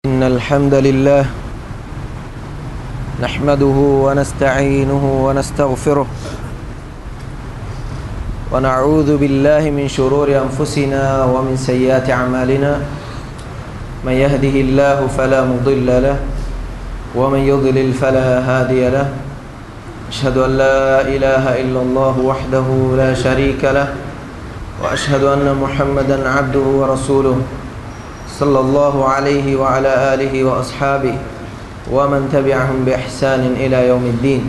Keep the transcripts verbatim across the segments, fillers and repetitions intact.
إن الحمد لله نحمده ونستعينه ونستغفره، ونعوذ بالله من شرور أنفسنا ومن سيئات أعمالنا. من يهده الله فلا مضل له، ومن يضلل فلا هادي له. أشهد أن لا إله إلا الله وحده لا شريك له، وأشهد أن محمدا عبده ورسوله، صلى الله عليه وعلى آله وأصحابه ومن تبعهم بإحسان إلى يوم الدين.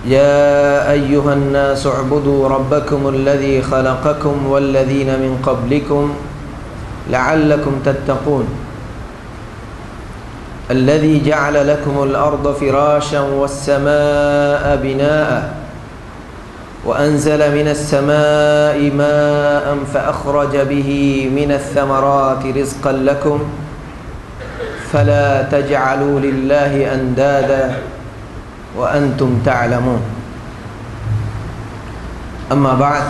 يا أيها الناس اعبدوا ربكم الذي خلقكم والذين من قبلكم لعلكم تتقون. الذي جعل لكم الأرض فراشا والسماء بناء وأنزل من السماء ماء فأخرج به من الثمرات رزقا لكم فلا تجعلوا لله أندادا وأنتم تعلمون. أما بعد،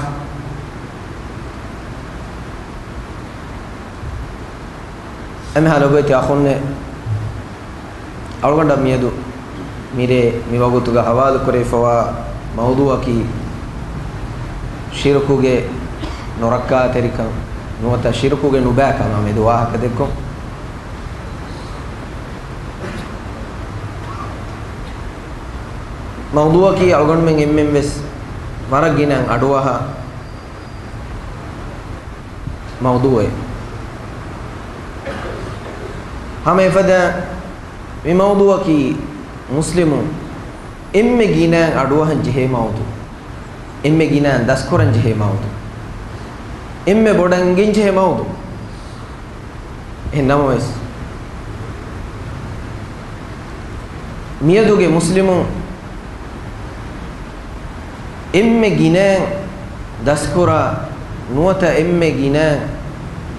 އެންމެހާ ލޮބުވެތި އަޚުންނޭ، އަޅުގަނޑަށް މިއަދު މިރޭ މި ވަގުތުގަ ހަވާލުކުރެވިފަވާ މައުޟޫއަކީ ޝިރުކުގެ ނުރައްކާތެރިކަން ނުވަތަ ޝިރުކުގެ ނުބައިކަމާ މެދު ވާހަކަދެއްކުން. މައުޟޫއަކީ އަޅުގަނޑުމެން އެންމެން ވެސް ވަރަށް ގިނައިން އަޑުއަހާ މައުޟޫއެއް. ހަމަ އެފަދަ މި މައުޟޫއަކީ މުސްލިމުން އެންމެ ގިނައިން އަޑުއަހަން ޖެހޭ މައުޟޫ. އެންމެ ގިނައިން ދަސްކުރަން ޖެހޭ މައުޟޫ. އެންމެ ބޮޑަށް އެނގެން ޖެހޭ މައުޟޫ. އެހެން ނަމަވެސް، މިއަދުގެ މުސްލިމުން އެންމެ ގިނައިން ދަސްކުރާ ނުވަތަ އެންމެ ގިނައިން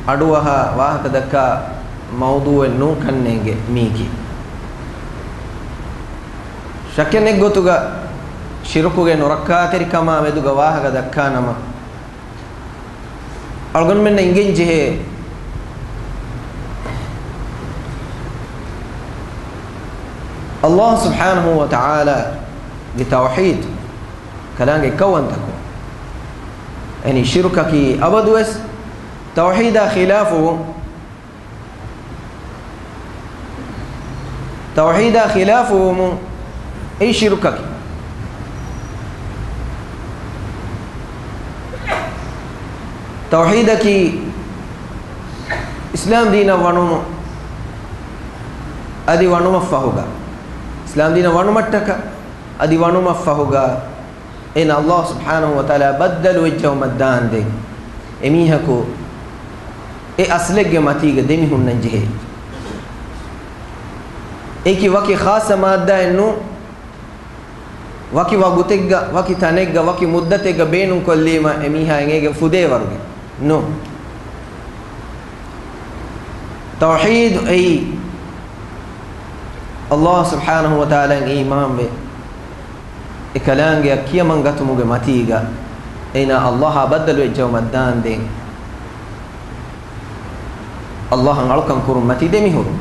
އަޑުއަހާ ވާހަކަ ދައްކާ މައުޟޫއެއް ނޫން ކަންނޭނގެ މީކީ. ޝައްކެއް ނެތް ގޮތުގަ ޝިރުކުގެ ނުރައްކާތެރިކަމާ މެދުގަ ވާހަކަ ދައްކާ ނަމަ، އަޅުގަނޑުމެންނަށް އިނގެން ޖެހޭ އައްލާހު ސުބްޙާނަހު ވަ ތަޢާލާގެ ތައުޙީދު ކަލާނގެ އެއްކައުވަންތަކުން. އެނީ ޝިރުކަކީ އަބަދުވެސް ތައުޙީދާ ޚިލާފުވުން، ތައުޙީދާ ޚިލާފުވުމުން އެއީ ޝިރުކަކީ. ތައުޙީދަކީ އިސްލާމް ދީނަށް ވަނުމު އަދި ވަނުމަށްފަހުގަ، އިސްލާމް ދީނަށް ވަނުމަށްޓަކަ އަދި ވަނުމަށްފަހުގަ، އޭނަ އައްލާހު ސުބްޙާނަހު ވަ ތަޢާލާ ބައްދަލުވެއްޖައުމަށް ދާންދެން، އެމީހަކު އެ އަސްލެއްގެ މަތީގަ ދެމިހުންނަން ޖެހޭ. އެއީކީ ވަކި ޚާއްޞަ މާއްދާއެއް ނޫން، ވަކި ވަގުތެއްގަ، ވަކި ތަނެއްގަ، ވަކި މުއްދަތެއްގަ ބޭނުންކޮށްލީމަ އެމީހާ އެނގޭގެން ފުދޭ ވަރުގެ ނޫން. ތައުޙީދު އެއީ އައްލާހު ސުބްޙާނަހު ވަ ތަޢާލާއަށް އީމާންވެ، އެ ކަލާނގެއަށް ކިޔަމަންގަތުމުގެ މަތީގަ، އޭނާ އައްލާހާ ބައްދަލުވެއްޖައުމަށް ދާންދެން، އައްލާހަށް އަޅުކަން ކުރުން މަތީ ދެމިހުރުން.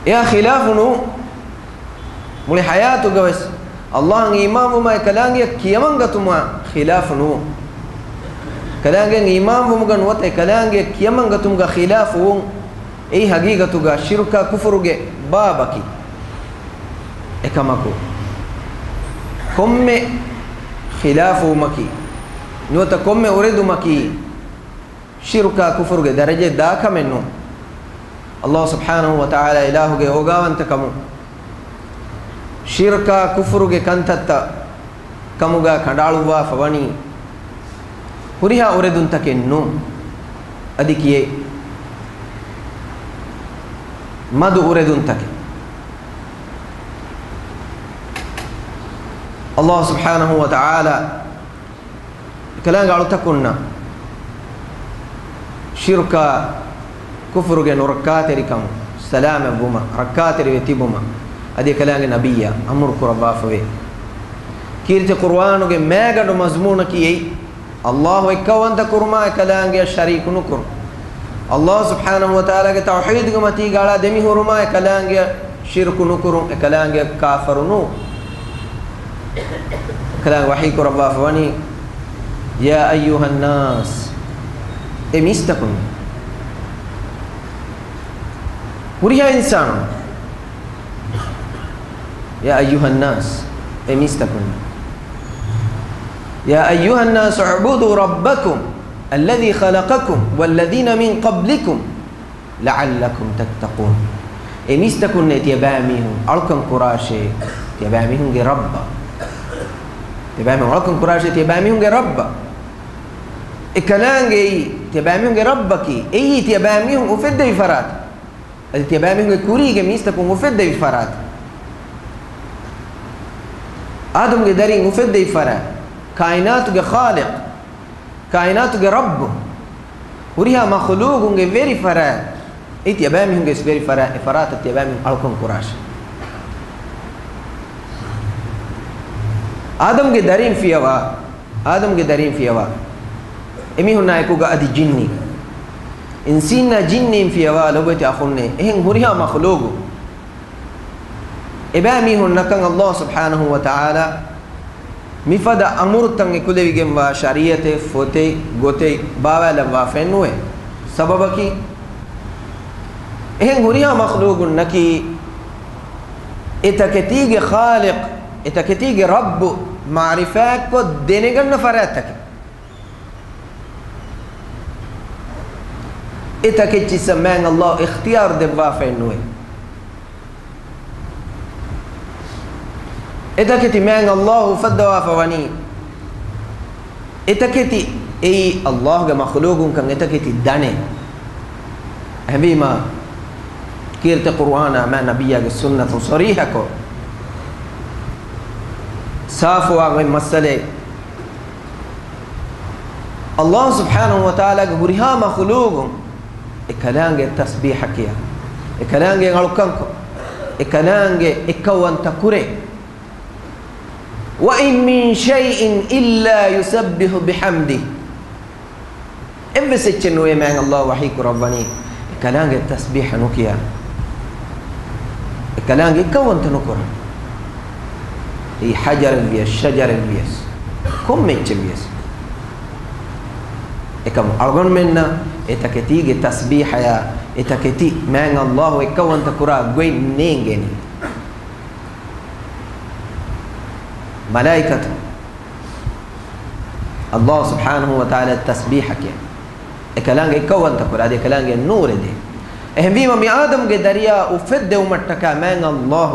އެއާ ޚިލާފު ނޫން. މުޅި ޙަޔާތުގަވެސް އައްލާހަށް އީމާންވުމާ އެ ކަލާނގެއަށް ކިޔަމަންގަތުމާ ޚިލާފު ނޫން. ކަލާނގެއަށް އީމާންވުމުގަ ނުވަތަ އެ ކަލާނގެއަށް ކިޔަމަންގަތުމުގަ ޚިލާފުވުން، އެއީ ޙަޤީޤަތުގަ ޝިރުކާ ކުފުރުގެ ބާބަކީ. އެކަމަކު، ކޮންމެ ޚިލާފުވުމަކީ ނުވަތަ ކޮންމެ އުރެދުމަކީ ޝިރުކާ ކުފުރުގެ ދަރަޖައެއް ދާ ކަމެއް ނޫން. އައްލާހު ސުބްޙާނަހު ވަ ތަޢާލާ އިލާހުގެ އޯގާވަންތަކަމުން، ޝިރުކާ ކުފުރުގެ ކަންތައްތައް ކަމުގަ ކަނޑައަޅުއްވާފަ ވަނީ ހުރިހާ އުރެދުންތަކެއް ނޫން. އަދި ކިޔޭ، މަދު އުރެދުންތަކެއް. އައްލާހު ސުބްޙާނަހު ވަ ތަޢާލާ އެކަލާނގެ އަޅުތަކުންނަށް ޝިރުކާ ކުފުރުގެ ނުރައްކާތެރިކަމުން ސަލާމަތްވުމަށް، ރައްކާތެރިވެ ތިބުމަށް އަދި އެކަލާނގެ ނަބިއްޔާ އަމުރު ކުރައްވާފަވޭ. ކީރިތި ޤުރުއާނުގެ މައިގަނޑު މަޒުމޫނަކީ އެއީ، ﷲ އެއްކައުވަންތަ ކުރުމާ އެކަލާނގެއަށް ޝަރީކު ނުކުރުން. ﷲ ސުބްޙާނަހޫ ވަތަޢާލާގެ ތައުޙީދުގެ މަތީގަ އަޅާ ދެމިހުރުމާ އެކަލާނގެއަށް ޝިރުކު ނުކުރުން، އެކަލާނގެއަށް ކާފަރު ނުވުން. އެކަލާނގެ ވަޙީ ކުރައްވާފަ ވަނީ، يا أيها الناس، އޭ މީސްތަކުން، ހުރިހާ އިންސާނުން، يا أيها الناس، އޭ މީސްތަކުން، يا أيها الناس اعبدوا ربكم الذي خلقكم والذين من قبلكم لعلكم تتقون. އޭ މީސްތަކުންނޭ، ތިޔަބައިމީހުން އަޅުކަން ކުރާށޭ ތިޔަބައިމީހުންގެ ރައްބަށް. ތިޔަބައިމީހުން އަޅުކަން ކުރާށޭ ތިޔަބައިމީހުންގެ ރައްބަށް. އެކަލާނގެއީ ތިޔަބައިމީހުންގެ ރައްބަކީ، އެއީ ތިޔަބައިމީހުން އުފެއްދެވި ފަރާތް. އަދި ތިޔަބައިމީހުންގެ ކުރީގެ މީސްތަކުން އުފެއްދެވި ފަރާތް. އާދަމްގެ ދަރީން އުފެއްދެވި ފަރާތް. ކާއިނާތުގެ ޚާލިޤް، ކާއިނާތުގެ ރައްބު، ހުރިހާ މަޚުލޫގުންގެ ވެރި ފަރާތް. އެއީ ތިޔަބައިމީހުންގެ ވެރި ފަރާތް. އެ ފަރާތަށް ތިޔަބައިމީހުން އަޅުކަން ކުރާށޭ. އާދަމްގެ ދަރީން ފިޔަވާ، އާދަމްގެ ދަރީން ފިޔަވާ، އެމީހުންނާ އެކުގަ އަދި ޖިންނީ، އިންސީންނާ ޖިންނީން ފިޔަވާ، ލޮބުވެތި އަޚުންނޭ، އެހެން ހުރިހާ މަޚުލޫގު، އެބައިމީހުންނަކަށް ﷲ ސުބްޙާނަހޫ ވަތަޢާލާ މިފަދަ އަމުރުތައް އެކުލެވިގެންވާ ޝަރީޢަތެއް، ފޮތެއް، ގޮތެއް ބާވާލައްވާފައެއް ނުވޭ. ސަބަބަކީ، އެހެން ހުރިހާ މަޚްލޫގުންނަކީ އެ ތަކެތީގެ ޚާލިޤް، އެ ތަކެތީގެ ރައްބު މަޢުރިފާތްކޮށް ދެނެގަންނަ ފަރާތްތަކެއް. އެ ތަކެއްޗިއްސަށް މާތް ﷲ އިޚްތިޔާރު ދެއްވާފައެއް ނުވޭ. އެ ތަކެތި މާތް ﷲ އުފައްދަވާފަ ވަނީ. އެ ތަކެތި އެއީ ﷲގެ މަޚްލޫގުންކަން އެ ތަކެތި ދަނޭ. އެހެންވީމާ، ކީރިތި ޤުރުއާނާ މާތް ނަބިއްޔާގެ ސުންނަތުން ޞަރީޙަކޮށް، ސާފުވާ އޮތް މައްސަލައެއް. ﷲ ސުބްޙާނަހޫ ވަތަޢާލާގެ ހުރިހާ މަޚްލޫގުން އެ ކަލާނގެ ތަސްބީޙަ ކިޔާ، އެ ކަލާނގެ އަޅުކަންކޮށް، އެ ކަލާނގެ އެއްކައުވަންތަ ކުރޭ. وَإِن مِّن شَيْءٍ إِلَّا يُسَبِّحُ بِحَمْدِهِ. އެއްވެސް އެއްޗެއް ނުވޭ މާތް ﷲ ވަޙީ ކުރައްވަނީ އެ ކަލާނގެ ތަސްބީޙަ ނުކިޔާ. އެ ކަލާނގެ އެއްކައުވަންތަ ނުކުރާ. އެއީ ޙަޖަރެއް ވިޔަސް، ޝަޖަރެއް ވިޔަސް، ކޮންމެ އެއްޗެއް ވިޔަސް. އެކަމު އަޅުގަނޑުމެންނަށް އެ ތަކެތީގެ ތަސްބީޙަޔާ، އެ ތަކެތި މާތް ﷲ އެއްކައުވަންތަ ކުރާ ގޮތް ނޭނގޭނީ. މަލާއިކަތު ﷲ ސުބްޙާނަހޫ ވަތަޢާލާ ތަސްބީޙަ ކިޔަން، އެ ކަލާނގެ އެއްކައުވަންތަ ކުރާ، އަދި އެ ކަލާނގެ ނޫރެއް ދޭ. އެހެންވީމަ، މި އާދަމްގެ ދަރިޔާ އުފެއްދެވުމަށްޓަކާ މާތް ﷲ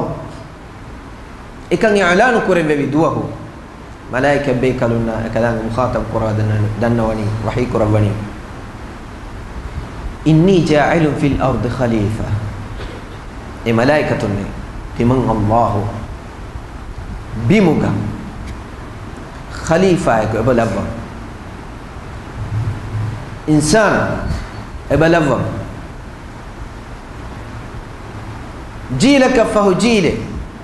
އެކަން އިޢުލާނު ކުރެއްވެވި ދުވަހު، މަލާއިކަ ބޭކަލުންނާ އެކަލާނގެ މުޚާޠަބު ކުރާ ދަންނަ-، ދަންނަވަނީ، ވަޙީ ކުރައްވަނީ، إِنِّي جَاعِلٌ فِي الْأَرْضِ خَلِيفَةً. އޭ މަލާއިކަތުންނޭ، ތިމަން ﷲ ބިމުގަ ޚަލީފާއެކު އެބަ ލައްވަން. އިންސާނާ އެބަ ލައްވަން. ޖީލަކަށް ފަހު ޖީލެއް،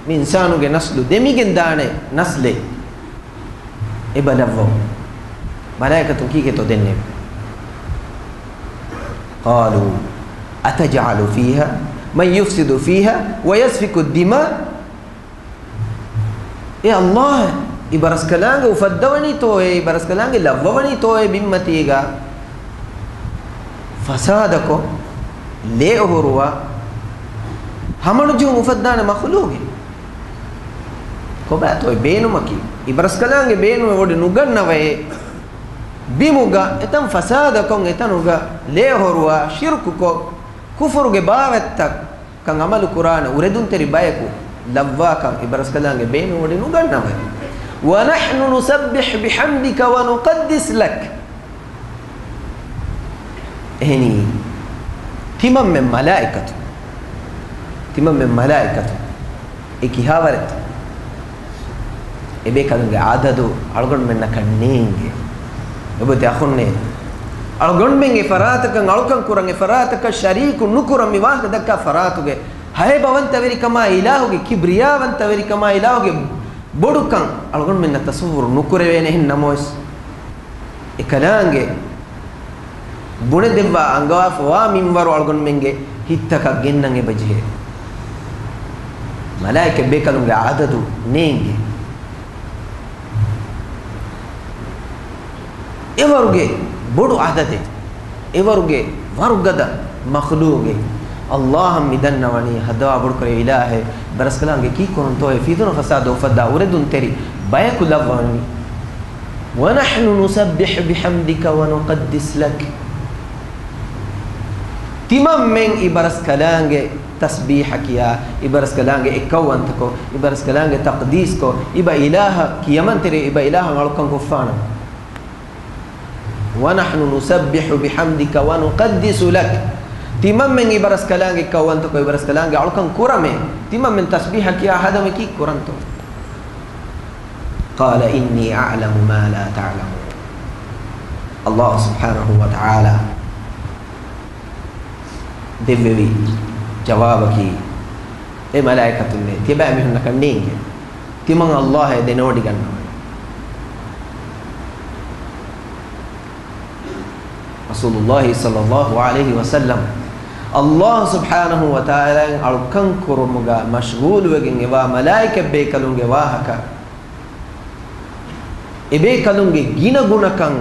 މި އިންސާނުގެ ނަސްލު ދެމިގެން ދާނެ ނަސްލެއް އެބަ ލައްވަމު. މަލާއިކަތުން ކީކޭތޯ ދެންނެވި؟ قَالُوا أَتَجْعَلُ فِيهَا مَن يُفْسِدُ فِيهَا وَيَسْفِكُ الدِّمَاءَ. އޭ ﷲ، އިބަރަސްކަލާނގެ އުފައްދަވަނީތޯއޭ، އިބަރަސްކަލާނގެ ލައްވަވަނީތޯއޭ ބިންމަތީގަ ފަސާދަކޮށް، ލޭ އޮހޮރުވާ، ހަމަނުޖެހުން އުފައްދާނެ މަޚްލޫގެއް. ކޮބާތޯ އެ ބޭނުމަކީ؟ އިބަރަސްކަލާނގެ ބޭނުމެއް ވޮޑި ނުގަންނަވައޭ. ބިމުގަ އެތަން ފަސާދަކޮށް، އެތަނުގަ ލޭ އޮހޮރުވާ، ޝިރުކުކޮށް، ކުފުރުގެ ބާވަތްތައް ކަން އަމަލު ކުރާނެ އުރެދުންތެރި ބަޔަކު ލައްވާކަން އިބަރަސްކަލާނގެ ބޭނުން ވޮޑި ނުގަންނަވައޭ. وَنَحْنُ نُسَبِّحُ بِحَمْدِكَ وَنُقَدِّسُ لَكَ. އެހެނީ، ތިމަންމެން މަލާއިކަތު، ތިމަންމެން މަލާއިކަތު، އެ ކިހާވަރެއްތަ؟ އެބޭކަލުންގެ އަދަދު އަޅުގަނޑުމެންނަކަށް ނޭނގޭ. އެބަތި އަޚުންނޭ، އަޅުގަނޑުމެން އެ ފަރާތަކަށް އަޅުކަން ކުރަން، އެ ފަރާތަކަށް ޝަރީކު ނުކުރަން، މި ވާހަކަ ދައްކާ ފަރާތުގެ ހައިބަވަންތަވެރިކަމާ، އިލާހުގެ ކިބްރިޔާވަންތަވެރިކަމާ، އިލާހުގެ ބޮޑުކަން އަޅުގަނޑުމެންނަށް ތަޞައްވުރު ނުކުރެވޭނެހެން ނަމަވެސް، އެކަލާނގެ ބުނެދެއްވާ އަންގަވާފަވާ މިންވަރު އަޅުގަނޑުމެންގެ ހިތްތަކަށް ގެންނަން އެބަޖެހޭ. މަލާއިކަ ބޭކަލުންގެ އަދަދު ނޭނގެ. އެވަރުގެ ބޮޑު އަދަދެއް، އެވަރުގެ ވަރުގަދަ މަޚްލޫގެއް، އައްލާހަށް މި ދަންނަވަނީ ހައްދަވާ ބޮޑުކުރެވި އިލާހެއް، އިބަރަސްކަލާނގެ ކީއްކުރަންތޯއޭ ފިތުނަ ފަސާދަ އުފައްދާ އުރެދުންތެރި ބަޔަކު ލައްވަނީ. وَنَحْنُ نُسَبِّحُ بِحَمْدِكَ وَنُقَدِّسُ لَكَ. ތިމަންމެން އިބަރަސްކަލާނގެ ތަސްބީޙަ ކިޔާ، އިބަރަސްކަލާނގެ އެއްކައުވަންތަކޮށް، އިބަރަސްކަލާނގެ ތަޤްދީސްކޮށް، އިބަ އިލާހަށް ކިޔަމަންތެރި، އިބަ އިލާހަށް އަޅުކަން ކޮށްފާނަން. وَنَحْنُ نُسَبِّحُ بِحَمْدِكَ وَنُقَدِّسُ لَكَ. ތިމަންމެން އިބަރަސްކަލާނގެ އެއްކައުވަންތަކޮށް، އިބަރަސްކަލާނގެ އަޅުކަން ކުރަމޭ. ތިމަންމެން ތަސްބީޙަ ކިޔާ ހަދަމޭ ކީއްކުރަންތޯ؟ قَالَ إِنِّي أَعْلَمُ مَا لَا تَعْلَمُونَ. އައްލާހު ސުބްޙާނަހޫ ވަތަޢާލާ ދެއްވެވި ޖަވާބަކީ، އޭ މަލާއިކަތުންނޭ، ތިޔަބައިމީހުންނަކަށް ނޭނގޭ. ތިމަން އައްލާހަށް ދެނެވޮޑިގަންނަވަނީ. ރަސޫލުއްލާހި ޞައްލައްލާހު ޢަލައިހި ވަސައްލަމް އައްލާހު ސުބްޙާނަހޫ ވަތަޢާލާއިން އަޅުކަން ކުރުމުގަ މަޝްޣޫލުވެގެން އެވާ މަލާއިކަ ބޭކަލުންގެ ވާހަކަ، އެބޭކަލުންގެ ގިނަ ގުނަކަން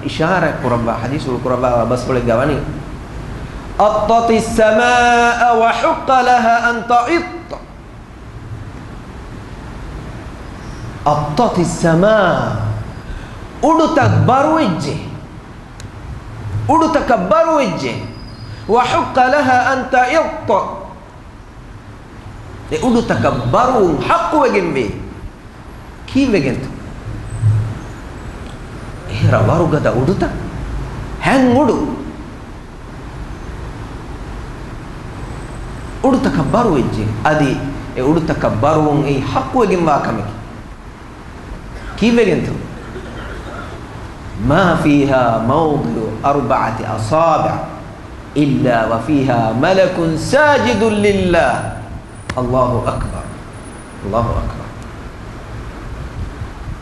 އިޝާރާތް ކުރައްވާ، ޙަދީޘްފުޅު ކުރައްވާ ބަސްފުޅެއްގަ ވަނީ، أَطَّتِ السَّمَاءُ وَحُقَّ لَهَا أَن تَئِطَّ. أَطَّتِ السَّمَاءُ، އުޑުތައް ބަރުވެއްޖެ. އުޑުތަކަށް ބަރުވެއްޖެ. وَحُقَّ لَهَا أَن تَئِطَّ. އެ އުޑުތަކަށް ބަރުވުން ޙައްޤުވެގެންވޭ. ކީއްވެގެންތޯ؟ އެހެރަ ވަރުގަދަ އުޑުތައް، ހެން އުޑު. އުޑުތަކަށް ބަރުވެއްޖެ. އަދި އެ އުޑުތަކަށް ބަރުވުން އެއީ ޙައްޤުވެގެންވާ ކަމެކޭ. ކީއްވެގެންތޯ؟ مَا فِيهَا مَوْضِعُ أَرْبَعَةِ أَصَابِعَ إِلَّا وَفِيهَا مَلَكٌ سَاجِدٌ لِلَّهِ. އައްލާހު އަކްބަރު. އައްލާހު އަކްބަރު.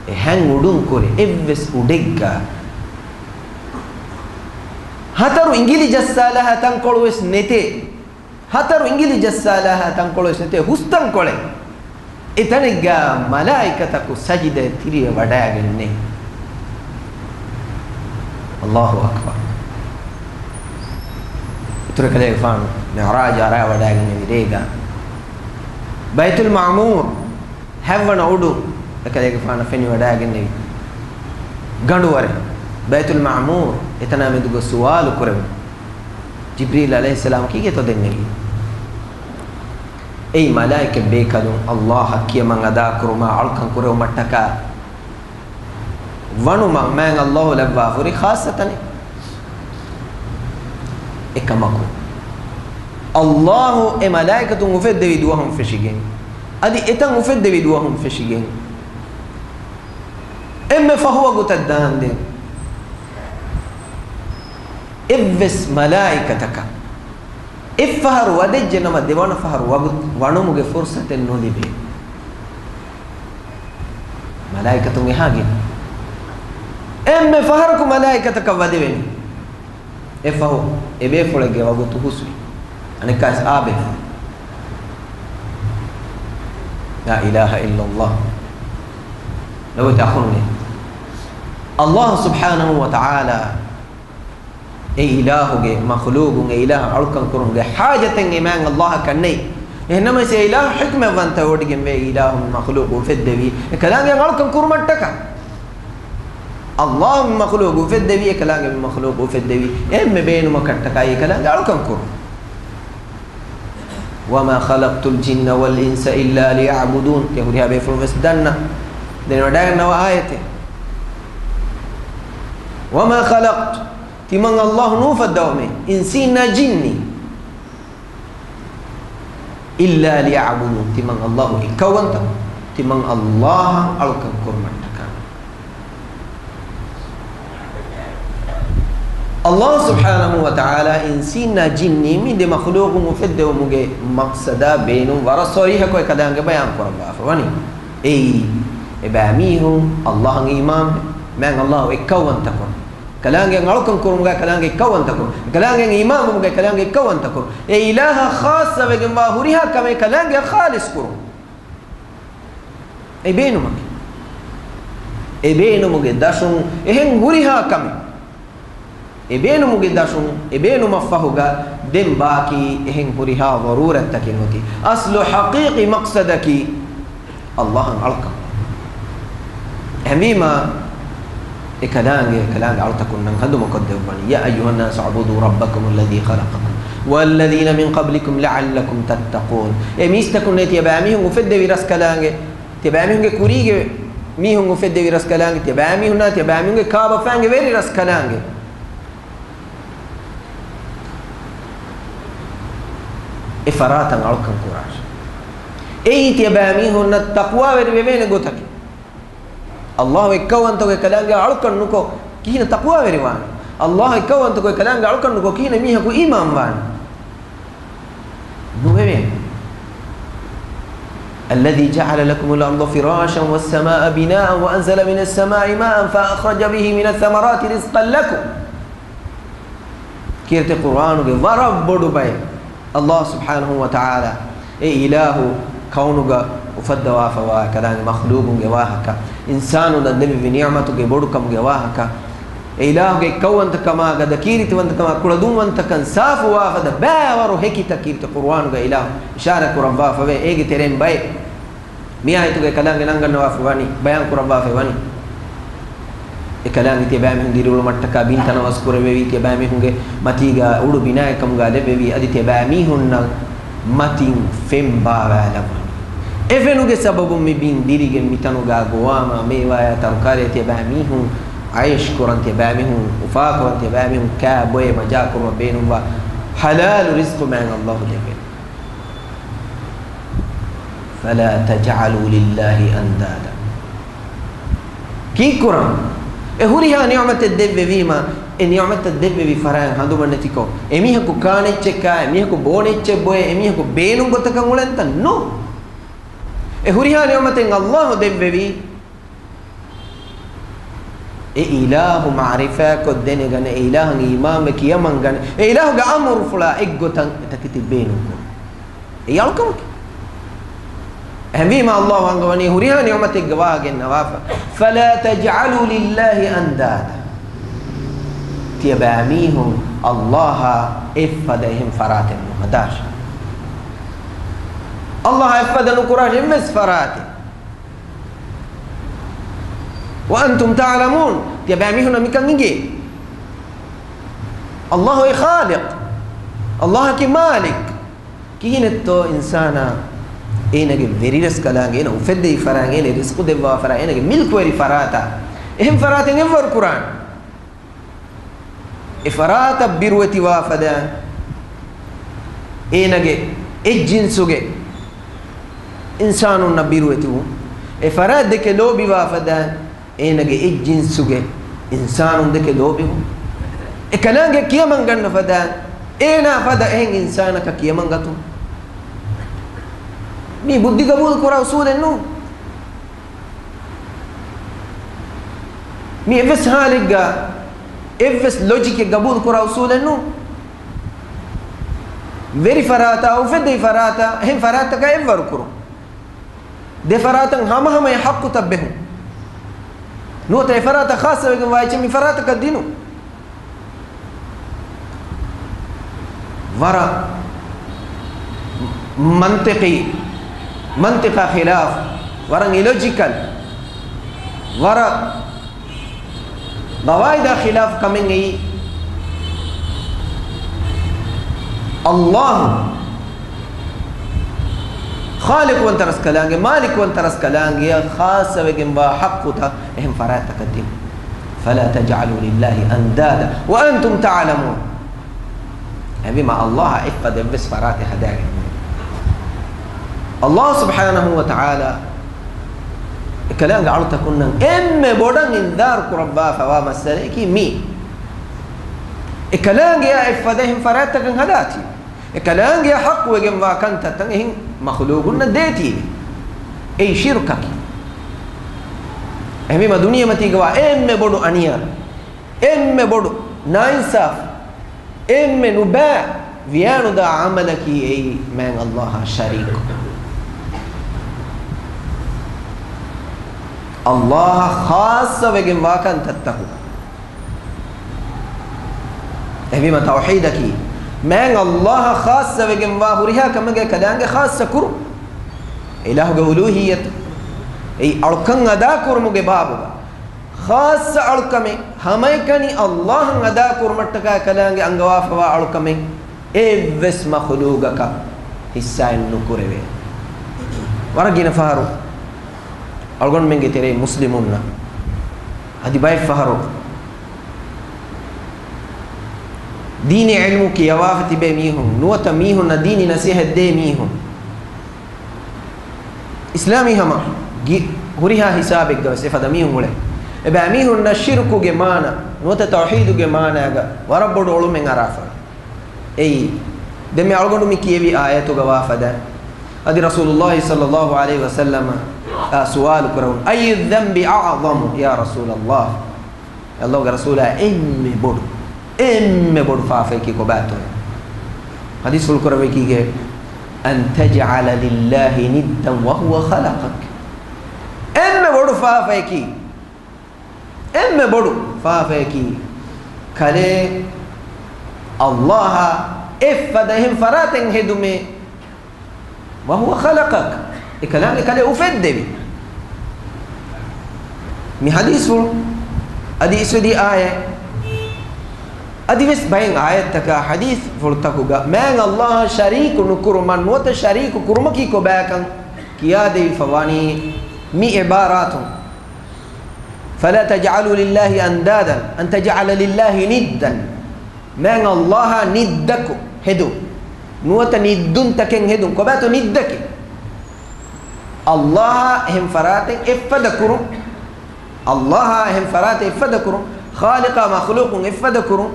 އެ ހެން އުޑުން ކުރެ އެއްވެސް އުޑެއްގަ ހަތަރު އިނގިލި ޖައްސާލާހާ ތަންކޮޅުވެސް ނެތޭ. ހަތަރު އިނގިލި ޖައްސާލާހާ ތަންކޮޅުވެސް ނެތޭ، ހުސްތަންކޮޅެއް. އެތަނެއްގަ މަލާއިކަތަކު ސަޖިދައަށް ތިރިއަށް ވަޑައިގެންނެ. އައްލާހު އަކްބަރު. އިތުރު ކަލޭގެފާނު މިޢުރާޖު އަރާ ވަޑައިގެންނެވި ރޭގަ ބައިތުލް މަޢުމޫރު ހަތްވަނަ އުޑު އެކަލޭގެފާނަށް ފެނިވަޑައިގެންނެވި ގަނޑުވަރެއް. ބައިތުލް މަޢުމޫރު އެތަނާ މެދުގަ ސުވާލު ކުރެވުނު. ޖިބްރީލް ޢަލައިހިއްސަލާމް ކީކޭތޯ ދެންނެވީ؟ އެއީ މަލާއިކަ ބޭކަލުން އައްލާހަށް ކިޔަމަން އަދާކުރުމާ އަޅުކަން ކުރެވުމަށްޓަކާ ވަނުމަށް މާތް އައްލާހު ލައްވާފަ ހުރި ޚާއްޞަ ތަނެއް. އެކަމަކު، އައްލާހު އެ މަލާއިކަތުން އުފެއްދެވި ދުވަހުން ފެށިގެން، އަދި އެތަން އުފެއްދެވި ދުވަހުން ފެށިގެން، އެންމެ ފަހު ވަގުތަށް ދާންދެން، އެއްވެސް މަލާއިކަތަކަށް އެއްފަހަރު ވަދެއްޖެ ނަމަ، ދެވަނަ ފަހަރު ވަގުތު ވަނުމުގެ ފުރުޞަތެއް ނުލިބޭ. މަލާއިކަތުން އެހާ ގިނަ. އެންމެ ފަހަރަކު މަލާއިކަތަކަށް ވަދެވެނީ. އެއްފަހު އެބޭފުޅެއްގެ ވަގުތު ހުސްވި. އަނެއްކާވެސް އާ ބޭފުޅެއް. لا إله إلا الله. ލޮބުވެތި އަޚުންނޭ، އައްލާހު ސުބްޙާނަހޫ ވަތަޢާލާ އެ އިލާހުގެ މަޚްލޫގުން އެ އިލާހަށް އަޅުކަން ކުރުމުގެ ޙާޖަތެއް އެ މާތް އައްލާހަކަށް ނެތް. އެހެންނަމަވެސް އެ އިލާހު ޙިކްމަތްވަންތަވެވޮޑިގެންވޭ، އެ އިލާހު މި މަޚްލޫގު އުފެއްދެވީ އެކަލާނގެ އަޅުކަން ކުރުމަށްޓަކާ. އައްލާހު މި މަޚްލޫގު އުފެއްދެވީ އެކަލާނގެ މި މަޚްލޫގު އުފެއްދެވީ އެންމެ ބޭނުމަކަށްޓަކާ އެކަލާނގެ އަޅުކަން ކުރުން. وما خلقت الجن والإنس إلا ليعبدون. ތި ހުރިހާ ބޭފުޅުން ވެސް ދަންނަ. ދެން ވަޑައިގަންނަވާ އާޔަތެއް. وما خلقت، ތިމަން އައްލާހު ނޫފައްދަވަމޭ، އިންސީންނާ ޖިންނީ. إلا ليعبدون، ތިމަން އައްލާހު އެއްކައުވަންތަ، ތިމަން އައްލާހަށް އަޅުކަން ކުރުމަށްޓަކާ. އައްލާހު ސުބްޙާނަހޫ ވަތަޢާލާ އިންސީންނާ ޖިންނީ މި ދެ މަޚްލޫގުން އުފެއްދެވުމުގެ މަޤްޞަދާ ބޭނުން ވަރަށް ޞަރީޙަކޮށް އެކަލާނގެ ބަޔާން ކުރައްވާފަ ވަނީ. އެއީ، އެބައިމީހުން ﷲ އަށް އީމާންވެ، މާތް ﷲ އަށް އެއްކައުވަންތަކުރުން، ކަލާނގެއަށް އަޅުކަން ކުރުމުގައި ކަލާނގެ އެއްކައުވަންތަކުރުން، ކަލާނގެއަށް އީމާންވުމުގައި ކަލާނގެ އެއްކައުވަންތަކުރުން، އެ އިލާހަށް ޚާއްޞަވެގެންވާ ހުރިހާ ކަމެއް ކަލާނގެއަށް ޚާލިޞް ކުރުން. އެ ބޭނުމަކީ، އެ ބޭނުމުގެ ދަށުން އެހެން ހުރިހާ ކަމެއް، އެ ބޭނުމުގެ ދަށުން އެ ބޭނުމަށްފަހުގަ ދެން ބާކީ އެހެން ހުރިހާ ޟަރޫރަތްތަކެއް ނުވަތީ، އަސްލު ޙަޤީޤީ މަޤްޞަދަކީ ﷲ އަށް އަޅުކަން. އެހެންވީމާ، އެ ކަލާނގެ، ކަލާނގެ އަޅުތަކުންނަށް ހަނދުމަކޮށްދެއްވަނީ، يا أيها الناس اعبدوا ربكم الذي خلقكم والذين من قبلكم لعلكم تتقون. އޭ މީސްތަކުންނޭ، ތިޔަބައިމީހުން އުފެއްދެވި ރަސްކަލާނގެ، ތިޔަބައިމީހުންގެ ކުރީގެ މީހުން އުފެއްދެވި ރަސްކަލާނގެ، ތިޔަބައިމީހުންނާ ތިޔަބައިމީހުންގެ ކާބަފައިންގެ ވެރި ރަސްކަލާނގެ. އެ ފަރާތަށް އަޅުކަން ކުރާށޭ. އެއީ ތިޔަބައިމީހުންނަށް ތަޤްވާވެރި ވެވޭނެ ގޮތަކީ. ﷲ އެއްކައުވަންތަކޮށް އެ ކަލާނގެ އަޅުކަން ނުކޮށް، ކިހިނެއް ތަޤްވާވެރިވާނީ؟ ﷲ އެއްކައުވަންތަކޮށް އެ ކަލާނގެ އަޅުކަން ނުކޮށް، ކިހިނެއް މީހަކު އީމާންވާނީ؟ ނުވެވޭނެ. الذي جعل لكم الأرض فراشا والسماء بناء وأنزل من السماء ماء فأخرج به من الثمرات رزقا لكم. ކީރިތި ޤުރްއާނުގެ ވަރަށް ބޮޑު ބައެއް. ﷲ ސުބްޙާނަހޫ ވަތަޢާލާ އެ އިލާހު ކައުނުގަ އުފައްދަވާފަވާ ކަލާނގެ މަޚްލޫޤުންގެ ވާހަކަ، އިންސާނުންނަށް ދެއްވި ނިޢުމަތުގެ ބޮޑުކަމުގެ ވާހަކަ، އެ އިލާހުގެ އެއްކައުވަންތަކަމާ ގަދަ ކީރިތިވަންތަކަމާ ކުޅަދުންވަންތަކަން ސާފުވާފަދަ ބައިވަރު ހެކިތައް ކީރިތި ޤުރްއާނުގަ އިލާހު އިޝާރާތް ކުރައްވާފަވޭ. އޭގެ ތެރެއިން ބައެއް މި އާޔަތުގައި ކަލާނގެ ނަންގަންނަވާފަ ވަނީ، ބަޔާން ކުރައްވާފައި ވަނީ. އެ ކަލާނގެ ތިޔަބައިމީހުން ދިރިއުޅުމަށްޓަކާ ބިން ތަނަވަސް ކުރެވެވީ، ތިޔަބައިމީހުންގެ މަތީގަ އުޑު ބިނާއެއް ކަމުގަ ލެއްވެވީ، އަދި ތިޔަބައިމީހުންނަށް މަތިން ފެން ބާވާލައްވަނީ. އެ ފެނުގެ ސަބަބުން މި ބިން ދިރިގެން މިތަނުގަ ގޮވާމާ މޭވާޔާ ތަރުކާރިއާ ތިޔަބައިމީހުން ޢައިޝް ކުރަން، ތިޔަބައިމީހުން އުފާކުރަން، ތިޔަބައިމީހުން ކާ ބޮއެ މަޖާކުރުމަށް ބޭނުންވާ ޙަލާލު ރިޒްޤު މާތް ﷲ ދެއްވޭ. فلا تجعلوا لله أندادا. ކީއްކުރަން؟ އެ ހުރިހާ ނިޢުމަތެއް ދެއްވެވީމަ، އެ ނިޢުމަތަށް ދެއްވެވި ފަރާތް ހަނދުމަންނެތިކޮށް، އެމީހަކު ކާނެ އެއްޗެއް ކާ، އެމީހަކު ބޯނެ އެއްޗެއް ބޮއެ، އެމީހަކު ބޭނުން ގޮތަކަށް އުޅެންތަ؟ ނޫން. އެ ހުރިހާ ނިޢުމަތެއް ﷲ ދެއްވެވީ، އެ އިލާހު މަޢުރިފާކޮށް ދެނެގަނެ، އެ އިލާހަށް އީމާންވެ ކިޔަމަންގަނެ، އެ އިލާހުގެ އަމުރުފުޅާ އެއްގޮތަށް އެތަކެތި ބޭނުންކުރުން. އެއީ އަޅުކަމަކީ. އެހެންވީމަ ﷲ އަންގަވަނީ ހުރިހާ ނިޢުމަތެއްގެ ވާހަކަ ގެންނަވާފަ، فلا تجعلوا لله أندادا. ތިޔަބައިމީހުން ﷲ އާ އެއްފަދަ އެހެން ފަރާތެއް ނުހަދާށޭ. ﷲ އާ އެއްފަދަ ނުކުރާށޭ އެއްވެސް ފަރާތެއް. وأنتم تعلمون، ތިޔަބައިމީހުންނަށް މިކަން އިނގޭ. ﷲ އަކީ ޚާލިޤް، ﷲ އަކީ މާލިކް. ކިހިނެއްތޯ އިންސާނާ އޭނަގެ ވެރިރަސްކަލާނގެ، އޭނަ އުފެއްދެވި ފަރާތް، އޭނަ ރިޒްޤު ދެއްވާ ފަރާތް، އޭނަގެ މިލްކުވެރި ފަރާތާ އެހެން ފަރާތެއް އެއްވަރު ކުރާނެ؟ އެ ފަރާތަށް ބިރުވެތިވާ ފަދައިން، އޭނަގެ އެއްޖިންސުގެ އިންސާނުންނަށް ބިރުވެތިވުން، އެ ފަރާތް ދެކެ ލޯބިވާ ފަދައިން، އޭނަގެ އެއްޖިންސުގެ އިންސާނުން ދެކެ ލޯބިވުން، އެ ކަލާނގެ ކިޔަމަން ގަންނަ ފަދައިން، އޭނާ ފަދަ އެހެން އިންސާނަކަށް ކިޔަމަން ގަތުން. މީ ބުއްދި ގަބޫލު ކުރާ އުސޫލެއް ނޫން. މި އެއްވެސް ހާލެއްގަ، އެއްވެސް ލޮޖިކެއް ގަބޫލު ކުރާ އުސޫލެއް ނޫން. ވެރި ފަރާތާ، އުފެއްދެވި ފަރާތާ، އެހެން ފަރާތްތަކާ އެއްވަރު ކުރުން. ދެ ފަރާތަށް ހަމަހަމަޔަށް ޙައްޤުތައް ބެހުން. ނުވަތަ އެ ފަރާތަށް ޚާއްޞަވެގެންވާ އެއްޗެއް މި ފަރާތަކަށް ދިނުން. ވަރަށް މަންޠިޤީ، މަންޠިޤާ ޚިލާފު، ވަރަށް އިލޮޖިކަލް، ވަރަށް ޤަވާޢިދާ ޚިލާފު ކަމެއް އެއީ. ﷲ ޚާލިޤުވަންތަ ރަސްކަލާނގެ، މާލިކުވަންތަ ރަސްކަލާނގެއަށް ޚާއްޞަވެގެންވާ ޙައްޤުތައް އެހެން ފަރާތްތަކަށް ދިނުން. فلا تجعلوا لله أندادا وأنتم تعلمون. އެހެންވީމަ ﷲ އާ އެއްފަދަ އެއްވެސް ފަރާތެއް ހަދާގެން ނުވޭ. ﷲ ސުބްޙާނަހޫ ވަތަޢާލާ އެކަލާނގެ އަޅުތަކުންނަށް އެންމެ ބޮޑަށް އިންޒާރު ކުރައްވާފަވާ މައްސަލައަކީ މީ. އެކަލާނގެއާ އެއްފަދަ އެހެން ފަރާތްތަކެއް ހަދާތީ. އެކަލާނގެއާ ޙައްޤުވެގެންވާ ކަންތައްތައް އެހެން މަޚްލޫޤުންނަށް ދޭތީވެ. އެއީ ޝިރުކަކީ. އެހެންވީމަ ދުނިޔެމަތީގަވާ އެންމެ ބޮޑު އަނިޔާ، އެންމެ ބޮޑު ނާއިންސާފު، އެންމެ ނުބައި ވިޔާނުދާ އަމަލަކީ އެއީ މާތް ﷲ އާ ޝަރީކު. ﷲ އާ ޚާއްޞަވެގެންވާ ކަންތައްތަކުގަ. އެހެންވީމަ ތައުޙީދަކީ މާތް ﷲ އާ ޚާއްޞަވެގެންވާ ހުރިހާ ކަމެއްގެ ކަލާނގެ ޚާއްޞަ ކުރުން. އިލާހުގެ އުލޫހިއްޔަތު، އެއީ އަޅުކަން އަދާ ކުރުމުގެ ބާބުގަ. ޚާއްޞަ އަޅުކަމެއް، ހަމައެކަނި ﷲ އަށް އަދާ ކުރުމަށްޓަކާ ކަލާނގެ އަންގަވާފަވާ އަޅުކަމެއް އެއްވެސް މަޚުލޫގަކަށް ހިއްސާއެއް ނުކުރެވޭ. ވަރަށް ގިނަ ފަހަރު އަޅުގަނޑުމެންގެ ތެރޭ މުސްލިމުންނަށް އަދި ބައެއް ފަހަރު ދީނީ ޢިލްމު ކިޔަވާފަ ތިބޭ މީހުން، ނުވަތަ މީހުންނަށް ދީނީ ނަސޭހަތް ދޭ މީހުން، އިސްލާމީ ހަމަ ގި-، ހުރިހާ ހިސާބެއްގަވެސް އެފަދަ މީހުން އުޅޭ. އެބައިމީހުންނަށް ޝިރުކުގެ މާނަ ނުވަތަ ތައުޙީދުގެ މާނައިގަ ވަރަށް ބޮޑު އޮޅުމެއް އަރާފަ. އެއީ، ދެންމެ އަޅުގަނޑު މި ކިޔެވި އާޔަތުގަ ވާ ފަދަ، އަދި ރަސޫލުﷲ ޞައްލަﷲ ޢަލައިހި ވަސައްލަމަ އާ ސުވާލު ކުރެވުނު، أي الذنب أعظم يا رسول الله؟ ﷲގެ ރަސޫލާ، އެންމެ ބޮޑު، އެންމެ ބޮޑު ފާފައަކީ ކޮބާތޯ؟ ޙަދީޘްފުޅު ކުރެވިގެ، أن تجعل لله ندا وهو خلقك. އެންމެ ބޮޑު ފާފައަކީ، އެންމެ ބޮޑު ފާފައަކީ، ކަލޭ ﷲ އާ އެއްފަދަ އެހެން ފަރާތެއް ހެދުމޭ، وهو خلقك، އެކަލާނގެ ކަލޭ އުފެއްދެވި. މި ޙަދީޘްފުޅު އަދި އިސްވެދި އާޔަތް އަދިވެސް ބައެއް އާޔަތްތަކާ ޙަދީޘްފުޅުތަކުގަ މާތް ﷲ އާ ޝަރީކު ނުކުރުމަށް ނުވަތަ ޝަރީކު ކުރުމަކީ ކޮބާކަން ކިޔާދެވިފަ ވަނީ މި ޢިބާރާތުން. فلا تجعلوا لله أندادا، أن تجعل لله ندا. މާތް ﷲ އާ ނިއްދަކު ހެދުން. ނުވަތަ ނިއްދުންތަކެއް ހެދުން. ކޮބާތޯ ނިއްދަކީ؟ ﷲ އާ އެހެން ފަރާތެއް އެއްފަދަ ކުރުން. ﷲ އާ އެހެން ފަރާތެއް އެއްފަދަ ކުރުން. ޚާލިޤާ މަޚްލޫޤުން އެއްފަދަ ކުރުން.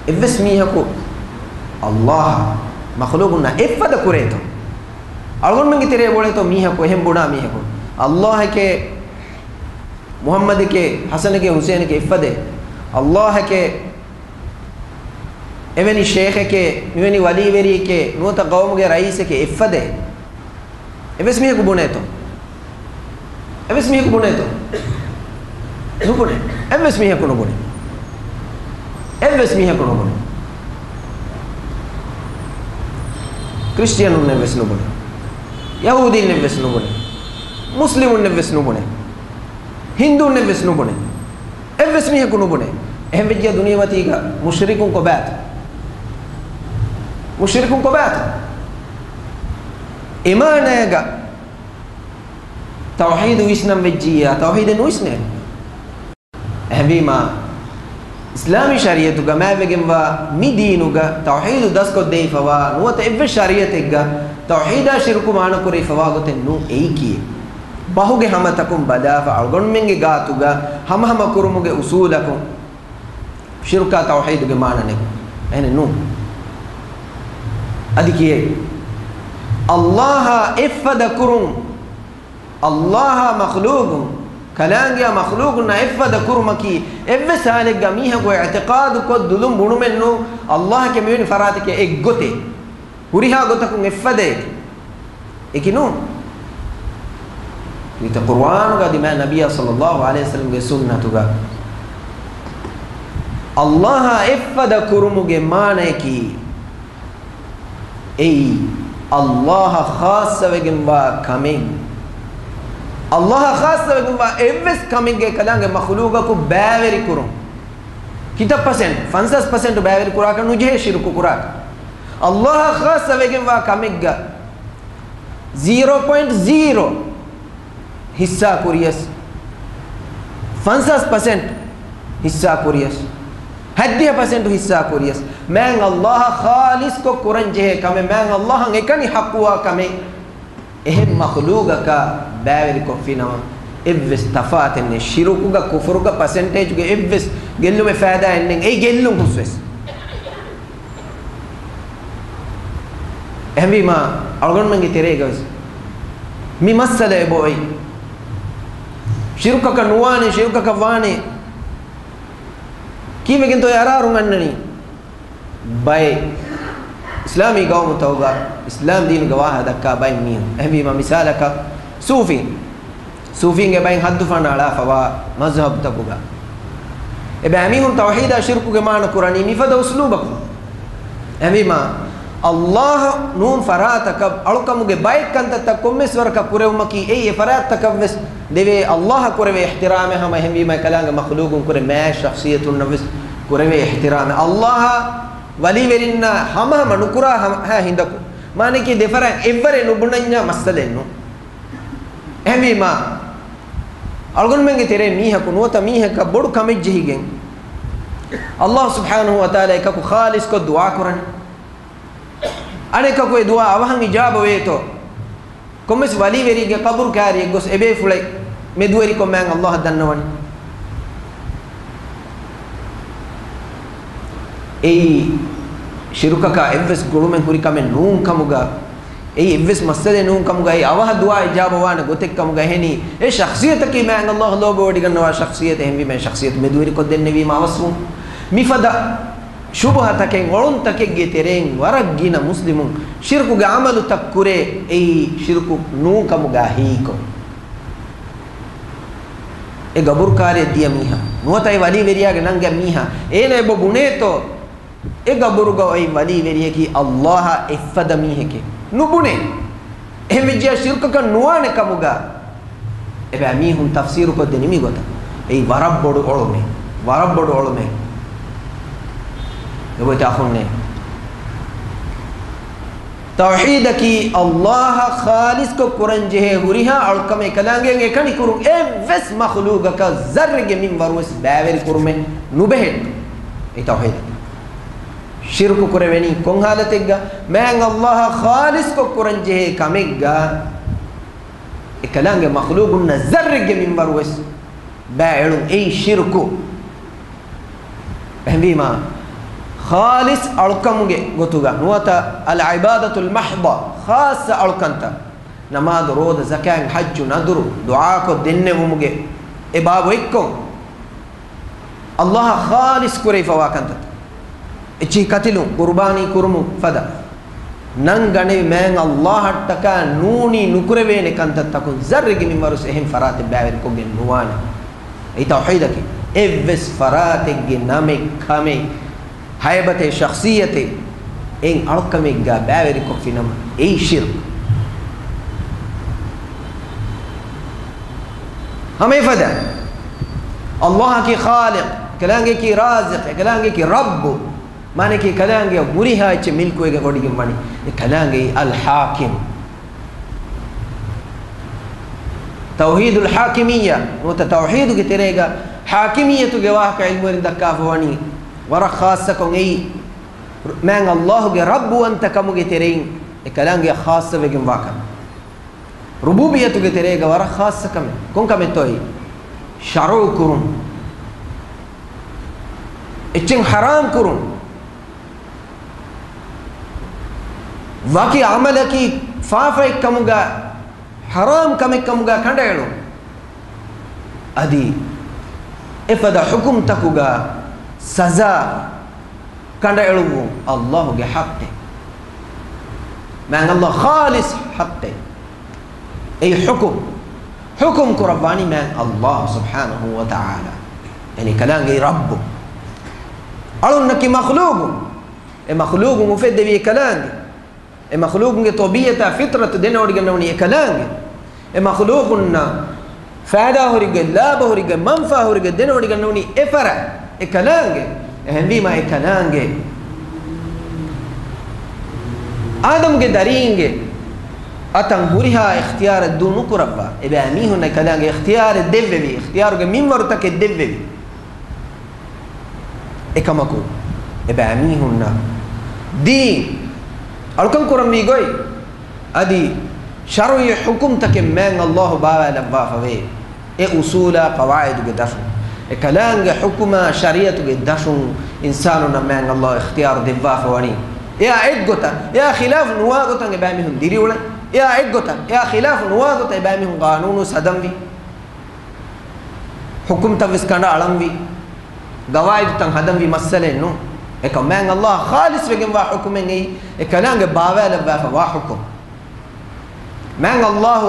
އެއްވެސް މީހަކު ﷲ އާ މަޚްލޫޤުންނާ އެއްފަދަ ކުރޭތޯ؟ އަޅުގަނޑުމެންގެ ތެރޭ ބޮޅޭތޯ މީހަކު، އެހެން ބުނާ މީހަކު؟ ﷲ އެކޭ، މުޙައްމަދެކޭ، ޙަސަނެކޭ، ޙުސައިނެކޭ އެއްފަދައޭ؟ ﷲ އެކޭ، އެވެނި ޝޭޚެކޭ، މިވެނި ވަލީވެރިއެކޭ، ނުވަތަ ޤައުމުގެ ރައީސެކޭ އެއްފަދައޭ؟ އެއްވެސް މީހަކު ބުނޭތޯ؟ އެއްވެސް މީހަކު ބުނޭތޯ؟ ނުބުނޭ. އެއްވެސް މީހަކު ނުބުނޭ. އެއްވެސް މީހަކު ނުބުނޭ. ކްރިސްޓިއަނުންނެއްވެސް ނުބުނޭ. ޔަހޫދީންނެއްވެސް ނުބުނޭ. މުސްލިމުންނެއްވެސް ނުބުނޭ. ހިންދޫންނެއްވެސް ނުބުނޭ. އެއްވެސް މީހަކު ނުބުނޭ. އެހެން ވެއްޖެ ދުނިޔެމަތީގަ މުޝްރިކުން ކޮބާތޯ؟ މުޝްރިކުން ކޮބާތޯ؟ އެމާނައިގަ ތައުޙީދު ވިސްނަން ވެއްޖިއްޔާ، ތައުޙީދެއް ނުވިސްނޭ. އެހެންވީމާ، އިސްލާމީ ޝަރީޢަތުގަ މާތްވެގެންވާ މި ދީނުގަ ތައުޙީދު ދަސްކޮށްދެވިފަވާ ނުވަތަ އެއްވެސް ޝަރީޢަތެއްގަ ތައުޙީދާ ޝިރުކު މާނަކުރެވިފަވާ ގޮތެއް ނޫން އެއީކީ. ބަހުގެ ހަމަތަކުން ބަލާފަ އަޅުގަނޑުމެންގެ ގާތުގަ ހަމަހަމަ ކުރުމުގެ އުސޫލަކުން ޝިރުކާ ތައުޙީދުގެ މާނަ ނެތް. އެހެނެއް ނޫން. އަދި ކިޔޭ، ﷲ އާ އެއްފަދަ ކުރުން، ﷲ އާ މަޚްލޫޤުން، ކަލާނގެއާ މަޚްލޫޤުންނާ އެއްފަދަ ކުރުމަކީ، އެއްވެސް ހާލެއްގަ މީހަކު އިޢްތިޤާދުކޮށް ދުލުން ބުނުމެއް ނޫން، ﷲ އެކޭ މިވެނި ފަރާތެކޭ އެއްގޮތޭ. ހުރިހާ ގޮތަކުން އެއްފަދައޭ. އެކި ނޫން. ނިތަ ޤުރުއާނުގަ އަދި މާތް ނަބިއްޔާ ޞައްލައްލާހު ޢަލައިހި ވަސައްލަމްގެ ސުންނަތުގަ ﷲ އާ އެއްފަދަ ކުރުމުގެ މާނަޔަކީ، އެއީ ﷲ އާ ޚާއްޞަވެގެންވާ ކަމެއް. ﷲ އާ ޚާއްޞަވެގެންވާ އެއްވެސް ކަމެއްގެ ކަލާނގެ މަޚްލޫޤަކު ބައިވެރިކުރުން. ކިތައް ޕަސެންޓް؟ ފަންސާސް ޕަސެންޓް ބައިވެރި ކުރާކަށް ނުޖެހޭ ޝިރުކު ކުރާކަށް. ﷲ އާ ޚާއްޞަވެގެންވާ ކަމެއްގަ ޒީރޯ ޕޮއިންޓް ޒީރޯ ހިއްސާ ކުރިޔަސް، ފަންސާސް ޕަސެންޓް ހިއްސާ ކުރިޔަސް، ހަތްދިހަ ޕަސެންޓް ހިއްސާ ކުރިޔަސް، މާތް ﷲ އާ ޚާލިޞްކޮށް ކުރަން ޖެހޭ ކަމެއް، މާތް ﷲ އަށް އެކަނި ޙައްޤުވާ ކަމެއް، އެހެން މަޚްލޫޤަކާ ބައިވެރިކޮށްފިނަމަ، އެއްވެސް ތަފާތެއް ނެތް. ޝިރުކުގަ ކުފުރުގަ ޕަސެންޓޭޖުގެ އެއްވެސް ގެއްލުމެއް ފައިދާއެއް ނެތް. އެއީ ގެއްލުން ހުސްވެސް. އެހެންވީމާ، އަޅުގަނޑުމެންގެ ތެރޭގަވެސް މި މައްސަލަ އެބައޮތް. ޝިރުކަކަށް ނުވާނެ، ޝިރުކަކަށް ވާނެ. ކީއްވެގެންތޯ އަރާރުން އަންނަނީ؟ ބައެއް އިސްލާމީ ގައުމުތަކުގަ އިސްލާމް ދީނުގެ ވާހަކަ ދައްކާ ބައެއް މީހުން. އެހެންވީމަ، މިސާލަކަށް ސޫފީން. ސޫފީންގެ ބައިން ހައްދު ފަންނާޅާފަވާ މަޒްހަބުތަކުގަ އެބައިމީހުން ތައުހީދާ ޝިރުކުގެ މާނަ ކުރަނީ މިފަދަ އުސްލޫބަކުން. އެހެންވީމަ، އައްލާހަށް ނޫން ފަރާތަކަށް އަޅުކަމުގެ ބައެއް ކަންތައްތައް ކޮންމެސް ވަރަކަށް ކުރެވުމަކީ، އެއީ އެ ފަރާތްތަކަށްވެސް ދެވޭ އައްލާހަށް ކުރެވޭ އިޙްތިރާމެއް ހަމަ. އެހެންވީމަ، އެކަލާނގެ މަޚްލޫގުން ކުރެ މާތް ޝަޚްޞިއްޔަތުންނަށްވެސް ކުރެވޭ އިޙްތިރާމެއް. އައްލާހާ ވަލީވެރިންނާ ހަމަހަމަ ނުކުރާ ހަމަ ހިނދަކު، މާނައަކީ ދެފަރާތް އެއްވަރެއް ނުބުނަންޏާ މައްސަލައެއް ނޫން. އެހެންވީމަ، އަޅުގަނޑުމެންގެ ތެރޭ މީހަކު ނުވަތަ މީހަކަށް ބޮޑު ކަމެއް ޖެހިގެން، އައްލާހު ސުބްޙާނަހު ވަތަޢާލާ އެކަކު ޚާލިޞްކޮށް ދުޢާ ކުރަނީ. އަނެކަކު އެ ދުޢާ އަވަހަށް އިޖާބަވޭތޯ؟ ކޮންމެސް ވަލީވެރިއެއްގެ ޤަބުރު ކާރިއެއް ގޮސް އެބޭފުޅެއް މެދުވެރިކޮށް މާތް އައްލާހަށް ދަންނަވަނީ. އެއީ ޝިރުކަކާ އެއްވެސް ގުޅުމެއް ހުރި ކަމެއް ނޫން ކަމުގަ، އެއީ އެއްވެސް މައްސަލައެއް ނޫން ކަމުގަ، އެއީ އަވަހަށް ދުޢާ އިޖާބަވާނެ ގޮތެއް ކަމުގަ އެހެނީ، އެ ޝަޚްޞިއްޔަތަކީ މާތް އައްލާހު ލޯބިވޮޑިގަންނަވާ ޝަޚްޞިއްޔަތެއް. އެހެންވީމަ، އެ ޝަޚްޞިއްޔަތު މެދުވެރިކޮށްދެންނެވީމަ އަވަސްވުން. މިފަދަ ޝުބުހަތަކެއް، އޮޅުންތަކެއްގެ ތެރެއިން ވަރަށް ގިނަ މުސްލިމުން ޝިރުކުގެ ޢަމަލުތައް ކުރޭ، އެއީ ޝިރުކު ނޫން ކަމުގަ ހީކޮށް. އެ ގަބުރު ކާރިއަށް ދިޔަ މީހާ، ނުވަތަ އެ ވަލީވެރިޔާގެ ނަންގަ މީހާ، އޭނަ އެބަ ބުނޭތޯ، އެ ގަބުރުގަ އޮތް ވަލީވެރިޔަކީ އައްލާހާ އެއްފަދަ މީހެކޭ. ނުބުނޭ. އެހެންވެއްޖެޔާ ޝިރުކަކަށް ނުވާނެ ކަމުގަ އެބައިމީހުން ތަފްސީރުކޮށްދެނީ މިގޮތަށް. އެއީ ވަރަށް ބޮޑު އޮޅުމެއް. ވަރަށް ބޮޑު އޮޅުމެއް. އެބައޮތް އަޚުންނޭ. ތައުޙީދަކީ އައްލާހަށް ޚާލިޞްކޮށް ކުރަންޖެހޭ ހުރިހާ އަޅުކަމެއް، އެކަލާނގެއަށް އެކަނި ކުރުން އެއްވެސް މަޚްލޫގަކަށް ޒައްރެއްގެ މިންވަރުވެސް ބައިވެރިކުރުމެއް ނުބެހޭ. އެއީ ތައުޙީދަކީ. ޝިރުކު ކުރެވެނީ ކޮން ޙާލަތެއްގަ؟ މާތް އައްލާހަށް ޚާލިޞްކޮށް ކުރަންޖެހޭ ކަމެއްގަ އެކަލާނގެ މަޚްލޫގުންނަށް ޒައްރެއްގެ މިންވަރުވެސް ބައި އެޅުން، އެއީ ޝިރުކު. އެހެންވީމާ، ޚާލިޞް އަޅުކަމުގެ ގޮތުގަ ނުވަތަ އަލް ޢިބާދަތުލް މަޙްޟަ، ޚާއްޞަ އަޅުކަންތައް، ނަމާދު، ރޯދަ، ޒަކާތް، ޙައްޖު، ނަދުރު، ދުޢާކޮށް ދެންނެވުމުގެ އެ ބާބު އެއްކޮށް، އައްލާހަށް ޚާލިޞް ކުރެވިފަވާ ކަންތައް، އެއްޗިހި ކަތިލުން، ޤުރުބާނީ ކުރުމުން ފަދަ، ނަން ގަނެވި މާތް އައްލާހަށްޓަކާ ނޫނީ ނުކުރެވޭނެ ކަންތައްތަކުން ޒައްރެއްގެ މިންވަރުސް އެހެން ފަރާތެއް ބައިވެރިކޮށްގެން ނުވާނެ. އެއީ ތައުޙީދަކީ. އެއްވެސް ފަރާތެއްގެ ނަމެއް، ކަމެއް، ހައިބަތެއް، ޝަޚްޞިއްޔަތެއް އެއް އަޅުކަމެއްގަ ބައިވެރިކޮށްފިނަމަ، އެއީ ޝިރްކު. ހަމަ އެފަދަ އައްލާހަކީ ޚާލިޤް، އެކަލާނގެއަކީ ރާޒިޤް، އެކަލާނގެއަކީ ރައްބު. މާނައަކީ އެކަލާނގެއަށް ހުރިހާ އެއްޗެއް މިލްކުވެގެން ވޮޑިގެން ވަނީ. އެކަލާނގެއީ އަލް ޙާކިމް. ތައުޙީދުލް ޙާކިމިއްޔާ ނުވަތަ ތައުޙީދުގެ ތެރޭގަ ޙާކިމިއްޔަތުގެ ވާހަކަ ޢިލްމުވެރިން ދައްކާފަ ވަނީ ވަރަށް ޚާއްޞަކަން. އެއީ މާތް އައްލާހުގެ ރައްބުވަންތަކަމުގެ ތެރެއިން އެކަލާނގެއަށް ޚާއްޞަވެގެން ވާކަން. ރުބޫބިއްޔަތުގެ ތެރޭގަ ވަރަށް ޚާއްޞަ ކަމެއް. ކޮން ކަމެއްތޯއީ؟ ޝަރުޢު ކުރުން. އެއްޗެއް ޙަރާމް ކުރުން. ވަކި ޢަމަލަކީ ފާފައެއްކަމުގަ، ޙަރާމް ކަމެއްކަމުގަ ކަނޑައެޅުން. އަދި އެފަދަ ޙުކުމްތަކުގަ ސަޒާ ކަނޑައެޅުއްވުން އައްލާހުގެ ޙައްޤެއް. މާތް އައްލާހު ޚާލިޞް ޙައްޤެއް. އެއީ ޙުކުމް. ޙުކުމް ކުރައްވާނީ މާތް އައްލާހު ސުބްޙާނަހު ވަ ތަޢާލާ. އެނީ ކަލާނގެ ރައްބު. އަޅުންނަކީ މަޚްލޫގު. އެ މަޚްލޫގުން އުފެއްދެވީ ކަލާނގެ. އެ މަޚްލޫގުންގެ ޠަބީޢަތާ ފިޠްރަތު ދެނެވޮޑިގަންނަވަނީ އެ ކަލާނގެ. އެ މަޚްލޫގުންނަށް ފައިދާ ހުރިގޮތް، ލާބަ ހުރިގޮތް، މަންފާ ހުރިގޮތް ދެނެވޮޑިގަންނަވަނީ އެ ފަރާތް، އެ ކަލާނގެ. އެހެންވީމާ އެ ކަލާނގެ އާދަމްގެ ދަރީންގެ އަތަށް ހުރިހާ އިޚްތިޔާރެއް ދޫ ނުކުރައްވާ. އެބައިމީހުންނަށް އެ ކަލާނގެ އިޚްތިޔާރެއް ދެއްވެވި، އިޚްތިޔާރުގެ މިންވަރުތަކެއް ދެއްވެވި. އެކަމަކު، އެބައިމީހުންނަށް ދީން އަޅުކަން ކުރަންވީ ގޮތް، އަދި ޝަރުޢީ ޙުކުމްތަކެއް މާތް އައްލާހު ބާވާލައްވާފަވޭ. އެ އުޞޫލާ ޤަވާޢިދުގެ ދަށުން، އެ ކަލާނގެ ޙުކުމާ ޝަރީޢަތުގެ ދަށުން އިންސާނުންނަށް މާތް އައްލާހު އިޚްތިޔާރު ދެއްވާފަ ވަނީ. އެއާ އެއްގޮތަށް، އެއާ ޚިލާފު ނުވާ ގޮތަށް އެބައިމީހުން ދިރިއުޅެން. އެއާ އެއްގޮތަށް، އެއާ ޚިލާފު ނުވާ ގޮތަށް އެބައިމީހުން ގާނޫނު ހަދަންވީ، ޙުކުމްތައް ވެސް ކަނޑައަޅަންވީ، ގަވާއިދުތައް ހަދަންވީ މައްސަލައެއް ނޫން. އެކަމް މާތް ﷲ ޚާލިޞް ވެގެންވާ ޙުކުމެއް އެއީ، އެ ކަލާނގެ ބާވާލައްވާފަ ވާ ޙުކުމް. މާތް ﷲ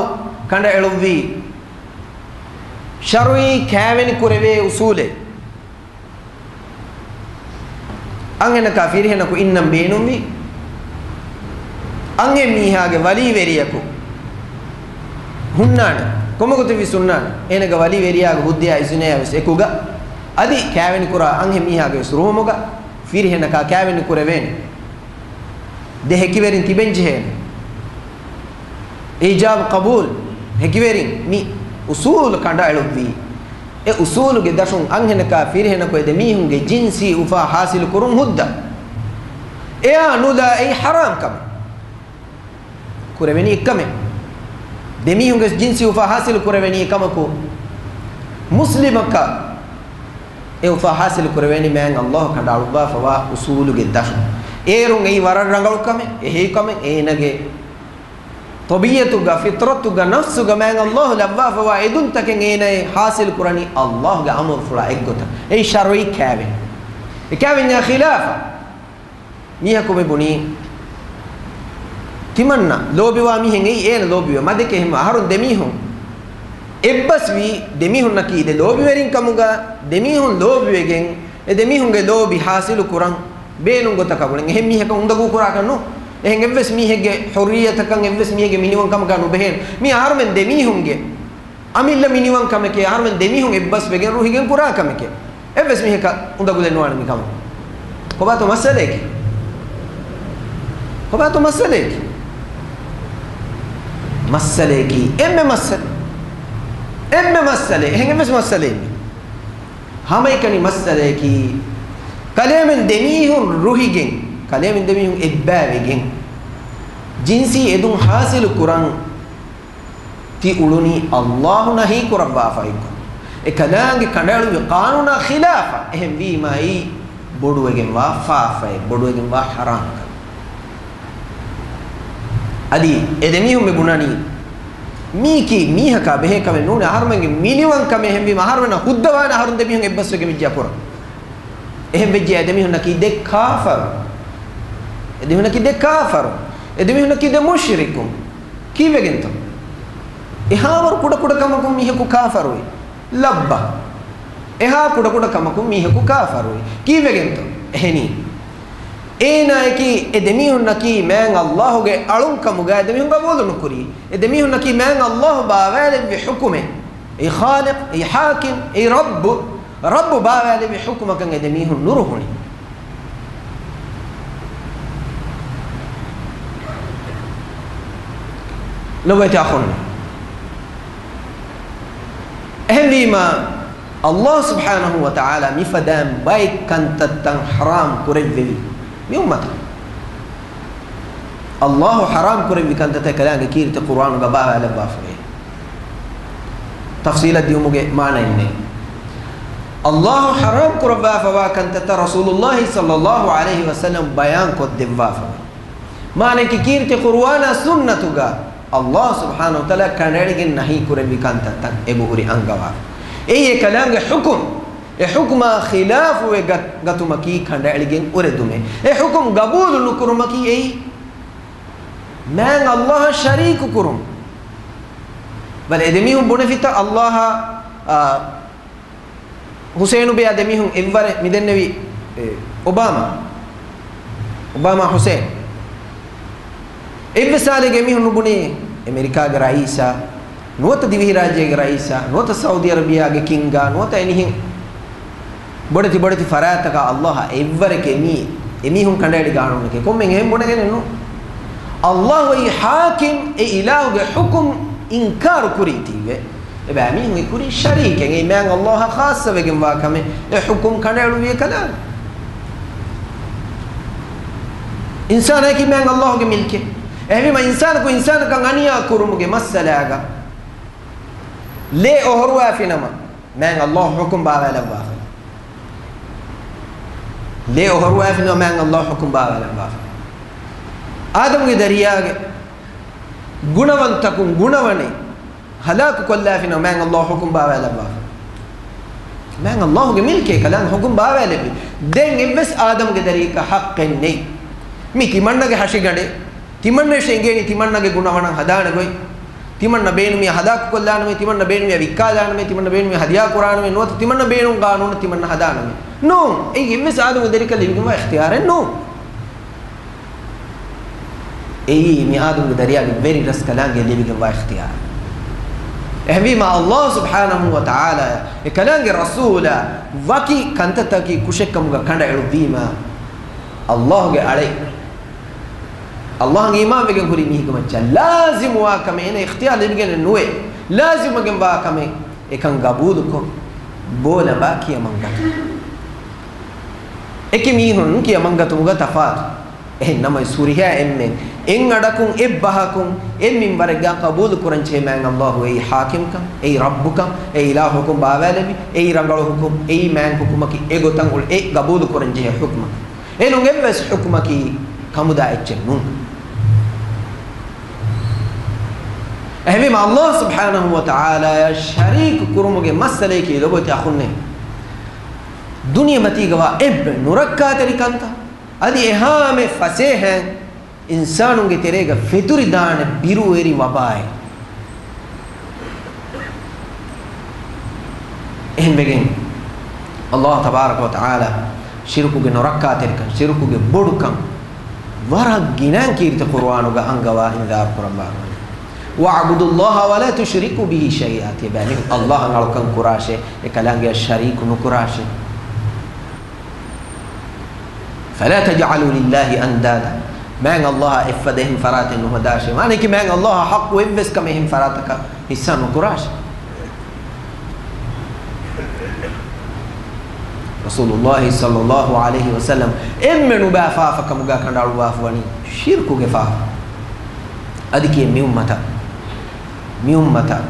ކަނޑައެޅުއްވީ ޝަރުޢީ ކައިވެނި ކުރެވޭ އުޞޫލެއް. އަންހެނަކާ ފިރިހެނަކު އިންނަން ބޭނުންވީ، އަންހެން މީހާގެ ވަލީވެރިޔަކު ހުންނާނެ، ކޮންމެ ގޮތެއްވެސް ހުންނާނެ، އޭނަގެ ވަލީވެރިޔާގެ ހުއްދަޔާ އިޒުނަޔާ ވެސް އެކުގަ، އަދި ކައިވެނިކުރާ އަންހެން މީހާގެ ވެސް ރުހުމުގަ، ފިރިހެނަކާ ކައިވެނި ކުރެވޭނެ. ދެ ހެކިވެރިން ތިބެން ޖެހޭނެ. އީޖާބު ޤަބޫލު ހެކިވެރިން މި އުޞޫލު ކަނޑައެޅުއްވީ. އެ އުޞޫލުގެ ދަށުން އަންހެނަކާ ފިރިހެނަކު އެ ދެމީހުންގެ ޖިންސީ އުފާ ޙާޞިލު ކުރުން ހުއްދަ. އެއާ ނުލާ އެއީ ޙަރާމް ކަމެއް. ކުރެވެނީ އެއްކަމެއް. ދެމީހުންގެ ޖިންސީ އުފާ ޙާޞިލު ކުރެވެނީ އެކަމަކު، މުސްލިމަކަށް އެ އުފާ ޙާޞިލު ކުރެވޭނީ މާތް ﷲ ކަނޑައަޅުއްވާފަވާ އުޞޫލުގެ ދަށުން. އޭރުން އެއީ ވަރަށް ރަނގަޅު ކަމެއް، އެ ހެޔޮ ކަމެއް، އޭނަގެ ޠަބީޢަތުގަ، ފިޠްރަތުގަ، ނަފްސުގަ މާތް ﷲ ލައްވާފަވާ އެދުންތަކެއް އޭނައަށް ޙާޞިލު ކުރަނީ ﷲ ގެ އަމުރުފުޅާ އެއްގޮތަށް. އެއީ ޝަރުޢީ ކައިވެން. އެ ކައިވެންޏާ ޚިލާފަށް. މީހަކު މި ބުނީ، ތިމަންނަ ލޯބިވާ މީހެއް އެއީ އޭނަ ލޯބިވޭ މަދެކެ އެހެން އަހަރުން ދެމީހުން އެއްބަސްވީ، ދެމީހުންނަކީ ދެ ލޯބިވެރިން ކަމުގަ، ދެމީހުން ލޯބިވެގެން އެ ދެމީހުންގެ ލޯބި ޙާޞިލު ކުރަން ބޭނުން ގޮތަކަށް ގުޅެން. އެހެން މީހަކަށް އުނދަގޫ ކުރާކަށް ނޫން. އެހެން އެއްވެސް މީހެއްގެ ޙުއްރިއްޔަތަކަށް، އެއްވެސް މީހެއްގެ މިނިވަންކަމަކަށް ނުބެހޭނެ. މީ އަހަރުމެން ދެމީހުންގެ އަމިއްލަ މިނިވަންކަމެކޭ، އަހަރުމެން ދެމީހުން އެއްބަސްވެގެން ރުހިގެން ކުރާ ކަމެކޭ. އެއްވެސް މީހަކަށް އުނދަގުލެއް ނުވާނެ މިކަމަށް. ކޮބާތޯ މައްސަލައަކީ؟ ކޮބާތޯ މައްސަލައަކީ؟ މައްސަލައަކީ އެންމެ މައްސަލަ. އެންމެ މައްސަލަ. އެހެން އެއްވެސް މައްސަލައެއް ނެތް. ހަމައެކަނި މައްސަލައަކީ، ކަލޭމެން ދެމީހުން ރުހިގެން، ކަލޭމެން ދެމީހުން އެއްބައިވެގެން، ޖިންސީ އެދުން ޙާޞިލު ކުރަން ތި އުޅުނީ ﷲ ނަހީ ކުރައްވާފައިކޮށް. އެ ކަލާނގެ ކަނޑައެޅުއްވި ޤާނޫނާ ޚިލާފަށް. އެހެންވީމާ އެއީ ބޮޑުވެގެންވާ ފާފައެއް، ބޮޑުވެގެންވާ ޙަރާމްކަމެއް. އަދި އެ ދެމީހުން މި ބުނަނީ، މީކީ މީހަކާ ބެހޭ ކަމެއް ނޫނޭ، އަހަރުމެންގެ މިނިވަންކަމެއް. އެހެންވީމަ އަހަރުމެންނަށް ހުއްދަވާނެ އަހަރުން ދެމީހުން އެއްބަސްވެގެން ވެއްޖާ ކުރަން. އެހެން ވެއްޖެ އެ ދެމީހުންނަކީ ދެ ކާފަރު. އެ ދެމީހުންނަކީ ދެ ކާފަރު. އެ ދެމީހުންނަކީ ދެ މުޝްރިކުން. ކީއްވެގެންތޯ؟ އެހާވަރު ކުޑަކުޑަ ކަމަކުން މީހަކު ކާފަރުވި. ލައްބަ. އެހާ ކުޑަކުޑަ ކަމަކުން މީހަކު ކާފަރުވި. ކީއްވެގެންތޯ؟ އެހެނީ. އޭނާއަކީ، އެ ދެމީހުންނަކީ މާތް ﷲ ގެ އަޅުން ކަމުގަ އެ ދެމީހުން ގަބޫލު ނުކުރީ. އެ ދެމީހުންނަކީ މާތް ﷲ ބާވާލެއްވި ޙުކުމެއް. އެ ޚާލިޤް، އެ ޙާކިމް، އެ ރައްބު. ރައްބު ބާވާލެއްވި ޙުކުމަކަށް އެ ދެމީހުން ނުރުހުނީ. ލޮބުވެތި އަޚުން. އެހެންވީމާ، ﷲ ސުބްޙާނަހޫ ވަތަޢާލާ މިފަދައިން ބައެއް ކަންތައްތައް ޙަރާމް ކުރެއްވެވި މި އުއްމަތަށް. ﷲ ޙަރާމް ކުރެއްވި ކަންތައްތައް ކަލާނގެ ކީރިތި ޤުރުއާނުގަ ބާވާލައްވާފަވޭ. ތަފްޞީލަށް ދިއުމުގެ މާނައެއް ނެތް. ﷲ ޙަރާމް ކުރައްވާފަވާ ކަންތައްތައް ރަސޫލުﷲ ޞައްލަﷲ ޢަލައިހި ވަސައްލަމް ބަޔާން ކޮށްދެއްވާފަވޭ. މާނައަކީ ކީރިތި ޤުރުއާނާ ސުންނަތުގަ ﷲ ސުބްޙާނަހޫ ވަތަޢާލާ ކަނޑައެޅިގެން ނަހީ ކުރެއްވި ކަންތައްތައް އެބަހުރި އަންގަވާފަ. އެއީ އެ ކަލާނގެ ޙުކުމް. އެ ޙުކުމާ ޚިލާފުވެ ގަ-، ގަތުމަކީ ކަނޑައެޅިގެން އުރެދުމެއް. އެ ޙުކުމް ގަބޫލު ނުކުރުމަކީ އެއީ މާތް ﷲއަށް ޝަރީކު ކުރުން. ބަލަ އެ ދެމީހުން ބުނެފިތަ ﷲއާ، އާ، ޙުސައިނުބެއާ ދެމީހުން އެއްވަރެއް މިދެންނެވި، އެ، އޮބާމާ. އޮބާމާ ޙުސައިން. އެއްވެސް ސާލެއްގެ މީހުން ނުބުނީ އެމެރިކާގެ ރައީސާ، ނުވަތަ ދިވެހިރާއްޖޭގެ ރައީސާ، ނުވަތަ ސައުދީ އަރަބިޔާގެ ކިންގާ، ނުވަތަ އެނިހެން ބޮޑެތި ބޮޑެތި ފަރާތްތަކާ ﷲއަށް އެއްވަރެކޭ މީ، އެމީހުން ކަނޑައެޅި ގާނޫނެކޭ ކޮންމެ އެހެން ބުނެގެނެއް ނޫން. ﷲ އެއީ ޙާކިމް، އެ އިލާހުގެ ޙުކުމް އިންކާރު ކުރީތީވެ. އެބައިމީހުން އެ ކުރީ ޝަރީކެއް. އެއީ މާތް ﷲއާ ޚާއްޞަވެގެންވާ ކަމެއް. އެ ޙުކުމް ކަނޑައެޅުއްވި ކަލާނގެ. އިންސާނާއަކީ މާތް ﷲގެ މިލްކެއް. އެހެންވީމަ އިންސާނަކު އިންސާނަކަށް އަނިޔާ ކުރުމުގެ މައްސަލާގަ ލޭ އޮހޮރުވާފިނަމަ، މާތް ﷲ ޙުކުމް ބާވާލައްވާފަ. ލޭ އޮހޮރުވާފިނަމަ، މާތް ﷲ ޙުކުމް ބާވާލައްވާފަ. އާދަމުގެ ދަރިޔާގެ ގުނަވަންތަކުން ގުނަވަނެއް ހަލާކު ކޮށްލާފިނަމަ، މާތް ﷲ ޙުކުމް ބާވާލައްވާފަ. މާތް ﷲގެ މިލްކޭ ކަލާނގެ ޙުކުމް ބާވާލެއްވި. ދެން އެއްވެސް އާދަމްގެ ދަރިއަކަށް ޙައްޤެއް ނެތް. މީ ތިމަންނަގެ ހަށިގަނޑެއް. ތިމަންނައަށް އެނގޭނީ ތިމަންނަގެ ގުނަވަނަށް ހަދާނެ ގޮތް. ތިމަންނަ ބޭނުމިޔާ ހަލާކު ކޮށްލާނަމޭ، ތިމަންނަ ބޭނުމިޔާ ވިއްކާލާނަމޭ، ތިމަންނަ ބޭނުމިޔާ ހަދިޔާ ކުރާނަމޭ، ނުވަތަ ތިމަންނަ ބޭނުން ގާނޫނަށް ތިމަންނަ ހަދާނަމޭ. ނޫން. އެއީ އެއްވެސް އާދަމްގެ ދަރިއަކަށް ލިބިގެންވާ އިޚްތިޔާރެއް ނޫން. އެއީ މި އާދަމްގެ ދަރިޔާގެ ވެރިރަސްކަލާނގެ ލިބިގެންވާ އިޚްތިޔާރު. އެހެންވީމާ، ﷲ ސުބްޙާނަހޫ ވަތަޢާލާ އެ ކަލާނގެ ރަސޫލާ ވަކި ކަންތައްތަކަކީ ކުށެއްކަމުގަ ކަނޑައެޅުއްވީމާ، ﷲގެ އަޅެއް، ﷲ އަށް އީމާންވެގެން ހުރި މީހެއްގެ މައްޗަށް ލާޒިމުވާ ކަމެއް، އޭނަ އިޚްތިޔާރު ލިބިގެނެއް ނުވޭ. ލާޒިމުވެގެންވާ ކަމެއް އެކަން ގަބޫލުކޮށް، ބޯލަބާ ކިޔަމަންގަތުން. އެކި މީހުން ކިޔަމަންގަތުމުގަ ތަފާތު. އެހެން ނަމަވެސް ހުރިހާ އެންމެން އެއް އަޑަކުން އެއް ބަހަކުން އެއް މިންވަރެއްގަ ޤަބޫލު ކުރަންޖެހޭ މާތް ﷲ އެއީ ޙާކިމްކަން، އެއީ ރައްބުކަން، އެއީ އިލާހު ޙުކުމް ބާވާލެއްވި، އެއީ ރަނގަޅު ޙުކުމް، އެއީ މާތް ޙުކުމަކީ އެ ގޮތަށް އުޅޭ ގަބޫލު ކުރަންޖެހޭ ޙުކުމަކީ. އެނޫން އެއްވެސް ޙުކުމަކީ ކަމުދާ އެއްޗެއް ނޫން. އެހެންވީމަ، ﷲ ސުބްޙާނަހޫ ވަތަޢާލާއަށް ޝަރީކު ކުރުމުގެ މައްސަލަޔަކީ ލޮބުވެތި އަޚުންނޭ، ދުނިޔެމަތީގަވާ އެއްވެ ނުރައްކާތެރި ކަންތައް، އަދި އެހާމެ ފަސޭހައިން އިންސާނުންގެ ތެރޭގަ ފެތުރިދާނެ ބިރުވެރި ވަބާއެއް. އެހެންވެގެން، ﷲ ތަބާރަކަ ވަތަޢާލާ ޝިރުކުގެ ނުރައްކާތެރިކަން، ޝިރުކުގެ ބޮޑުކަން ވަރަށް ގިނައިން ކީރިތި ޤުރުއާނުގަ އަންގަވާ އިންޒާރު ކުރައްވާފަވަނީ. "وَاعْبُدُوا اللَّهَ وَلَا تُشْرِكُوا بِهِ شَيْئًا." ތިޔަބައިމީހުން ﷲ އަށް އަޅުކަން ކުރާށޭ، އެކަލާނގެއަށް ޝަރީކު ނުކުރާށޭ. "فَلَا تَجْعَلُوا لِلَّهِ أَنْدَادًا." މާތް ﷲ އަށް އެއްފަދަ އެހެން ފަރާތެއް ނުހަދާށޭ. މާނައަކީ މާތް ﷲ އަށް ޙައްޤު އެއްވެސް ކަމެއް އެހެން ފަރާތަކަށް ޙިއްޞާ ނުކުރާށޭ. ރަސޫލުﷲ ޞައްލަﷲ ޢަލައިހި ވަސައްލަމް އެންމެ ނުބައި ފާފަ ކަމުގަ ކަނޑައަޅުއްވާފަވަނީ ޝިރުކުގެ ފާފަ. އަދި ކިޔޭ މިއުއްމަތަށް، މިއުއްމަތަށް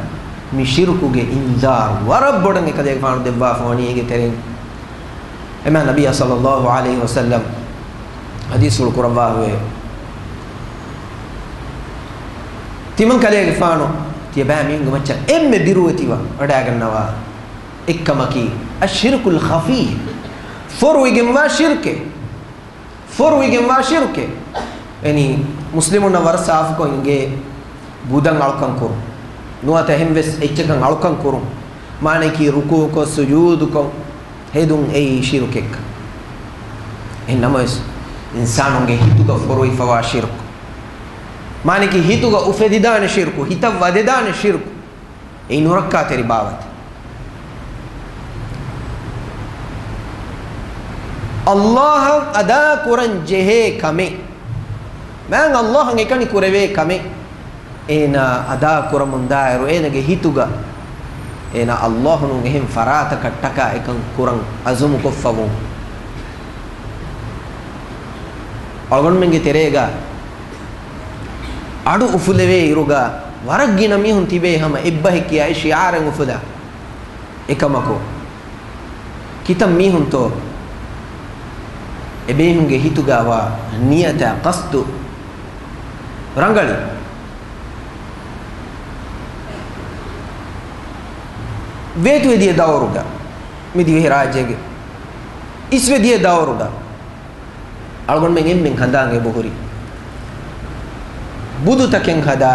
މި ޝިރުކުގެ އިންޒާރު ވަރަށް ބޮޑަށް އެކަލޭގެފާނު ދެއްވާފަވަނީ އޭގެ ތެރެއިން. އެމާ ނަބިއްޔާ ޞައްލަﷲ ޢަލައިހި ވަސައްލަމް ޙަދީޘްފުޅު ކުރައްވާފަވޭ. ތިމަން ކަލޭގެފާނު ތިޔަބައިމީހުންގެ މައްޗަށް އެންމެ ބިރުވެތިވަ ވަޑައިގަންނަވާ އެއްކަމަކީ، الشرك الخفي، ފޮރުވިގެންވާ ޝިރުކެއް. ފޮރުވިގެންވާ ޝިރުކެއް. އެނީ، މުސްލިމުންނަށް ވަރަށް ސާފުކޮށް އިނގޭ ބުދަށް އަޅުކަން ކުރުން. ނުވަތަ އެހެންވެސް އެއްޗަކަށް އަޅުކަން ކުރުން. މާނައަކީ ރުކޫޢުކޮށް، ސުޖޫދުކޮށް ހެދުން އެއީ ޝިރުކެއްކަން. އެހެން ނަމަވެސް، އިންސާނުންގެ ހިތުގަ ފޮރުވިފަވާ ޝިރުކު. މާނައަކީ ހިތުގަ އުފެދިދާނެ ޝިރުކު، ހިތަށް ވަދެދާނެ ޝިރުކު. އެއީ ނުރައްކާތެރި ބާވަތެއް. ﷲ އަށް އަދާ ކުރަން ޖެހޭ ކަމެއް، މާތް ﷲ އަށް އެކަނި ކުރެވޭ ކަމެއް، އޭނާ އަދާ ކުރަމުންދާއިރު، އޭނަގެ ހިތުގަ އޭނާ ﷲ ނޫން އެހެން ފަރާތަކަށްޓަކާ އެކަން ކުރަން އަޒުމުކޮށްފަވުން. އަޅުގަނޑުމެންގެ ތެރޭގަ އަޑު އުފުލެވޭ އިރުގަ ވަރަށް ގިނަ މީހުން ތިބޭ ހަމަ އެއްބަހެއް ކިޔާ އެ ޝިޢާރެއް އުފުލާ. އެކަމަކު، ކިތައް މީހުންތޯ އެބޭހުންގެ ހިތުގަ ވާ ނިޔަތާ ޤަޞްދު ރަނގަޅީ؟ ވޭތުވެދިޔަ ދައުރުގަ، މި ދިވެހިރާއްޖޭގެ އިސްވެދިޔަ ދައުރުގަ، އަޅުގަނޑުމެން އެންމެން ހަނދާން އެބަހުރި ބުދުތަކެއް ހަދާ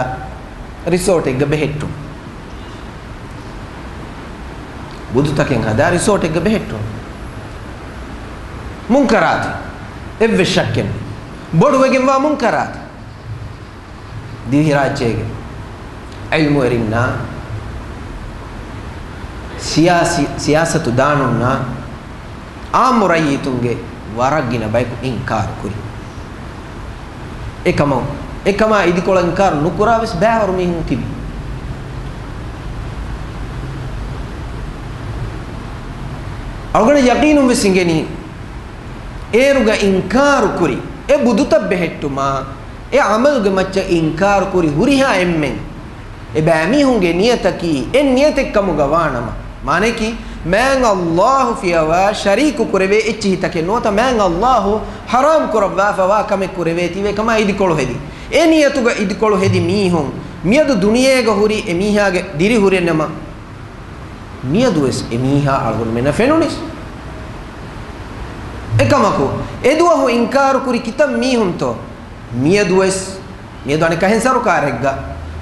ރިސޯޓެއްގަ ބެހެއްޓުން. ބުދުތަކެއް ހަދާ ރިސޯޓެއްގަ ބެހެއްޓުން. މުންކަރާތެއް. އެއްވެސް ޝައްކެއް ނެތް. ބޮޑުވެގެންވާ މުންކަރާތެއް. ދިވެހިރާއްޖޭގެ ޢިލްމުވެރިންނާ، ސިޔާސީ، ސިޔާސަތު ދާނުންނާ، ޢާއްމު ރައްޔިތުންގެ ވަރަށް ގިނަ ބަޔަކު އިންކާރު ކުރި. އެކަމަށް، އެކަމާ އިދިކޮޅަށް އިންކާރު ނުކުރާ ވެސް ބައިވަރު މީހުން ތިބި. އަޅުގަނޑަށް ޔަޤީނުން ވެސް އިނގެނީ، އޭރުގަ އިންކާރު ކުރި އެ ބުދުތައް ބެހެއްޓުމާ، އެ ޢަމަލުގެ މައްޗަށް އިންކާރު ކުރި ހުރިހާ އެންމެން، އެބައިމީހުންގެ ނިޔަތަކީ އެއް ނިޔަތެއް ކަމުގަ ވާނަމަ، މާނައަކީ، މާތް ﷲ ފިޔަވާ ޝަރީކު ކުރެވޭ އެއްޗިހިތަކެއް ނުވަތަ މާތް ﷲ ޙަރާމް ކުރައްވާފަވާ ކަމެއް ކުރެވޭތީވެ ކަމާ އިދިކޮޅު ހެދި. އެ ނިޔަތުގަ އިދިކޮޅު ހެދި މީހުން، މިއަދު ދުނިޔޭގަ ހުރި އެ މީހާގެ ދިރި ހުރެނަމަ، މިއަދުވެސް އެ މީހާ އަޅުގަނޑުމެންނަށް ފެނުނިސް. އެކަމަކު، އެދުވަހު އިންކާރު ކުރި ކިތައް މީހުންތޯ، މިއަދުވެސް، މިއަދު އަނެއްކަހެން ސަރުކާރެއްގަ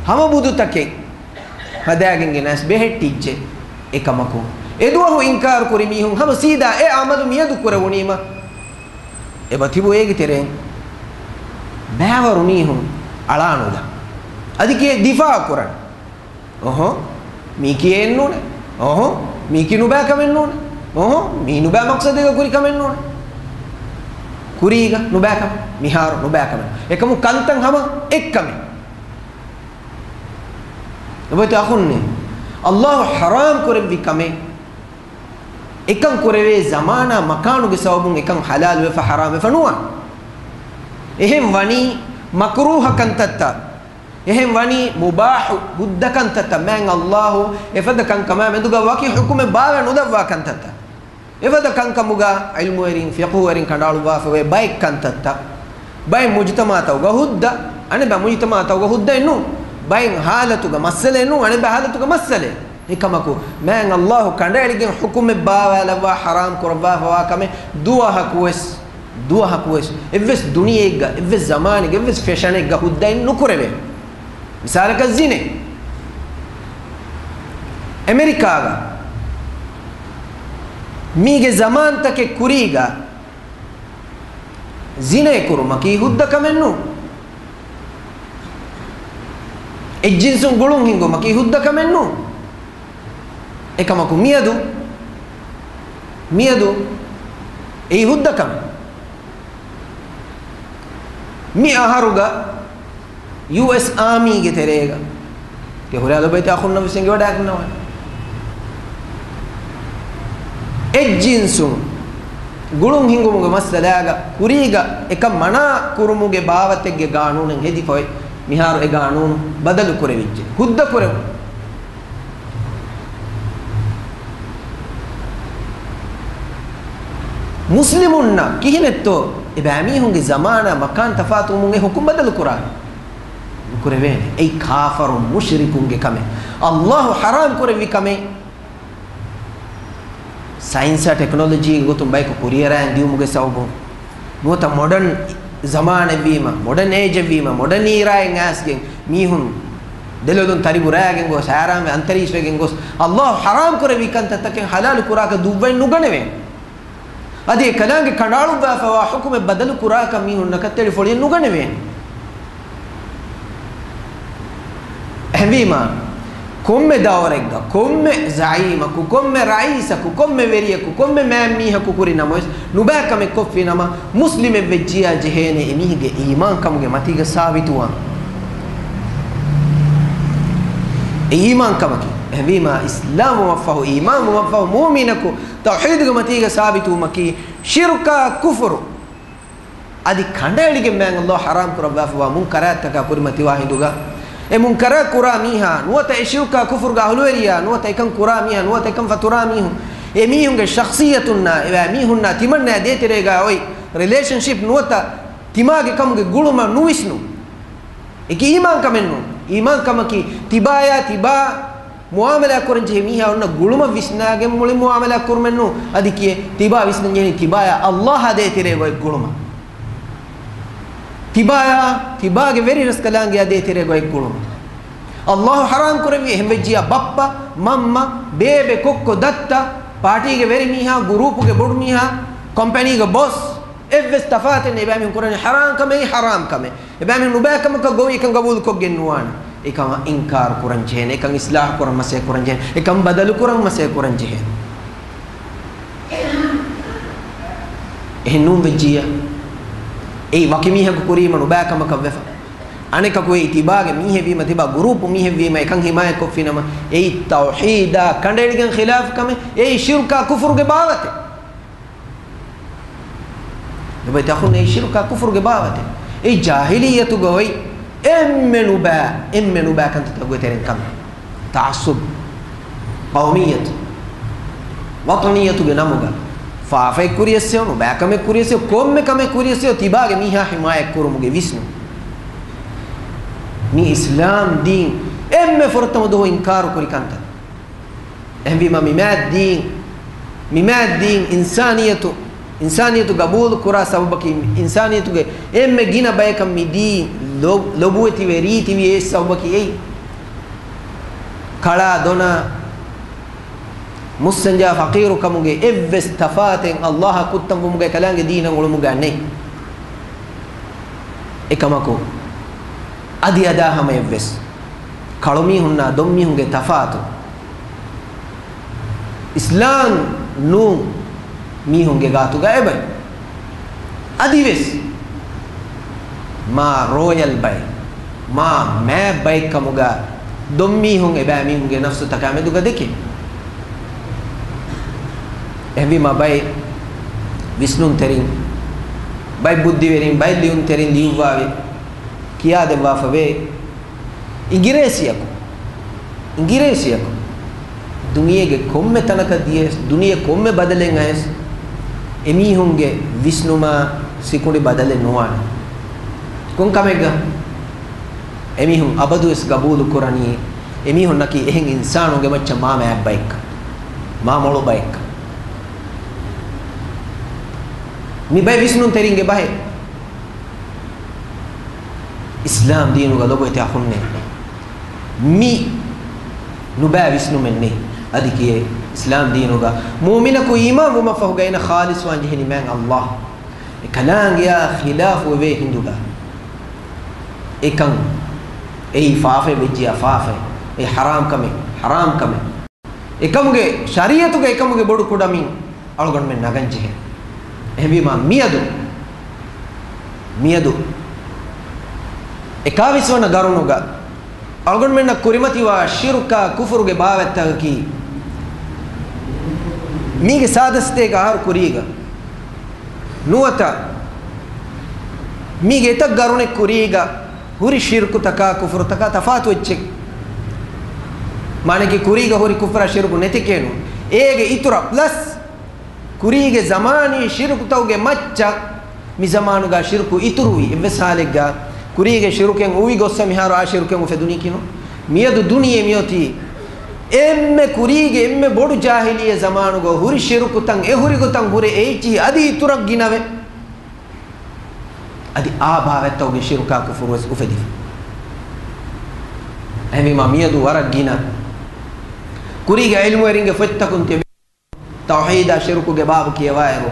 ހަމަ ބުދުތަކެއް ހަދާގެން ގެނަސް ބެހެއްޓިއްޖެ. އެކަމަކު، އެދުވަހު އިންކާރު ކުރި މީހުން ހަމަ ސީދާ އެ އަމަލު މިއަދު ކުރެވުނީމަ، އެބަ ތިބު އޭގެ ތެރެއިން ބައިވަރު މީހުން އަޅާނުލާ. އަދި ކިޔޭ ދިފާއު ކުރަން. އޮހޮ، މީކީ އެއްނޫނެ. އޮހޮ، މީކީ ނުބައި ކަމެއްނޫނެ. އޮހޮ، މީ ނުބައި މަޤްޞަދެއްގަ ކުރި ކަމެއްނޫނެ. ކުރީގަ ނުބައި ކަމެއް، މިހާރު ނުބައި ކަމެއް. އެކަމު ކަންތައް ހަމަ އެއްކަމެއް. އެބައޮތް އަޚުންނޭ، އައްލާހު ޙަރާމް ކުރެއްވި ކަމެއް އެކަން ކުރެވޭ ޒަމާނާ މަކާނުގެ ސަބަބުން އެކަން ޙަލާލުވެފަ ޙަރާމްވެފަ ނުވާނެ. އެހެން ވަނީ މަކްރޫހަ ކަންތައްތައް. އެހެން ވަނީ މުބާޙު ހުއްދަ ކަންތައްތައް. މާތް އައްލާހު އެފަދަ ކަންކަމާ މެދުގަ ވަކި ޙުކުމެއް ބާވައި ނުދައްވާ ކަންތައްތައް. އެފަދަ ކަންކަމުގަ ޢިލްމުވެރިން، ފިޤުހުވެރިން ކަނޑައަޅުއްވާފަވޭ ބައެއް ކަންތައްތައް. ބައެއް މުޖުތަމަޢުތަކުގަ ހުއްދަ، އަނެއްބައި މުޖުތަމަޢުތަކުގަ ހުއްދައެއް ނޫން. ބައެއް ޙާލަތުގަ މައްސަލައެއް ނޫން، އަނެއްބައި ޙާލަތުގަ މައްސަލައެއް. އެކަމަކު، މާތް އައްލާހު ކަނޑައެޅިގެން ޙުކުމެއް ބާވާލައްވާ ޙަރާމް ކުރައްވާފަވާ ކަމެއް ދުވަހަކުވެސް، ދުވަހަކުވެސް، އެއްވެސް ދުނިޔެއެއްގަ، އެއްވެސް ޒަމާނެއްގަ، އެއްވެސް ފެޝަނެއްގަ ހުއްދައެއް ނުކުރެވޭ. މިސާލަކަށް ޒިނޭ. އެމެރިކާގަ މީގެ ޒަމާންތަކެއް ކުރީގަ ޒިނޭ ކުރުމަކީ ހުއްދަ ކަމެއް ނޫން. އެއްޖިންސުން ގުޅުން ހިންގުމަކީ ހުއްދަ ކަމެއް ނޫން. އެކަމަކު މިއަދު، މިއަދު އެއީ ހުއްދަ ކަމެއް. މި އަހަރުގަ ޔޫއެސް އާމީގެ ތެރޭގަ ކެ ހުރިހާ ލޮބުވެތި އަޚުންނަށް ވެސް އެނގިވަޑައިގަންނަވާނެ. އެއްޖިންސުން ގުޅުން ހިންގުމުގެ މައްސަލާގަ ކުރީގަ އެކަން މަނާ ކުރުމުގެ ބާވަތެއްގެ ގާނޫނެއް ހެދިފަ އޮތް. މިހާރު އެ ގާނޫނު ބަދަލު ކުރެވިއްޖެ. ހުއްދަ ކުރެވުނު. މުސްލިމުންނަށް ކިހިނެއްތޯ އެބައިމީހުންގެ ޒަމާނާ މަކާން ތަފާތުވުމުން އެ ހުކުމް ބަދަލު ކުރާނެ؟ ނުކުރެވޭނެ. އެއީ ކާފަރު މުޝްރިކުންގެ ކަމެއް. އައްލާހު ޙަރާމް ކުރެއްވި ކަމެއް. ސައިންސާ ޓެކްނޮލޮޖީގެ ގޮތުން ބަޔަކު ކުރިއަރައިގެން ދިޔުމުގެ ސަބަބުން ނުވަތަ މޮޑަން ޒަމާނެއްވީމަ، މޮޑަން އޭޖެއްވީމަ، މޮޑަން އީރާއެއް އައިސްގެން މީހުން ދެލޮލުން ތަރިބު ރާގެން ގޮސް، ހައިރާންވެ އަންތަރީސްވެގެން ގޮސް، އައްލާހު ޙަރާމް ކުރެއްވި ކަންތައްތަކެއް ޙަލާލު ކުރާކަށް ދުއްވައެއް ނުގަނެވޭނެ. އަދި އެކަލާނގެ ކަނޑައަޅުއްވާފަވާ ޙުކުމެއް ބަދަލު ކުރާކަށް މީހުންނަކަށް ތެޅިފޮޅިއެއް ނުގަނެވޭނެ. އެހެންވީމާ، ކޮންމެ ދައުރެއްގަ، ކޮންމެ ޒަޢީމަކު، ކޮންމެ ރައީސަކު، ކޮންމެ ވެރިޔަކު، ކޮންމެ މާތް މީހަކު ކުރި ނަމަވެސް، ނުބައި ކަމެއް ކޮށްފި ނަމަ، މުސްލިމެއް ވެއްޖިޔާ ޖެހޭނެ އެމީހެއްގެ އީމާން ކަމުގެ މަތީގަ ސާބިތުވާން. އެ އީމާން ކަމަކީ. އެހެންވީމާ، އިސްލާމް ވުމަށްފަހު، އީމާން ވުމަށްފަހު، މުއުމިނަކު ތައުޙީދުގެ މަތީގަ ސާބިތުވުމަކީ، ޝިރުކާ ކުފުރު. އަދި ކަނޑައެޅިގެން މާތް އައްލާހު ޙަރާމް ކުރައްވާފަވާ މުންކަރާތްތަކާ ކުރިމަތިވާ ހިނދުގަ، އެ މުންކަރާތް ކުރާ މީހާ، ނުވަތަ އެ ޝިރުކާ ކުފުރުގެ އަހުލުވެރިޔާ، ނުވަތަ އެކަން ކުރާ މީހާ، ނުވަތަ އެކަން ފަތުރާ މީހުން، އެ މީހުންގެ ޝަޚްޞިއްޔަތުންނާ، އެ މީހުންނާ ތިމަންނާ ދޭތެރޭގަ އޮތް ރިލޭޝަންޝިޕް ނުވަތަ ތިމާގެ ކަމުގެ ގުޅުމަށް ނުވިސްނުން. އެކި އީމާން ކަމެއް ނޫން. އީމާން ކަމަކީ، ތިބާޔާ ތިބާ މުއާމަލާ ކުރަން ޖެހޭ މީހާ އޮންނަ ގުޅުމަށް ވިސްނާގެން މުޅި މުއާމަލާ ކުރުމެއް ނޫން. އަދި ކިޔޭ، ތިބާ ވިސްނަން ޖެހެނީ ތިބާޔާ އައްލާހާ ދޭތެރޭގަ އޮތް ގުޅުމަށް. ތިބާޔާ ތިބާގެ ވެރި ރަސްކަލާނގެޔާ ދޭތެރޭގަ އޮތް ގުޅުމަށް. އައްލާހު ޙަރާމް ކުރެއްވި އެހެން ވެއްޖިޔާ ބައްޕަ، މަންމަ، ބޭބެ، ކޮއްކޮ، ދައްތަ، ޕާޓީގެ ވެރި މީހާ، ގުރޫޕުގެ ބޮޑު މީހާ، ކޮމްޕެނީގެ ބޮސް، އެއްވެސް ތަފާތެއް ނެތް. އެބައިމީހުން ކުރަނީ ޙަރާމް ކަމެއް، ޙަރާމް ކަމެއް. އެބައިމީހުން ނުބައި ކަމަކަށް ގޮވީ އެކަން ގަބޫލުކޮށްގެން ނުވާނެ. އެކަމަށް އިންކާރު ކުރަން ޖެހޭނެ. އެކަން އިސްލާޙު ކުރަން މަސައްކަތް ކުރަން ޖެހޭނެ. އެކަން ބަދަލު ކުރަން މަސައްކަތް ކުރަން ޖެހޭނެ. އެހެން ނޫން ވެއްޖިއްޔާ، އެއީ ވަކި މީހަކު ކުރީމަ ނުބައި ކަމަކަށް ވެފަ. އަނެކަކު އެއީ ތިބާގެ މީހެއް ވީމަ، ތިބާ ގުރޫޕު މީހެއް ވީމަ، އެކަން ހިމާޔަތް ކޮށްފިނަމަ، އެއީ ތައުޙީދާ ކަނޑައެޅިގެން ޚިލާފު ކަމެއް، އެއީ ޝިރުކާ ކުފުރުގެ ބާވަތެއް. ލޮބުވެތި އަޚުން، އެއީ ޝިރުކާ ކުފުރުގެ ބާވަތެއް. އެއީ ޖާހިލިއްޔަތުގަ އޮތް އެންމެ ނުބައި، އެންމެ ނުބައި ކަންތައްތަކުގެ ތެރެއިން ކަމެއް. ތަޢައްޞުބް، ޤައުމިއްޔަތު، ވަޠަނިއްޔަތުގެ ނަމުގަ ފާފައެއް ކުރިޔަސް ހެޔޮ، ނުބައި ކަމެއް ކުރިޔަސް ހެޔޮ، ކޮންމެ ކަމެއް ކުރިޔަސް ހެޔޮ، ތިބާގެ މީހާ ހިމާޔަތް ކުރުމުގެ ވިސްނުން. މި އިސްލާމް ދީން އެންމެ ފުރަތަމަ ދުވަހު އިންކާރު ކުރި ކަންތައް. އެހެންވީމަ، މި މާތް ދީން، މި މާތް ދީން އިންސާނިއްޔަތު، އިންސާނިއްޔަތު ގަބޫލު ކުރާ ސަބަބަކީ، އިންސާނިއްޔަތުގެ އެންމެ ގިނަ ބަޔަކަށް މި ދީން ލޮ-، ލޮބުވެތިވެ ރީތިވި އެއް ސަބަބަކީ އެއީ. ކަޅާ ދޮނާ މުއްސަންޖާ ފަޤީރުކަމުގެ އެއްވެސް ތަފާތެއް ﷲ އަށް ކުއްތަންވުމުގައި ކަލާނގެ ދީނަށް އުޅުމުގަ ނެތް. އެކަމަކު، އަދި އަދާ ހަމަޔަށްވެސް ކަޅުމީހުންނާ ދޮންމީހުންގެ ތަފާތު އިސްލާމް ނޫން މީހުންގެ ގާތުގަ އެބައި. އަދިވެސް މާ ރޯޔަލް ބައެއް، މާ މާތް ބައެއްކަމުގަ ދޮންމީހުން އެބައިމީހުންގެ ނަފްސުތަކާ މެދުގަ ދެކެ. އެހެންވީމަ ބައެއް ވިސްނުންތެރިން، ބައެއް ބުއްދިވެރިން، ބައެއް ލިޔުންތެރިން ލިޔުއްވާވެ ކިޔާދެއްވާފަވޭ. އިނގިރޭސިއަކު، އިނގިރޭސިއަކު ދުނިޔޭގެ ކޮންމެ ތަނަކަށް ދިޔަސް، ދުނިޔެ ކޮންމެ ބަދަލެއް އަޔަސް، އެމީހުންގެ ވިސްނުމާ ސިކުނޑި ބަދަލެއް ނުވާނެ. ކޮން ކަމެއްގަ؟ އެމީހުން އަބަދުވެސް ގަބޫލު ކުރަނީ، އެމީހުންނަކީ އެހެން އިންސާނުންގެ މައްޗަށް މާ މާތްބައެއްކަން، މާ މޮޅު ބައެއްކަން. މި ބައެއް ވިސްނުންތެރިންގެ ބަހެއް. އިސްލާމް ދީނުގަ ލޮބުވެތި އަޚުންނޭ، މި ނުބައި ވިސްނުމެއް ނެތް. އަދި ކިޔޭ، އިސްލާމް ދީނުގަ މުއުމިނަކު އީމާން ވުމަށްފަހުގަ އޭނަ ޚާލިޞްވާން ޖެހެނީ މާތް ﷲ. އެ ކަލާނގެއާ ޚިލާފުވެވޭ ހިނދުގަ، އެކަން އެއީ ފާފައެއް ވެއްޖިޔާ ފާފައެއް، އެ ޙަރާމް ކަމެއް ޙަރާމް ކަމެއް. އެކަމުގެ ޝަރީޢަތުގަ އެކަމުގެ ބޮޑު ކުޑަމިން އަޅުގަނޑުމެން ނަގަން ޖެހޭ. އެހެންވީމާ، މިއަދު، މިއަދު އެކާވީސް ވަނަ ގަރުނުގަ އަޅުގަނޑުމެންނަށް ކުރިމަތިވާ ޝިރުކާ ކުފުރުގެ ބާވަތްތަކަކީ، މީގެ ސާދަ ސަތޭކަ އަހަރު ކުރީގަ ނުވަތަ މީގެ އެތައް ގަރުނެއް ކުރީގަ ހުރި ޝިރުކުތަކާ ކުފުރުތަކާ ތަފާތު އެއްޗެއް. މާނައަކީ، ކުރީގަ ހުރި ކުފުރާ ޝިރުކު ނެތެކޭނު. އޭގެ އިތުރަށް ޕްލަސް، ކުރީގެ ޒަމާނީ ޝިރުކުތަކުގެ މައްޗަށް މި ޒަމާނުގަ ޝިރުކު އިތުރުވި އެއްވެސް ހާލެއްގަ، ކުރީގެ ޝިރުކެއް އުވި ގޮއްސަ މިހާރު އާ ޝިރުކެއް އުފެދުނީކީނު. މިއަދު ދުނިޔެ މިއޮތީ އެންމެ ކުރީގެ އެންމެ ބޮޑު ޖާހިލިއްޔަ ޒަމާނުގަ ހުރި ޝިރުކުތައް އެ ހުރި ގޮތަށް ހުރެ އެއްޗިހި އަދި އިތުރަށް ގިނަވެ. އަދި އާ ބާވަތްތަކުގެ ޝިރުކާ ކުފުރުވެސް އުފެދިފަ. އެހެންވީމާ މިއަދު ވަރަށް ގިނަ ކުރީގެ ޢިލްމުވެރިންގެ ފޮތްތަކުން ތިބެ ތައުޙީދާ ޝިރުކުގެ ބާބު ކިޔަވާއިރު،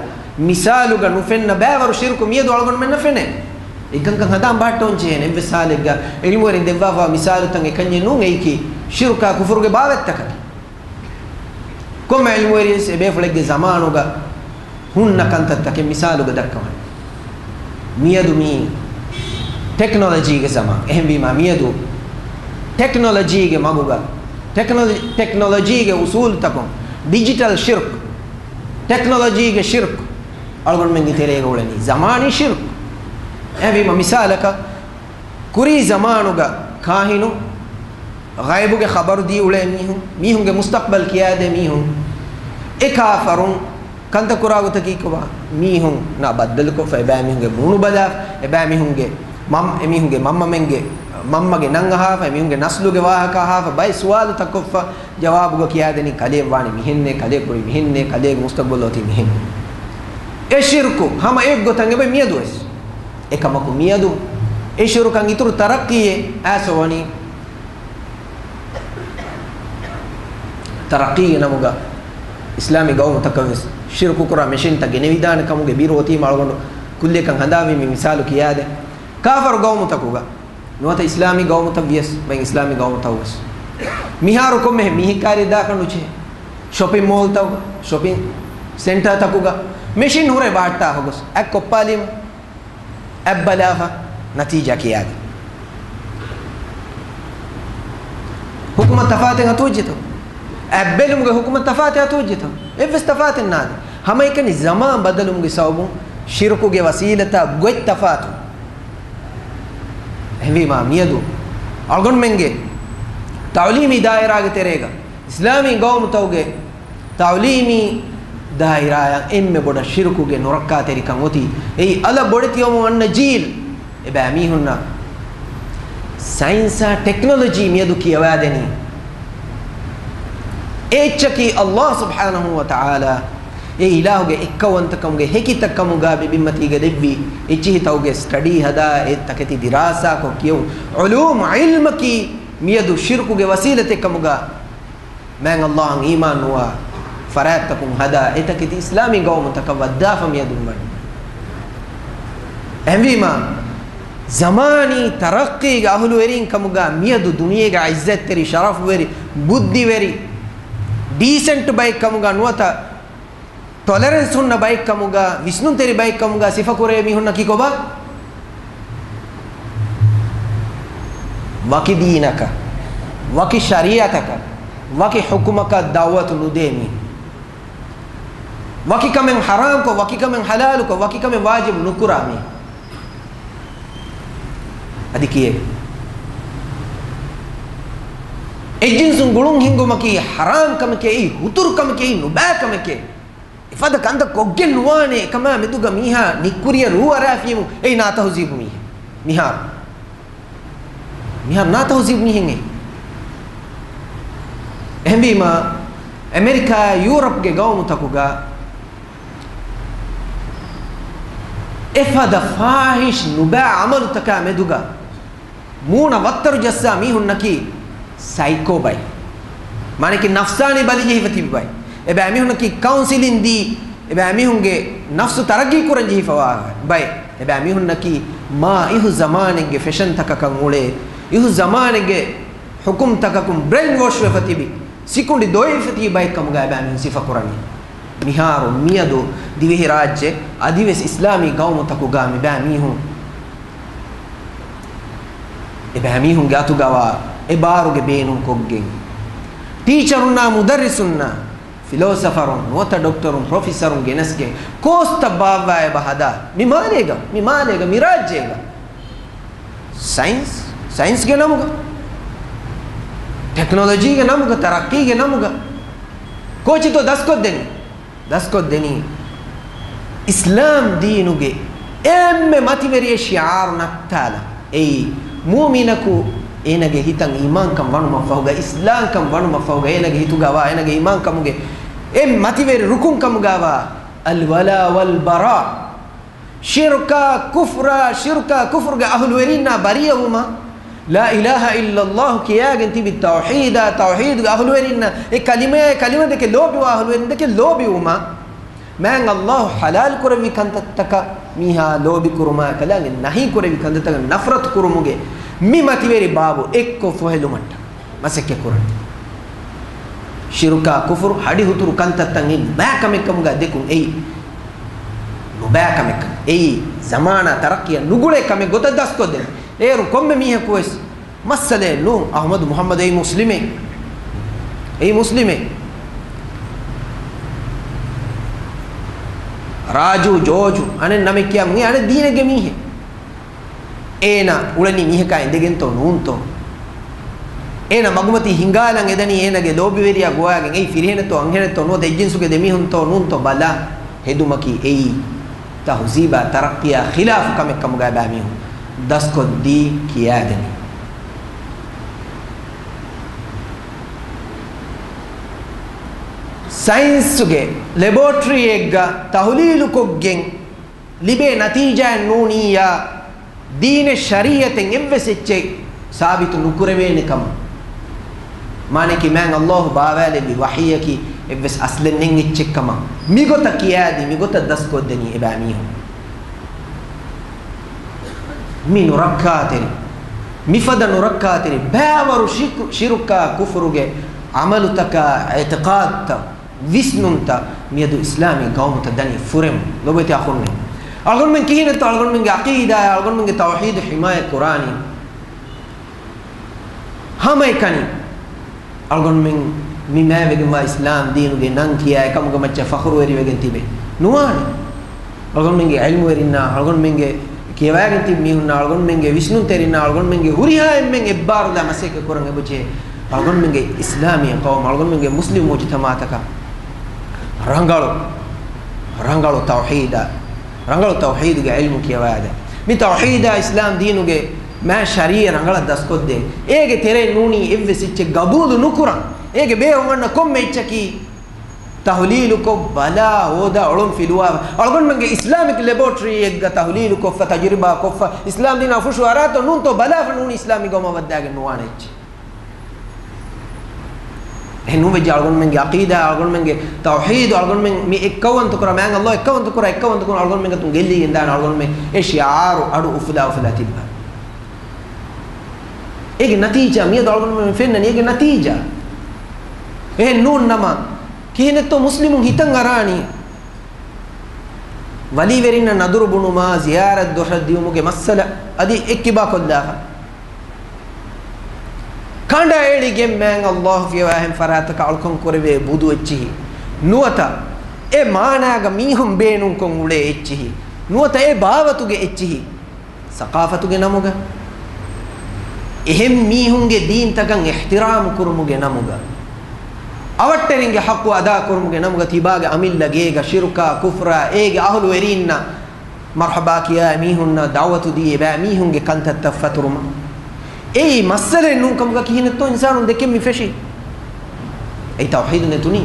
މިސާލުގަ ނުފެންނަ ބައިވަރު ޝިރުކު މިއަދު އަޅުގަނޑުމެންނަށް ފެނޭ. އެކަންކަން ހަނދާން ބަހައްޓަވަން ޖެހޭނެ. އެއްވެސް ހާލެއްގަ ޢިލްމުވެރިން ދެއްވާފަ މިސާލުތައް އެކަންޏެއް ނޫން އެއީކީ ޝިރުކާ ކުފުރުގެ ބާވަތްތަކަކީ. ކޮންމެ ޢިލްމުވެރިޔަސް އެބޭފުޅެއްގެ ޒަމާނުގަ ހުންނަ ކަންތައްތަކެއް މިސާލުގަ ދައްކަވަން. މިއަދު މީ ޓެކްނޮލޮޖީގެ ޒަމާން. އެހެންވީމާ މިއަދު ޓެކްނޮލޮޖީގެ މަގުގަ، ޓެކްނޮލޮ-، ޓެކްނޮލޮޖީގެ އުސޫލުތަކުން، ޑިޖިޓަލް ޝިރުކު، ޓެކްނޮލޮޖީގެ ޝިރުކު އަޅުގަނޑުމެންގެ ތެރޭގަ އުޅެނީ ޒަމާނީ ޝިރުކު. އެހެންވީމަ މިސާލަކަށް، ކުރީ ޒަމާނުގަ ކާހިނު، ޣައިބުގެ ޚަބަރު ދީ އުޅޭ މީހުން، މީހުންގެ މުސްތަޤްބަލް ކިޔާދޭ މީހުން، އެ ކާފަރުން ކަންތައް ކުރާ ގޮތަކީ ކޮބާ؟ މީހުންނާ ބައްދަލުކޮށްފަ، އެބައިމީހުންގެ މޫނު ބަލާފަ، އެބައިމީހުންގެ މަން-، އެމީހުންގެ މަންމަމެންގެ މަންމަގެ ނަން އަހާފަ، އެމީހުންގެ ނަސްލުގެ ވާހަކަ އަހާފަ، ބައެއް ސުވާލުތައް ކޮށްފަ، ޖަވާބުގަ ކިޔާދެނީ ކަލޭ ވާނީ މިހެންނޭ، ކަލޭ ކުރީ މިހެންނޭ، ކަލޭގެ މުސްތަޤްބަލް އޮތީ މިހެންނޭ. އެ ޝިރުކު ހަމަ އެއްގޮތަށް އެބަ މިއަދުވެސް. އެކަމަކު މިއަދު އެ ޝިރުކަށް އިތުރު ތަރައްޤީއެއް އައިސް އޮވަނީ. ތަރައްޤީގެ ނަމުގަ އިސްލާމީ ގައުމުތަކަށް ވެސް ޝިރުކު ކުރާ މެޝިންތައް ގެނެވިދާނެ ކަމުގެ ބިރު އޮތީމަ އަޅުގަނޑު ކުއްލިއަކަށް ހަނދާންވީމަ މި މިސާލު ކިޔާދޭ. ކާފަރު ގައުމުތަކުގަ ނުވަތަ އިސްލާމީ ގައުމުތައް ވިޔަސް، ބައެއް އިސްލާމީ ގައުމުތައް ވެސް، މިހާރު ކޮންމެހެން މީހެއް ކާރި ދާކަށް ނުޖެހޭ. ޝޮޕިން މޯލްތަކުގަ، ޝޮޕިން ސެންޓާތަކުގަ މެޝިން ހުރޭ ބަހައްޓާފަ ގޮސް އަތް ކޮއްޕާލީމަ. އަތް ބަލާފަ ނަތީޖާ ކިޔާދޭ. ހުކުމަށް ތަފާތެއް އަތުވެއްޖެތޯ؟ އަތް ބެލުމުގެ ހުކުމަށް ތަފާތެއް އަތުވެއްޖެތޯ؟ އެއްވެސް ތަފާތެއް ނާދޭ. ހަމައެކަނި ޒަމާން ބަދަލުމުގެ ސަބަބުން ޝިރުކުގެ ވަސީލަތާ ގޮތް ތަފާތު. އެހެންވީމާ މިއަދު އަޅުގަނޑުމެންގެ ތަޢުލީމީ ދާއިރާގެ ތެރޭގަ އިސްލާމީ ގައުމުތަކުގެ ތަޢުލީމީ ދާއިރާއަށް އެންމެ ބޮޑަށް ޝިރުކުގެ ނުރައްކާތެރިކަން އޮތީ. އެއީ އަލަށް ބޮޑެތިވަމުން އަންނަ ޖީލް. އެބައިމީހުންނަށް ސައިންސާ ޓެކްނޮލޮޖީ މިއަދު ކިޔަވާދެނީ. އެއްޗަކީ ﷲ ސުބްޙާނަހޫ ވަތަޢާލާ އެ އިލާހުގެ އެއްކައުވަންތަކަމުގެ ހެކިތައް ކަމުގަ މި ބިންމަތީގަ ދެއްވި އެއްޗިހި ތަކުގެ ސްޓަޑީ ހަދާ އެ ތަކެތި ދިރާސާކޮށް ކިޔެވުނު ޢުލޫމް ޢިލްމަކީ މިއަދު ޝިރުކުގެ ވަސީލަތެއް ކަމުގަ މާތް ﷲ އަށް އީމާން ނުވާ ފަރާތްތަކުން ހަދާ އެތަކެތި އިސްލާމީ ގައުމުތަކަށް ވައްދާފަ މިއަދުން ވަނީ. އެހެންވީމާ، ޒަމާނީ ތަރައްޤީގެ އަހުލުވެރީން ކަމުގަ މިއަދު ދުނިޔޭގެ ޢިއްޒަތްތެރި، ޝަރަފުވެރި، ބުއްދިވެރި، ޑީސެންޓް ބައެއް ކަމުގަ ނުވަތަ ޓޮލަރެންސް ހުންނަ ބައެއް ކަމުގަ، ވިސްނުންތެރި ބައެއް ކަމުގަ ސިފަކުރޭ މީހުންނަކީ ކޮބާ؟ ވަކި ދީނަކަށް، ވަކި ޝަރީޢަތަކަށް، ވަކި ޙުކުމަކަށް ދަޢުވަތު ނުދޭ މީ. ވަކި ކަމެއް ޙަރާމްކޮށް، ވަކި ކަމެއް ޙަލާލުކޮށް، ވަކި ކަމެއް ވާޖިބު ނުކުރާ މީ. އަދި ކިޔޭ. އެއްޖިންސުން ގުޅުން ހިންގުމަކީ ޙަރާމް ކަމެކޭ، އެއީ ހުތުރު ކަމެކޭ، އެއީ ނުބައި ކަމެކޭ. އެފަދަ ކަންތައް ކޮށްގެން ނުވާނެ އެކަމާ މެދުގަ މީހާ ނިއްކުރިޔަ ރޫ އަރާފިޔަމު އެއީ ނާތަހުޒީބު މީހެއް. މިހާރު. މިހާރު ނާތަހުޒީބު މީހެއް އެއީ. އެހެންވީމާ، އެމެރިކާ، ޔޫރަޕްގެ ގައުމުތަކުގަ އެފަދަ ފާހިޝް ނުބައި ޢަމަލުތަކާ މެދުގަ މޫނަށް ވައްތަރު ޖައްސާ މީހުންނަކީ ސައިކޯ ބައި. މާނައަކީ ނަފްސާނީ ބަލި ޖެހިފަ ތިބި ބައި. އެބައިމީހުންނަކީ ކައުންސިލިން ދީ، އެބައިމީހުންގެ ނަފްސު ތަރައްގީ ކުރަން ޖެހިފަވާ ބައި. އެބައިމީހުންނަކީ މާ އިހު ޒަމާނެއްގެ ފެޝަންތަކަކަށް އުޅޭ، އިހު ޒަމާނެއްގެ ޙުކުމްތަކަކުން ބްރެއިން ވޮޝް ވެފަ ތިބި، ސިކުނޑި ދޮވެފަ ތިބި ބައެއް ކަމުގަ އެބައިމީހުން ސިފަކުރަނީ. މިހާރު މިއަދު ދިވެހިރާއްޖެ އަދިވެސް އިސްލާމީ ގައުމުތަކުގަ މިބައިމީހުން، އެބައިމީހުންގެ އަތުގަވާ އެ ބާރުގެ ބޭނުން ކޮށްގެން، ޓީޗަރުންނާ މުދައްރިސުންނާ، ފިލޯސަފަރުން ނުވަތަ ޑޮކްޓަރުން، ޕްރޮފެސަރުން ގެނެސްގެން ކޯސްތައް ބާއްވާ އެބަ ހަދާ މި މާލޭގަ، މި މާލޭގަ، މި ރާއްޖޭގަ. ސައިންސް، ސައިންސްގެ ނަމުގަ، ޓެކްނޮލޮޖީގެ ނަމުގަ، ތަރައްޤީގެ ނަމުގަ ކޯޗިތޯ ދަސްކޮށްދެނީ؟ ދަސްކޮށްދެނީ އިސްލާމް ދީނުގެ އެންމެ މަތިވެރި ޝިޢާރު ނައްތާލަ. އެއީ، މުއުމިނަކު އޭނަގެ ހިތަށް އީމާންކަން ވަނުމަށްފަހުގަ، އިސްލާމްކަން ވަނުމަށްފަހުގަ، އޭނަގެ ހިތުގަވާ، އޭނަގެ އީމާންކަމުގެ އެއް މަތިވެރި ރުކުންކަމުގަވާ، އަލްވަލާ ވަލްބަރާ. ޝިރުކާ ކުފްރާ، ޝިރުކާ ކުފްރުގެ އަހުލުވެރިންނާ ބަރީއަވުމަށް، ލާ އިލާހަ އިއްލައްލާހު ކިޔާގެން ތިބި ތައުޙީދާ، ތައުޙީދުގެ އަހުލުވެރިންނަށް އެ ކަލިމަޔާ، އެ ކަލިމަދެކެ ލޯބިވާ އަހުލުވެރިންދެކެ ލޯބިވުމަށް، މާތް ﷲ ޙަލާލު ކުރެއްވި ކަންތައްތަކަށް މީހާ ލޯބިކުރުމާ، ކަލާނގެ ނަހީ ކުރެއްވި ކަންތައްތަކަށް ނަފްރަތު ކުރުމުގެ މި މަތިވެރި ބާބު އެއްކޮށް ފޮހެލުމަށްޓަކައި މަސައްކަތް ކުރަން. ޝިރުކާ ކުފުރު ހަޑި ހުތުރު ކަންތައްތައް އެއީ ނުބައި ކަމެއް ކަމުގަ ދެކުން އެއީ. ނުބައި ކަމެއް ކަމެއް. އެއީ ޒަމާނާ ތަރައްޤީއަށް ނުގުޅޭ ކަމެއް ގޮތަށް ދަސްކޮށްދެން. އޭރު ކޮންމެ މީހަކު ވެސް މައްސަލައެއް ނޫން. އަޙްމަދު މުޙައްމަދު އެއީ މުސްލިމެއް. އެއީ މުސްލިމެއް. ރާޖޫ، ޖޯޖު، އަނެއް ނަމެއް ކިޔާ މީ އަނެއް ދީނެއްގެ މީހެއް. އޭނަ އުޅެނީ މީހަކާ އިނދެގެންތޯ ނޫންތޯ؟ އޭނަ މަގުމަތީ ހިނގާލަން އެދަނީ އޭނަގެ ލޯބިވެރިޔާ ގޮވާގެން. އެއީ ފިރިހެނެއްތޯ އަންހެނެއްތޯ ނުވަތަ އެއްޖިންސުގެ ދެމީހުންތޯ ނޫންތޯ ބަލާ ހެދުމަކީ އެއީ ތަހުޒީބާ ތަރައްޤީއާ ޚިލާފު ކަމެއް ކަމުގައި ބައިމީހުން ދަސްކޮށްދީ ކިޔާދެނީ. ސައިންސުގެ ލެބޯޓްރީއެއްގަ ތަހުލީލުކޮށްގެން ލިބޭ ނަތީޖާއެއް ނޫނިއްޔާ، ދީނެއް ޝަރީއަތެއް އެއްވެސް އެއްޗެއް ސާބިތު ނުކުރެވޭނެ ކަމަށް. މާނައަކީ މާތް ﷲ ބާވާލެއްވި ވަޙީއަކީ އެއްވެސް އަސްލެއް ނެތް އެއްޗެއް ކަމަށް. މިގޮތަށް ކިޔާދީ، މިގޮތަށް ދަސްކޮށްދެނީ އެބައިމީހުން. މި ނުރައްކާތެރި، މިފަދަ ނުރައްކާތެރި ބައިވަރު ޝިކު-، ޝިރުކާ ކުފުރުގެ ޢަމަލުތަކާ އިޢްތިޤާދުތައް ވިސްނުންތައް މިއަދު އިސްލާމީ ގައުމުތައް ދަނީ ފުރެމުން. ލޮބުވެތި އަޚުންނޭ، އަޅުގަނޑުމެން ކިހިނެއްތޯ އަޅުގަނޑުމެންގެ ޢަޤީދާއާ އަޅުގަނޑުމެންގެ ތައުޙީދު ޙިމާޔަތް ކުރާނީ؟ ހަމައެކަނި އަޅުގަނޑުމެން މި މާތްވެގެންވާ އިސްލާމް ދީނުގެ ނަން ކިޔާ އެކަމުގެ މައްޗަށް ފަޚުރުވެރިވެގެން ތިބެ ނުވާނެ. އަޅުގަނޑުމެންގެ ޢިލްމުވެރިންނާ، އަޅުގަނޑުމެންގެ ކިޔަވާގެން ތިބި މީހުންނާ، އަޅުގަނޑުމެންގެ ވިސްނުންތެރިންނާ، އަޅުގަނޑުމެންގެ ހުރިހާ އެންމެން އެއްބާރުލާ މަސައްކަތް ކުރަން އެބަޖެހޭ. އަޅުގަނޑުމެންގެ އިސްލާމީ ޤައުމު، އަޅުގަނޑުމެންގެ މުސްލިމް މުޖުތަމަޢުތަކަށް ރަނގަޅު، ރަނގަޅު ތައުޙީދާ، ރަނގަޅު ތައުޙީދުގެ ޢިލްމު ކިޔަވާދޭ. މި ތައުޙީދާ އިސްލާމް ދީނުގެ މާތް ޝަރީޢަތް ރަނގަޅަށް ދަސްކޮށްދޭ. އޭގެ ތެރޭ ނޫނީ އެއްވެސް އެއްޗެއް ގަބޫލު ނުކުރަން. އޭގެ ބޭއްވުން އަންނަ ކޮންމެ އެއްޗަކީ ތަހުލީލުކޮށް ބަލާ ހޯދާ އޮޅުން ފިލުވާ. އަޅުގަނޑުމެންގެ އިސްލާމިކް ލެބޯޓްރީއެއްގަ ތަހުލީލުކޮށްފަ، ތަޖުރިބާ ކޮށްފަ، އިސްލާމް ދީނާ ފުށު އަރާތޯ ނޫންތޯ ބަލާފަ ނޫނީ އިސްލާމީ ގައުމަށް ވައްދާގެން ނުވާނެ އެއްޗެއް. އެހެން ނޫން ވެއްޖެ އަޅުގަނޑުމެންގެ ޢަޤީދާ، އަޅުގަނޑުމެންގެ ތައުޙީދު، އަޅުގަނޑުމެން މި އެއްކައުވަންތަ ކުރާ، މާތް ﷲ އެއްކައުވަންތަ ކުރާ، އެއްކައުވަންތަ ކުރާ، އަޅުގަނޑުމެން ގެއްލިގެން ދާނެ، އަޅުގަނޑުމެން އެ ޝިޢާރު އަޑު އުފުލާ އުފުލާ ތިއްބާ. އޭގެ ނަތީޖާ މިއަދު އަޅުގަނޑުމެން ފެންނަނީ އޭގެ ނަތީޖާ. އެހެން ނޫން ނަމަ، ކިހިނެއްތޯ މުސްލިމުން ހިތަށް އަރާނީ؟ ވަލީވެރިންނަށް ނަދުރު ބުނުމާ، ޒިޔާރަތް ދޮށަށް ދިއުމުގެ މައްސަލަ އަދި އެއްކިބާ ކޮށްލާފަ. ކަނޑައެޅިގެން މާތް ﷲ ފިޔަވާހެން ފަރާތަކަށް އަޅުކަން ކުރެވޭ ބުދު އެއްޗިހި. ނުވަތަ އެ މާނާގަ މީހުން ބޭނުންކޮށް އުޅޭ އެއްޗިހި. ނުވަތަ އެ ބާވަތުގެ އެއްޗިހި. ސަޤާފަތުގެ ނަމުގަ، އެހެން މީހުންގެ ދީންތަކަށް އިޙްތިރާމު ކުރުމުގެ ނަމުގަ، އަވަށްޓެރިންގެ ޙައްޤު އަދާ ކުރުމުގެ ނަމުގަ ތިބާގެ އަމިއްލަ ގޭގަ ޝިރުކާ، ކުފްރާ، އޭގެ އަހުލުވެރީންނަށް މަރްޙަބާ ކިޔާ މީހުންނަށް ދަޢުވަތު ދީ އެބައި މީހުންގެ ކަންތައްތައް ފަތުރުމަށް. އެއީ މައްސަލައެއް ނޫން ކަމުގަ ކިހިނެއްތޯ އިންސާނުން ދެކެން މި ފެށީ؟ އެއީ ތައުޙީދު ނެތުނީ.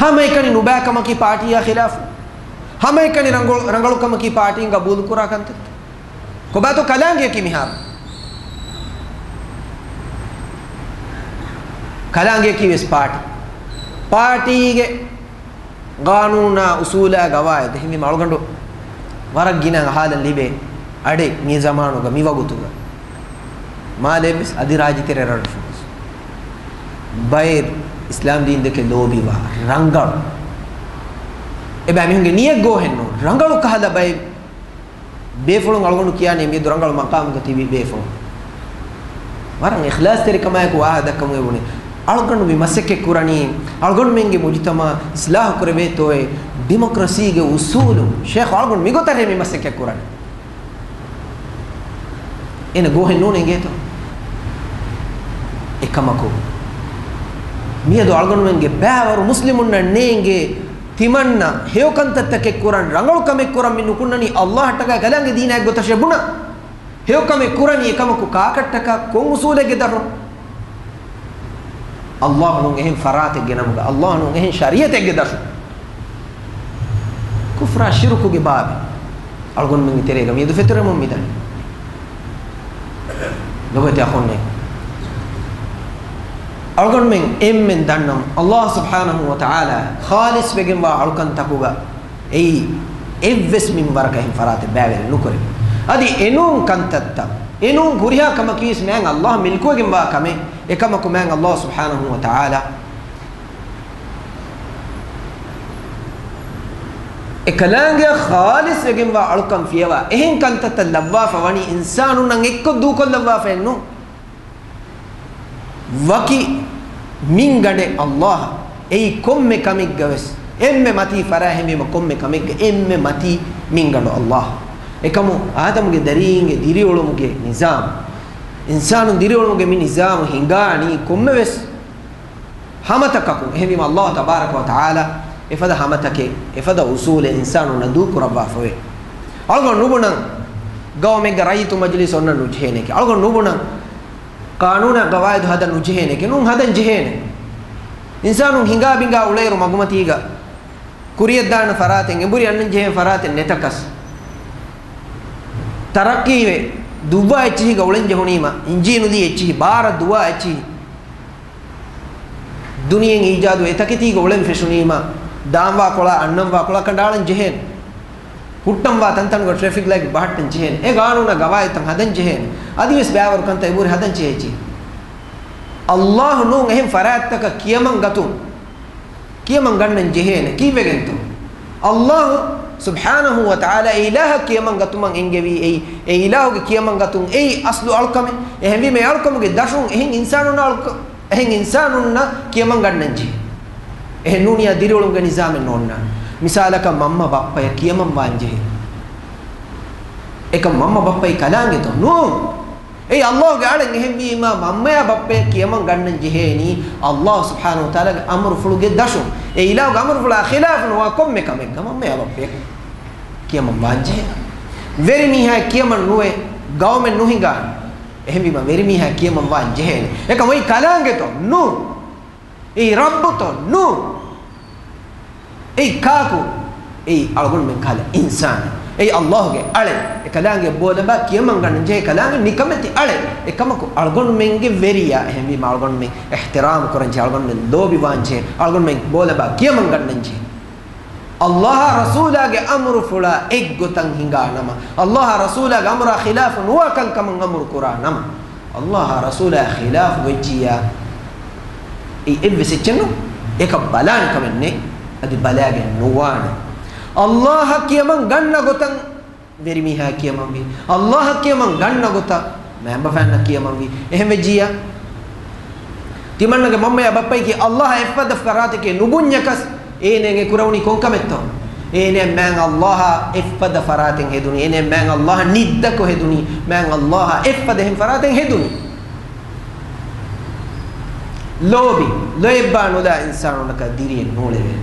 ހަމައެކަނި ނުބައިކަމަކީ ޕާޓީއާ ޚިލާފު. ހަމައެކަނި ރަނގަޅު، ރަނގަޅުކަމަކީ ޕާޓީން ގަބޫލުކުރާ ކަންތައްތައް. ކޮބާތޯ ކަލާނގެއަކީ މިހާރު؟ ކަލާނގެއަކީ ވެސް ޕާޓީ. ޕާޓީގެ ގާނޫނާ އުސޫލާ ގަވާއިދު އެހެންވީމަ އަޅުގަނޑު ވަރަށް ގިނަ އަހާލަން ލިބޭ އަޑެއް މި ޒަމާނުގަ މި ވަގުތުގަ. މާލޭ ވެސް އަދި ރާއްޖެތެރެ ރަށްރަށު ބައެއް އިސްލާމް ދީން ދެކެ ލޯބިވާ ރަނގަޅު. އެބައި މީހުންގެ ނިޔަތް ގޯހެއް ނޫން. ރަނގަޅު ކަހަލަ ބައެއް ބޭފުޅުން އަޅުގަނޑު ކިޔާނީ މިއަދު ރަނގަޅު މަޤާމުގަ ތިބި ބޭފުޅުން. ވަރަށް އިޚްލާޞްތެރިކަމާއެކު ވާހަކަ ދައްކަމުން އެބުނީ. އަޅުގަނޑު މި މަސައްކަތް ކުރަނީ، އަޅުގަނޑުމެންގެ މުޖުތަމަޢަށް އިޞްލާޙު ކުރެވޭތޯއޭ، ޑިމޮކްރަސީގެ އުސޫލުން. ޝޭޚް އަޅުގަނޑު މިގޮތަށް މި މަސައްކަތް ކުރަނީ. އޭނަ ގޯހެއް ނޫން އެނގޭތޯ؟ އެކަމަކު، މިއަދު އަޅުގަނޑުމެންގެ ބައިވަރު މުސްލިމުންނަށް ނޭނގޭ ތިމަންނަ ހެޔޮ ކަންތައްތަކެއް ކުރަން، ރަނގަޅު ކަމެއް ކުރަން މި ނުކުންނަނީ ﷲ އަށްޓަކާ ކަލާނގެ ދީނާ އެއްގޮތަށޭ ބުނާ. ހެޔޮ ކަމެއް ކުރަނީ އެކަމަކު ކާކަށްޓަކާ ކޮން އުސޫލެއްގެ ދަށުން؟ ﷲ ނޫން އެހެން ފަރާތެއްގެ ނަމުގަ، ﷲ ނޫން އެހެން ޝަރީޢަތެއްގެ ދަށުން. ކުފްރާ ޝިރުކުގެ ބާބެއް އަޅުގަނޑުމެންގެ ތެރޭގަ މިއަދު ފެތުރެމުން މިދަނީ. ލޮބުވެތި އަޚުންނޭ، އަޅުގަނޑުމެން އެންމެން ދަންނަމު، ﷲ ސުބްޙާނަހޫ ވަތަޢާލާ ޚާލިޞް ވެގެންވާ އަޅުކަންތަކުގަ އެއީ އެއްވެސް މިންވަރަކަށް އެހެން ފަރާތެއް ބައިވެރި ނުކުރޭ. އަދި އެނޫން ކަންތައްތައް، އެނޫން ހުރިހާ ކަމަކީވެސް މާތް ﷲ މިލްކުވެގެންވާ ކަމެއް. އެކަމަކު މާތް ﷲ ސުބްޙާނަހޫ ވަތަޢާލާ އެކަލާނގެއަށް ޚާލިޞް ވެގެންވާ އަޅުކަން ފިޔަވާ، އެހެން ކަންތައްތައް ލައްވާފަ ވަނީ އިންސާނުންނަށް އެއްކޮށް ދޫކޮށްލައްވާފައެއް ނޫން. ވަކި މިންގަނޑެއް ﷲ. އެއީ ކޮންމެ ކަމެއްގަވެސް އެންމެ މަތީ ފަރާތް، އެހެންވީމަ ކޮންމެ ކަމެއްގަ އެންމެ މަތީ މިންގަނޑު ﷲ. އެކަމު އާދަމުގެ ދަރީންގެ ދިރިއުޅުމުގެ ނިޒާމު، އިންސާނުން ދިރިއުޅުމުގެ މި ނިޒާމު ހިނގާނީ ކޮންމެވެސް ހަމަތަކަކުން. އެހެންވީމަ ﷲ ތަބާރަކަ ވަ ތަޢާލާ އެފަދަ ހަމަތަކެއް، އެފަދަ އުސޫލެއް އިންސާނުންނަށް ދޫކުރައްވާފަވޭ. އަޅުގަނޑު ނުބުނަން ގައުމެއްގަ ރައްޔިތު މަޖިލީސް އޮންނަން ނުޖެހޭނެކޭ. އަޅުގަނޑު ނުބުނަން ޤާނޫނާ ގަވާއިދު ހަދަން ނުޖެހޭނެކޭ. ނޫން ހަދަން ޖެހޭނެ. އިންސާނުން ހިނގާ ބިނގާ އުޅޭއިރު މަގުމަތީގަ ކުރިޔަށްދާނެ ފަރާތެއް، އެނބުރި އަންނަން ޖެހޭ ފަރާތެއް ނެތަކަސް، ތަރައްޤީވެ، ދުއްވާ އެއްޗިހިގަ އުޅެން ޖެހުނީމަ، އިންޖީނު ދީ އެއްޗިހި، ބާރަށް ދުވާ އެއްޗިހި، ދުނިޔެއިން އީޖާދު އެތަކެތީގަ އުޅެން ފެށުނީމަ، ދާންވާ ކޮޅާ އަންނަންވާ ކޮޅަށް ކަނޑައަޅަން ޖެހޭނެ. ހުއްޓަންވާ ތަންތަނުގަ ޓްރެފިކް ލައިޓް ބަހައްޓަން ޖެހޭނެ. އެ ގާނޫނާ ގަވާއިދުތައް ހަދަން ޖެހޭނެ. އަދިވެސް ބައިވަރު ކަންތައް އެނބުރި ހަދަން ޖެހޭ އެއްޗިހި. ﷲ ނޫން އެހެން ފަރާތްތަކަށް ކިޔަމަން ގަތުން، ކިޔަމަން ގަންނަން ޖެހޭނެ. ކީއްވެގެންތޯ؟ ﷲ ސުބްޙާނަހޫ ވަތަޢާލާ އެ އިލާހަށް ކިޔަމަން ގަތުމަށް އެންގެވީ އެއީ، އެ އިލާހުގެ ކިޔަމަން ގަތުން އެއީ އަސްލު އަޅުކަމެއް. އެހެންވީމަ އެ އަޅުކަމުގެ ދަށުން އެހެން އިންސާނުންނަށް އަޅުކަ-، އެހެން އިންސާނުންނަށް ކިޔަމަން ގަންނަން ޖެހޭ. އެހެން ނޫނިއްޔާ ދިރިއުޅުމުގެ ނިޒާމެއް ނޯންނާނެ. މިސާލަކަށް މަންމަ ބައްޕަޔަށް ކިޔަމަން ވާން ޖެހޭ. އެކަމް މަންމަ ބައްޕައީ ކަލާނގެތޯ؟ ނޫން. އެއީ ﷲ ގެ އަޅެއް. އެހެންވީމަ މަންމަޔާ ބައްޕަޔަށް ކިޔަމަން ގަންނަން ޖެހޭނީ ﷲ ސުބްޙާނަހޫ ވަތަޢާލާގެ އަމުރުފުޅުގެ ދަށުން. އެ އިލާހުގެ އަމުރުފުޅާ ޚިލާފު ނުވާ ކޮންމެ ކަމެއްގަ މަންމަޔާ ބައްޕަޔަށް ކިޔަމަން ވާން ޖެހޭ. ވެރިމީހާއަށް ކިޔަމަން ނުވޭ. ގައުމެއް ނުހިނގާނެ. އެހެންވީމަ ވެރިމީހާ ކިޔަމަން ވާން ޖެހޭނެ. އެކަމަ އެއީ ކަލާނގެތޯ؟ ނޫން. އެއީ ރައްބުތޯ؟ ނޫން. އެއީ ކާކު؟ އެއީ އަޅުގަނޑުމެން ކަހަލަ އިންސާނެއް. އެއީ އައްލާހުގެ އަޅެއް. އެ ކަލާނގެ ބޯލަބާ ކިޔަމަން ގަންނަން ޖެހޭ ކަލާނގެ ނިކަމެތި އަޅެއް. އެކަމަކު އަޅުގަނޑުމެންގެ ވެރިޔާ. އެހެންވީމަ އަޅުގަނޑުމެން އިޙްތިރާމް ކުރަން ޖެހޭ، އަޅުގަނޑުމެން ލޯބިވާން ޖެހޭ، އަޅުގަނޑުމެން ބޯލަބާ ކިޔަމަން ގަންނަން ޖެހޭ. އައްލާހާ ރަސޫލާގެ އަމުރުފުޅާ އެއްގޮތަށް ހިނގާ ނަމަ، އައްލާހާ ރަސޫލާގެ އަމުރާ ޚިލާފު ނުވާ ކަންކަމަށް އަމުރު ކުރާ ނަމަ، އައްލާހާ ރަސޫލާ ޚިލާފު ވެއްޖިއްޔާ، އެ އެއްވެސް އެއްޗެއް ނޫން. އެކަށް ބަލާނެ ކަމެއް ނެތް. އަދި ބަލާގެން ނުވާނެ. އައްލާހަށް ކިޔަމަން ގަންނަ ގޮތަށް ވެރިމީހާ ކިޔަމަންވީ. އައްލާހަށް ކިޔަމަން ގަންނަ ގޮތަށް މައިންބަފައިންނަށް ކިޔަމަންވީ. އެހެން ވެއްޖިއްޔާ، ތިމަންނަގެ މަންމަޔާ ބައްޕަޔަކީ އައްލާހަށް އެއްފަދަ ފަރާތެކޭ ނުބުންޏަކަސް، އޭނައަށް އެ ކުރެވުނީ ކޮންކަމެއްތޯ؟ އޭނައަށް މާތް އައްލާހާ އެއްފަދަ ފަރާތެއް ހެދުނީ، އޭނައަށް މާތް އައްލާހަށް ނިއްދަކޮށް ހެދުނީ، މާތް އައްލާހާ އެއްފަދަ އެހެން ފަރާތެއް ހެދުނީ. ލޯބި، ލޯތްބާ ނުލާ އިންސާނުންނަކަށް ދިރިއެއް ނޫޅެވޭ.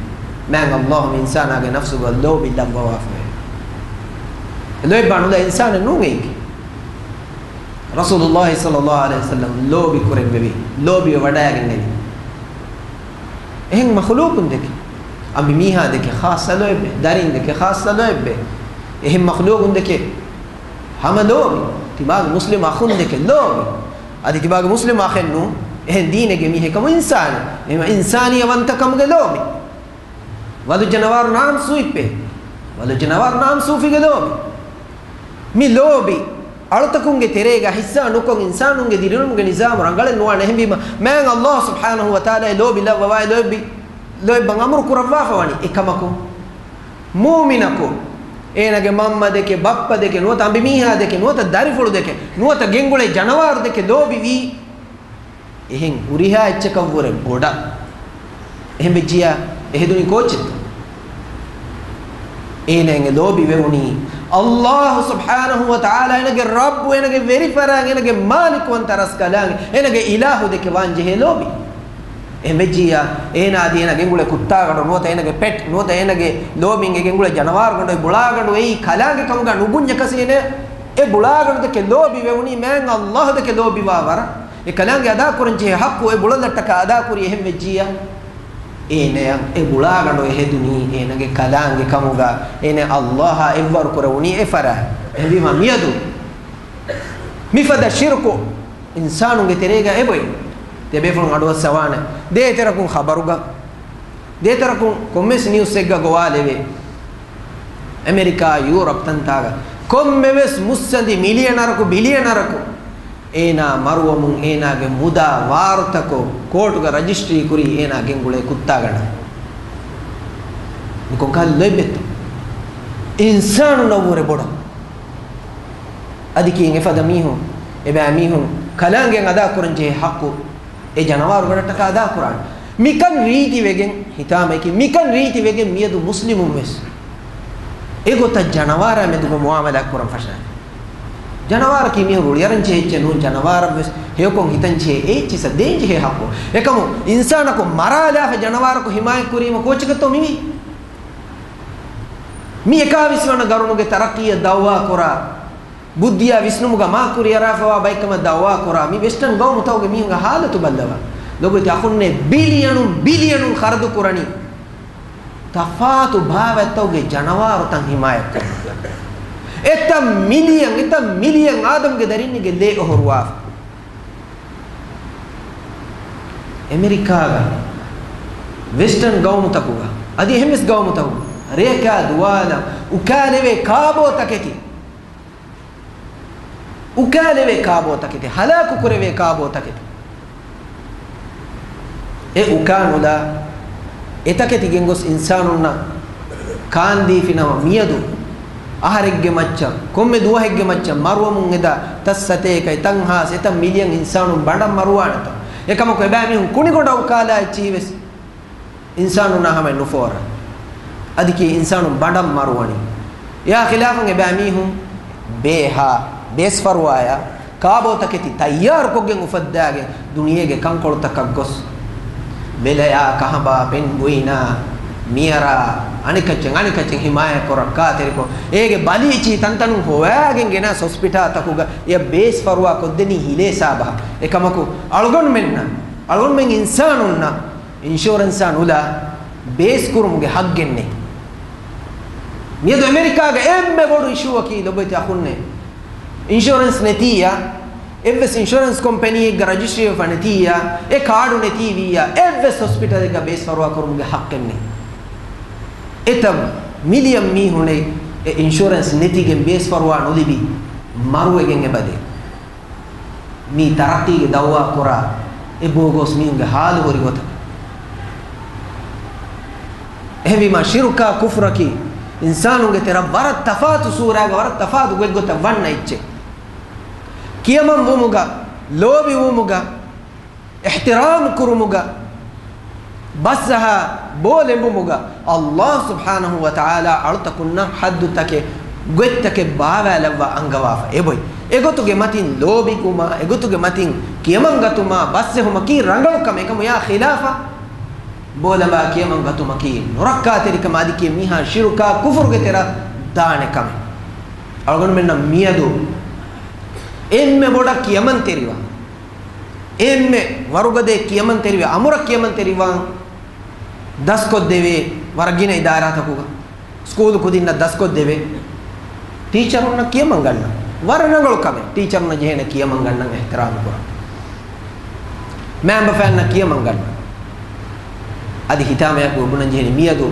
މާތް އައްލާހު މި އިންސާނާގެ ނަފްސުގަ ލޯބި ލައްވަވާފަވޭ. ލޯތްބާ ނުލާ އިންސާނެއް ނޫން އެއީކީ. ރަސޫލުﷲ ޞައްލަﷲ ޢަލައިހި ވަސައްލަމް ލޯބި ކުރެއްވެވި، ލޯބިވެ ވަޑައިގެންނެވި. އެހެން މަޚްލޫޤުން ދެކެ، އަނބިމީހާ ދެކެ ޚާއްޞަ ލޯތްބެއް، ދަރިން ދެކެ ޚާއްޞަ ލޯތްބެއް، އެހެން މަޚްލޫޤުން ދެކެ ހަމަ ލޯބި، ތިބާގެ މުސްލިމް އަޚުން ދެކެ ލޯބި. އަދި ތިބާގެ މުސްލިމް އަޚެއް ނޫން، އެހެން ދީނެއްގެ މީހެއް ކަމު އިންސާނެއް. އެހެން އިންސާނިއްޔަތްވަންތަކަމުގެ ލޯބި. ވަލު ޖަނަވާރު ނާމް ސޫފިއްޕޭ. ވަލު ޖަނަވާރު ނާމް ސޫފިގެ ލޯބި. މި ލޯބި އަޅުތަކުންގެ ތެރޭގަ ހިއްސާ ނުކޮށް، އިންސާނުންގެ ދިރިއުޅުމުގެ ނިޒާމު ރަނގަޅެއް ނުވާނެ. އެހެންވީމަ، މާތް އައްލާހު ސުބްޙާނަހު ވަތަޢާލާ އެ ލޯބި ލައްވަވާ، އެ ލޯބި، ލޯތްބަށް އަމުރު ކުރައްވާފަ ވަނީ. އެކަމަކު، މުއުމިނަކު، އޭނަގެ މަންމަ ދެކެ، ބައްޕަ ދެކެ، ނުވަތަ އަނބިމީހާ ދެކެ، ނުވަތަ ދަރިފުޅު ދެކެ، ނުވަތަ ގެންގުޅޭ ޖަނަވާރު ދެކެ ލޯބިވީ، އެހެން ހުރިހާ އެއްޗަކަށްވުރެ ބޮޑަށް. އެހެން ވެއްޖިއްޔާ، އެ ހެދުނީ ކޯއްޗެއްތޯ؟ އޭނައަށް އެ ލޯބި ވެވުނީ އައްލާހު ސުބްޙާނަހު ވަތަޢާލާ، އޭނަގެ ރައްބު، އޭނަގެ ވެރިފަރާތް، އޭނަގެ މާލިކުވަންތަ ރަސްކަލާނގެ، އޭނަގެ އިލާހު ދެކެ ވާން ޖެހޭ ލޯބި. އެހެން ވެއްޖިއްޔާ، އޭނާ އަދި އޭނާ ގެންގުޅޭ ކުއްތާގަނޑު ނުވަތަ އޭނަގެ ޕެޓް ނުވަތަ އޭނަގެ ލޯބިން އެ ގެންގުޅޭ ޖަނަވާރުގަނޑު، އެ ބުޅާގަނޑު އެއީ ކަލާނގެ ކަމުގަ ނުބުންޏަކަސް އޭނަ އެ ބުޅާގަނޑު ދެކެ ލޯބި ވެވުނީ މާތް އައްލާހު ދެކެ ލޯބިވާ ވަރަށް. އެ ކަލާނގެ އަދާކުރަން ޖެހޭ ޙައްޤު އެ ބުޅަލަށްޓަކާ އަދާކުރީ. އެހެން ވެއްޖިއްޔާ، އޭނައަށް އެ ބުޅާގަނޑު އެ ހެދުނީ އޭނަގެ ކަލާނގެ ކަމުގަ، އޭނަ އައްލާހާ އެއްވަރު ކުރެވުނީ އެ ފަރާތް. އެހެންވީމަ މިއަދު މިފަދަ ޝިރްކު އިންސާނުންގެ ތެރޭގަ އެބޮތް. ތިޔަބޭފުޅުން އަޑުއައްސަވާނެ. ދޭތެރަކުން ޚަބަރުގަ، ދޭތެރަކުން ކޮންމެސް ނިއުސްއެއްގަ ގޮވާލެވޭ. އެމެރިކާ، ޔޫރަޕް ތަންތާގަ ކޮންމެވެސް މުއްސަނދި މިލިއަނަރަކު، ބިލިއަނަރަކު އޭނާ މަރުވަމުން އޭނާގެ މުދާ ވާރުތަކޮށް ކޯޓުގަ ރަޖިސްޓްރީ ކުރީ އޭނާ ގެންގުޅޭ ކުއްތާގަނޑަށް. މި ކޮންކަހަލަ ލޯތްބެއްތޯ؟ އިންސާނުންނަށްވުރެ ބޮޑަށް. އަދި ކިޔެން އެފަދަ މީހުން، އެބައިމީހުން ކަލާނގެއަށް އަދާކުރަން ޖެހޭ ޙައްޤު އެ ޖަނަވާރުގަނޑަށްޓަކާ އަދާކުރާނެ. މިކަން ރީތިވެގެން، ހިތާމައަކީ މިކަން ރީތިވެގެން މިއަދު މުސްލިމުން ވެސް އެގޮތަށް ޖަނަވާރާ މެދުގަ މުޢާމަލާތް ކުރަން ފަށާނެ. ޖަނަވާރަކީ މީހުން ރުޅިއަރަން ޖެހޭ އެއްޗެއް ނޫން، ޖަނަވާރަށް ވެސް ހެޔޮކޮށް ހިތަން ޖެހޭ އެއްޗިއްސަށް ދޭން ޖެހޭ ޙައްޤު. އެކަމު އިންސާނަކު މަރާލާފަ ޖަނަވާރަކު ހިމާޔަތް ކުރީމަ ކޯއްޗަކަށްތޯ މިވީ؟ މި އެކާވީސް ވަނަ ގަރުނުގެ ތަރައްޤީއަށް ދަޢުވާ ކުރާ، ބުއްދިއާ ވިސްނުމުގަ މާ ކުރިއަރާފަވާ ބައެއްކަމަށް ދަޢުވާ ކުރާ މި ވެސްޓަން ގައުމުތަކުގެ މީހުންގެ ޙާލަތު ބައްލަވާ. ލޮބުވެތި އަޚުންނޭ، ބިލިއަނުން ބިލިއަނުން ޚަރަދު ކުރަނީ ތަފާތު ބާވަތްތަކުގެ ޖަނަވާރުތައް ހިމާޔަތްކުރުމަށް. އެތައް މިލިއަން، އެތައް މިލިއަން އާދަމްގެ ދަރިންނެއްގެ ލޭ އޮހޮރުވާފަ. އެމެރިކާގަ، ވެސްޓަން ގައުމުތަކުގަ، އަދި އެހެންވެސް ގައުމުތަކުގަ ރެޔަކާ ދުވާލަށް އުކާލެވޭ ކާބޯ ތަކެތި، އުކާލެވޭ ކާބޯ ތަކެތި، ހަލާކު ކުރެވޭ ކާބޯ ތަކެތި. އެ އުކާނުލާ އެތަކެތި ގެންގޮސް އިންސާނުންނަށް ކާންދީފިނަމަ، މިއަދު އަހަރެއްގެ މައްޗަށް، ކޮންމެ ދުވަހެއްގެ މައްޗަށް މަރުވަމުން އެދާ ތައް ސަތޭކަ، އެތައް ހާސް، އެތައް މިލިއަން އިންސާނުން ބަނޑަށް މަރުވާނެތޯ؟ އެކަމަކު އެބައިމީހުން ކުނިގޮނޑަށް އުކާލާ އެއްޗިހި ވެސް އިންސާނުންނާ ހަމައެއް ނުފޯރާ. އަދި ކީއް އިންސާނުން ބަނޑަށް މަރުވަނީ؟ އެއާ ޚިލާފަށް އެބައިމީހުން ބޭހާ، ބޭސްފަރުވާޔާ، ކާބޯތަކެތި ތައްޔާރުކޮށްގެން އުފައްދާގެން ދުނިޔޭގެ ކަންކޮޅުތަކަށް ގޮސް، ބެލަޔާ، ކަހަބާ، ޕެންގުއިނާ، މިޔަރާ، އަނެކައްޗެއް އަނެކައްޗެއް ހިމާޔަތް ކުރަން ކާތެރިކޮށް، އޭގެ ބަލި އެއްޗިހި ތަންތަނުން ހޮވާގެން ގެނާ ހޮސްޕިޓާލްތަކުގަ އެޔަށް ބޭސް ފަރުވާ ކޮށްދެނީ ހިލޭ ހިސާބަށް. އެކަމަކު، އަޅުގަނޑުމެންނަށް، އަޅުގަނޑުމެން އިންސާނުންނަށް އިންޝުއަރެންސާ ނުލާ ބޭސް ކުރުމުގެ ހައްގެއް ނެތް. މިއަދު އެމެރިކާގެ އެންމެ ބޮޑު އިޝޫއަކީ، ލޮބުވެތި އަޚުންނޭ، އިންޝުއަރެންސް ނެތިއްޔާ، އެއްވެސް އިންޝުއަރެންސް ކޮމްޕެނީއެއްގަ ރަޖިސްޓްރީވެފަ ނެތިއްޔާ، އެ ކާޑު ނެތީވިއްޔާ، އެއްވެސް ހޮސްޕިޓަލެއްގަ ބޭސް ފަރުވާ ކުރުމުގެ ހައްގެއް ނެތް. އެތައް މިލިއަން މީހުންނެއް އެ އިންޝުއަރެންސް ނެތިގެން ބޭސް ފަރުވާ ނުލިބި މަރުވެގެން އެބަދޭ. މީ ތަރައްޤީގެ ދައުވާ ކުރާ އެ ބޯގޯސް މީހުންގެ ހާލު ހުރި ގޮތަށް. އެހެންވީމާ، ޝިރުކާ ކުފުރަކީ އިންސާނުންގެ ތެރަށް ވަރަށް ތަފާތު ސޫރާގަ ވަރަށް ތަފާތު ގޮތްގޮތަށް ވަންނަ އެއްޗެއް. ކިޔަމަން ވުމުގަ، ލޯބިވުމުގަ، އިޙްތިރާމް ކުރުމުގަ، ބަސްއަހާ ބޯލެނބުމުގަ، ﷲ ސުބްޙާނަހޫ ވަތަޢާލާ އަޅުތަކުންނަށް ޙައްދުތަކެއް، ގޮތްތަކެއް ބާވާލައްވާ އަންގަވާފަ އެބޮތް. އެގޮތުގެ މަތިން ލޯބިކުމާ، އެގޮތުގެ މަތިން ކިޔަމަންގަތުމާ، ބަސްއެހުމަކީ ރަނގަޅު ކަމެއް. އެކަމު އެއާ ޚިލާފަށް ބޯލަނބާ ކިޔަމަންގަތުމަކީ ނުރައްކާތެރިކަމާ، އަދި ކިޔެ މީހާ ޝިރުކާ ކުފުރުގެ ތެރަށް ދާނެ ކަމެއް. އަޅުގަނޑުމެންނަށް މިއަދު އެންމެ ބޮޑަށް ކިޔަމަންތެރިވާ، އެންމެ ވަރުގަދަ ކިޔަމަންތެރިވެ، އަމުރަށް ކިޔަމަންތެރިވާން ދަސްކޮށްދެވޭ ވަރަށް ގިނަ އިދާރާތަކުގަ، ސްކޫލު ކުދިންނަށް ދަސްކޮށްދެވޭ. ޓީޗަރުންނަށް ކިޔަމަން ގަންނަން ވަރަށް ރަނގަޅު ކަމެއް. ޓީޗަރުންނަށް ޖެހޭނެ ކިޔަމަން ގަންނަން، އިޙްތިރާމް ކުރަން. މައިންބަފައިންނަށް ކިޔަމަން ގަންނަން. އަދި ހިތާމަޔަކު ބުނަން ޖެހެނީ މިއަދު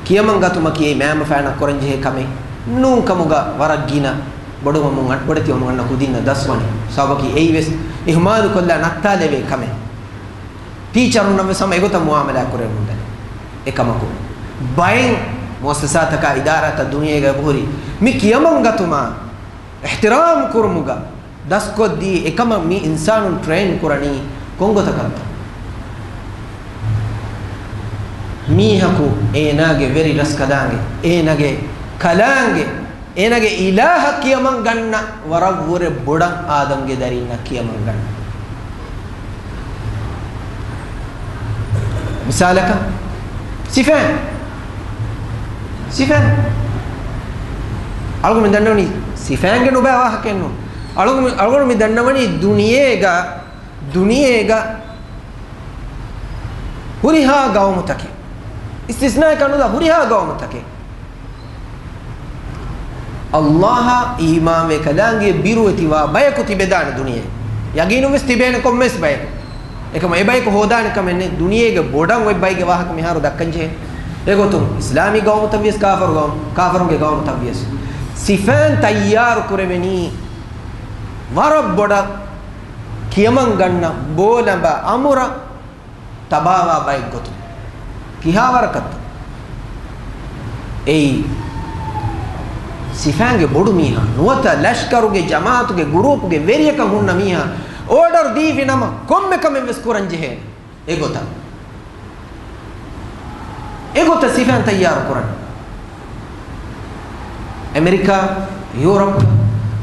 ކިޔަމަން ގަތުމަކީ އެއީ މައިންބަފައިންނަށް ކުރަން ޖެހޭ ކަމެއް ނޫން ކަމުގަ ވަރަށް ގިނަ ބޮޑުވަމުން އަ-، ބޮޑެތިވަމުން އަންނަ ކުދިންނަށް ދަސްވަނީ. ސަބަބަކީ އެއީވެސް އިހުމާލުކޮށްލާ ނައްތާލެވޭ ކަމެއް. ޓީޗަރުންނަށްވެސް ހަމަ އެގޮތަށް މުއާމަލާ ކުރެވެމުންދަނީ. އެކަމަކު، ބައެއް މުއައްސަސާތަކާ އިދާރާތައް ދުނިޔޭގަ އެބަހުރި މި ކިޔަމަން ގަތުމާ، އިޙްތިރާމް ކުރުމުގަ، ދަސްކޮށްދީ އެކަމަށް މި އިންސާނުން ޓްރޭން ކުރަނީ ކޮންގޮތަކަށްތޯ؟ މީހަކު އޭނާގެ ވެރި ރަސްކަލާނގެ، އޭނާގެ ކަލާނގެ، އޭނާގެ އިލާހަށް ކިޔަމަން ގަންނަ ވަރަށްވުރެ ބޮޑަށް އާދަމްގެ ދަރީންނަށް ކިޔަމަން ގަންނަ. މިސާލަކަށް، ސިފައިން. ސިފައިން. އަޅުގަނޑު މި ދަންނަވަނީ ސިފައިންގެ ނުބައި ވާހަކައެއް ނޫން. އަޅުގަނޑު މި، އަޅުގަނޑު މި ދަންނަވަނީ ދުނިޔޭގަ، ދުނިޔޭގަ ހުރިހާ ގައުމުތަކެއް. އިސްތިސްނާއެއް ނުލާ ހުރިހާ ގައުމުތަކެއް. ﷲ އަށް އީމާންވެ ކަލާނގެ ބިރުވެތިވާ ބަޔަކު ތިބެދާނެ ދުނިޔެ. ޔަގީނުންވެސް ތިބޭނެ ކޮންމެސް ބަޔެއް. އެކަމަ އެ ބަޔަކު ހޯދާނެ ކަމެއް ނެތް. ދުނިޔޭގެ ބޮޑަށް އޮތް ބައެއްގެ ވާހަކަ މިހާރު ދައްކަން ޖެހޭ. އެގޮތުން އިސްލާމީ ގައުމުތައްވިޔަސް ކާފަރު ގައުމު، ކާފަރުންގެ ގައުމުތައްވިޔަސް ސިފައިން ތައްޔާރު ކުރެވެނީ ވަރަށް ބޮޑަށް ކިޔަމަން ގަންނަ ބޯލަނބާ އަމުރަށް ތަބާވާ ބައެއްގޮތުން. ކިހާވަރަކަށްތޯ؟ އެއީ ސިފައިންގެ ބޮޑު މީހާ، ނުވަތަ ލަޝްކަރުގެ ޖަމާއަތުގެ ގުރޫޕުގެ ވެރިޔަކަށް ހުންނަ މީހާ އޯޑަރު ދީފި ނަމަ ކޮންމެ ކަމެއްވެސް ކުރަން ޖެހޭނެ. އެގޮތަށް، އެގޮތަށް ސިފައިން ތައްޔާރު ކުރަން. އެމެރިކާ، ޔޫރަޕް،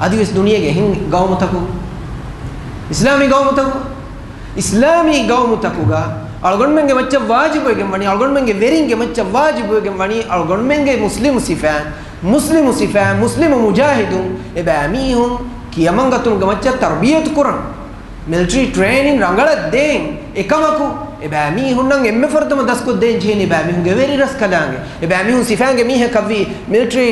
އަދިވެސް ދުނިޔޭގެ އެހެން ގައުމުތަކު، އިސްލާމީ ގައުމުތަކު، އިސްލާމީ ގައުމުތަކުގަ އަޅުގަނޑުމެންގެ މައްޗަށް ވާޖިބުވެގެން ވަނީ، އަޅުގަނޑުމެންގެ ވެރިންގެ މައްޗަށް ވާޖިބުވެގެން ވަނީ، އަޅުގަނޑުމެންގެ މުސްލިމު ސިފައިން، މުސްލިމު ސިފައިން، މުސްލިމު މުޖާހިދުން، އެބައި މީހުން ކިޔަމަންގަތުމުގެ މައްޗަށް ތަރުބިޔަތު ކުރަން. މިލިޓަރީ ޓްރޭނިން ރަނގަޅަށް ދޭން. އެކަމަކު، އެބައިމީހުންނަށް އެންމެ ފުރަތަމަ ދަސްކޮށްދޭން ޖެހެނީ އެބައިމީހުންގެ ވެރި ރަސްކަލާނގެ، އެބައިމީހުން ސިފައިންގެ މީހަކަށްވީ، މިލިޓަރީ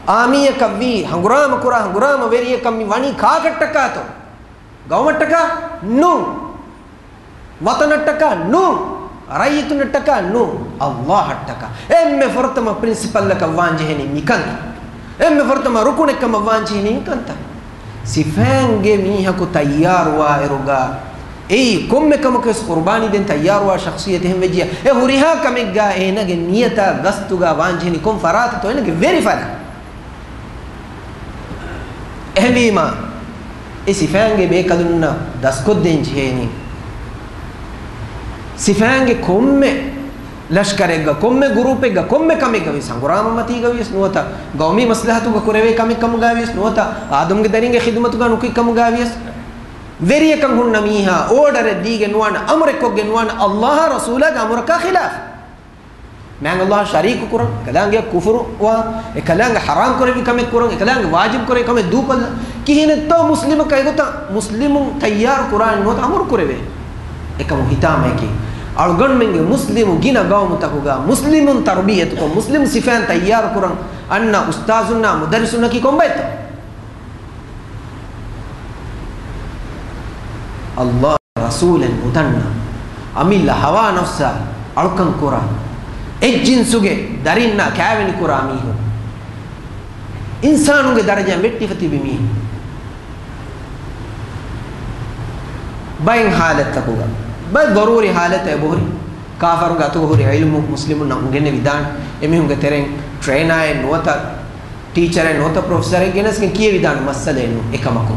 އާމީއަކަށްވީ، ހަނގުރާމަ ކުރާ ހަނގުރާމަ ވެރިޔަކަށް މި ވަނީ ކާކަށްޓަކާތޯ؟ ގައުމަށްޓަކާ؟ ނޫން. ވަޠަނަށްޓަކާ؟ ނޫން. ރައްޔިތުންނަށްޓަކާ؟ ނޫން. ﷲ އަށްޓަކާ. އެންމެ ފުރަތަމަ ޕްރިންސިޕަލްއަކަށް ވާން ޖެހެނީ މިކަން. އެންމެ ފުރަތަމަ ރުކުނެއްކަމަށް ވާން ޖެހެނީ މިކަންތައް. ސިފައިންގެ މީހަކު ތައްޔާރުވާއިރުގަ، އެއީ ކޮންމެ ކަމަކުވެސް ޤުރުބާނީ ދޭން ތައްޔާރުވާ ޝަޚްޞިއްޔަތެއް ހެން ވެއްޖިއްޔާ، އެ ހުރިހާ ކަމެއްގަ އޭނާގެ ނިޔަތާ ގަސްތުގަ ވާން ޖެހެނީ ކޮން ފަރާތެއްތޯ އޭނާގެ ވެރި ފަރާތް. އެހެންވީމާ، އެ ސިފައިންގެ ބޭކަލުންނަށް ދަސްކޮށްދޭން ޖެހޭނީ. ސިފައިންގެ ކޮންމެ ލަޝްކަރެއްގަ، ކޮންމެ ގުރޫޕެއްގަ، ކޮންމެ ކަމެއްގަ ވިޔަސް، ހަނގުރާމަ މަތީގަ ވިޔަސް ނުވަތަ، ގައުމީ މަސްލަހަތުގަ ކުރެވޭ ކަމެއް ކަމުގަ ވިޔަސް ނުވަތަ، އާދަމްގެ ދަރިންގެ ޚިދުމަތުގަ ނުކުތް ކަމުގަ ވިޔަސް، ވެރިޔަކަށް ހުންނަ މީހާ އޯޑަރެއް ދީގެން ނުވާނެ، އަމުރެއް ކޮށްގެން ނުވާނެ، ﷲ އާ ރަސޫލާގެ އަމުރަކާ ޚިލާފަށް. މާތް ﷲ ޝަރީކު ކުރަން، އެކަލާނގެ ކުފުރު ވާ، އެކަލާނގެ ޙަރާމް ކުރެއްވި ކަމެއް ކުރަން، އެކަލާނގެ ވާޖިބް ކުރެއްވި ކަމެއް ދޫކޮށްލަން. ކިހިނެއްތޯ މުސްލިމަކަށް އެގޮތަށް މުސްލިމުން ތައްޔާރު ކުރާނެ ނުވަތަ އަމުރު ކުރެވޭ. އެކަމު ހިތާމައަކީ، އަޅުގަނޑުމެންގެ މުސްލިމު ގިނަ ގައުމުތަކުގަ މުސްލިމުން ތަރުބިއްޔަތުކޮށް، މުސްލިމު ސިފައިން ތައްޔާރު ކުރަން އަންނަ އުސްތާޒުންނާ މުދައްރިސުންނަކީ ކޮންބައެއްތޯ؟ ﷲ ރަސޫލެއް ނުދަންނަ، އަމިއްލަ ހަވާ ނަފްސާ އަޅުކަން ކުރާ، އެއްޖިންސުގެ ދަރިންނާ ކާވެނި ކުރާ މީހުން، އިންސާނުންގެ ދަރަޖައިން ވެއްޓިފަ ތިބި މީހުން، ބައެއް ހާލަތްތަކުގަ، ބައެއް ޟަރޫރީ ހާލަތެއް އެބަހުރި، ކާފަރުންގެ އަތުގަ ހުރި ޢިލްމު މުސްލިމުންނަށް އުނގެނެވިދާނެ، އެމީހުންގެ ތެރެއިން ޓްރޭނާއެއް ނުވަތަ ޓީޗަރެއް ނުވަތަ ޕްރޮފެސަރެއް ގެނެސްގެން ކިޔެވިދާނެ މައްސަލައެއް ނޫން. އެކަމަކު،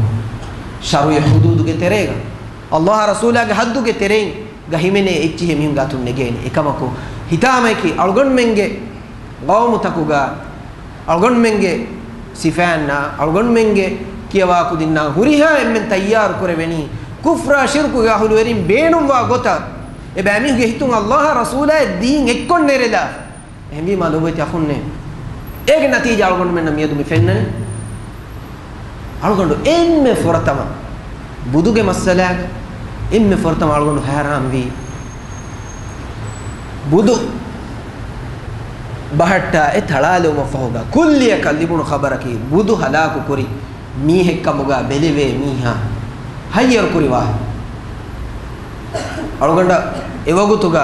ޝަރުޢީ ޙުދޫދުގެ ތެރޭގަ، ﷲ އާ ރަސޫލާގެ ޙައްދުގެ ތެރެއިން ގަ ހިމެނޭ އެއްޗިހި މީހުންގެ އަތުން ނެގޭނެ. އެކަމަކު، ހިތާމައަކީ އަޅުގަނޑުމެންގެ ގައުމުތަކުގަ، އަޅުގަނޑުމެންގެ ސިފައިންނާ، އަޅުގަނޑުމެންގެ ކިޔަވާ ކުދިންނާ ހުރިހާ އެންމެން ތައްޔާރު ކުރެވެނީ، ކުފްރާ ޝިރުކުގެ އަހުލުވެރިން ބޭނުންވާ ގޮތަށް، އެބައިމީހުންގެ ހިތުން ﷲ އާ ރަސޫލާއި ދީން އެއްކޮށް ނެރެލާ. އެހެންވީމާ ލޮބުވެތި އަޚުންނޭ، އޭގެ ނަތީޖާ އަޅުގަނޑުމެންނަށް މިއަދު މި ފެންނަނީ. އަޅުގަނޑު އެންމެ ފުރަތަމަ ބުދުގެ މައްސަލާގަ އެންމެ ފުރަތަމަ އަޅުގަނޑު ހައިރާންވީ، ބުދު ބަހައްޓާ އެ ތަޅާލެވުމަށްފަހުގަ ކުއްލިއަކަށް ލިބުނު ޚަބަރަކީ، ބުދު ހަލާކުކުރި މީހެއްކަމުގަ ބެލެވޭ މީހާ ހައްޔަރުކުރި ވާހަކަ. އަޅުގަނޑަށް އެވަގުތުގަ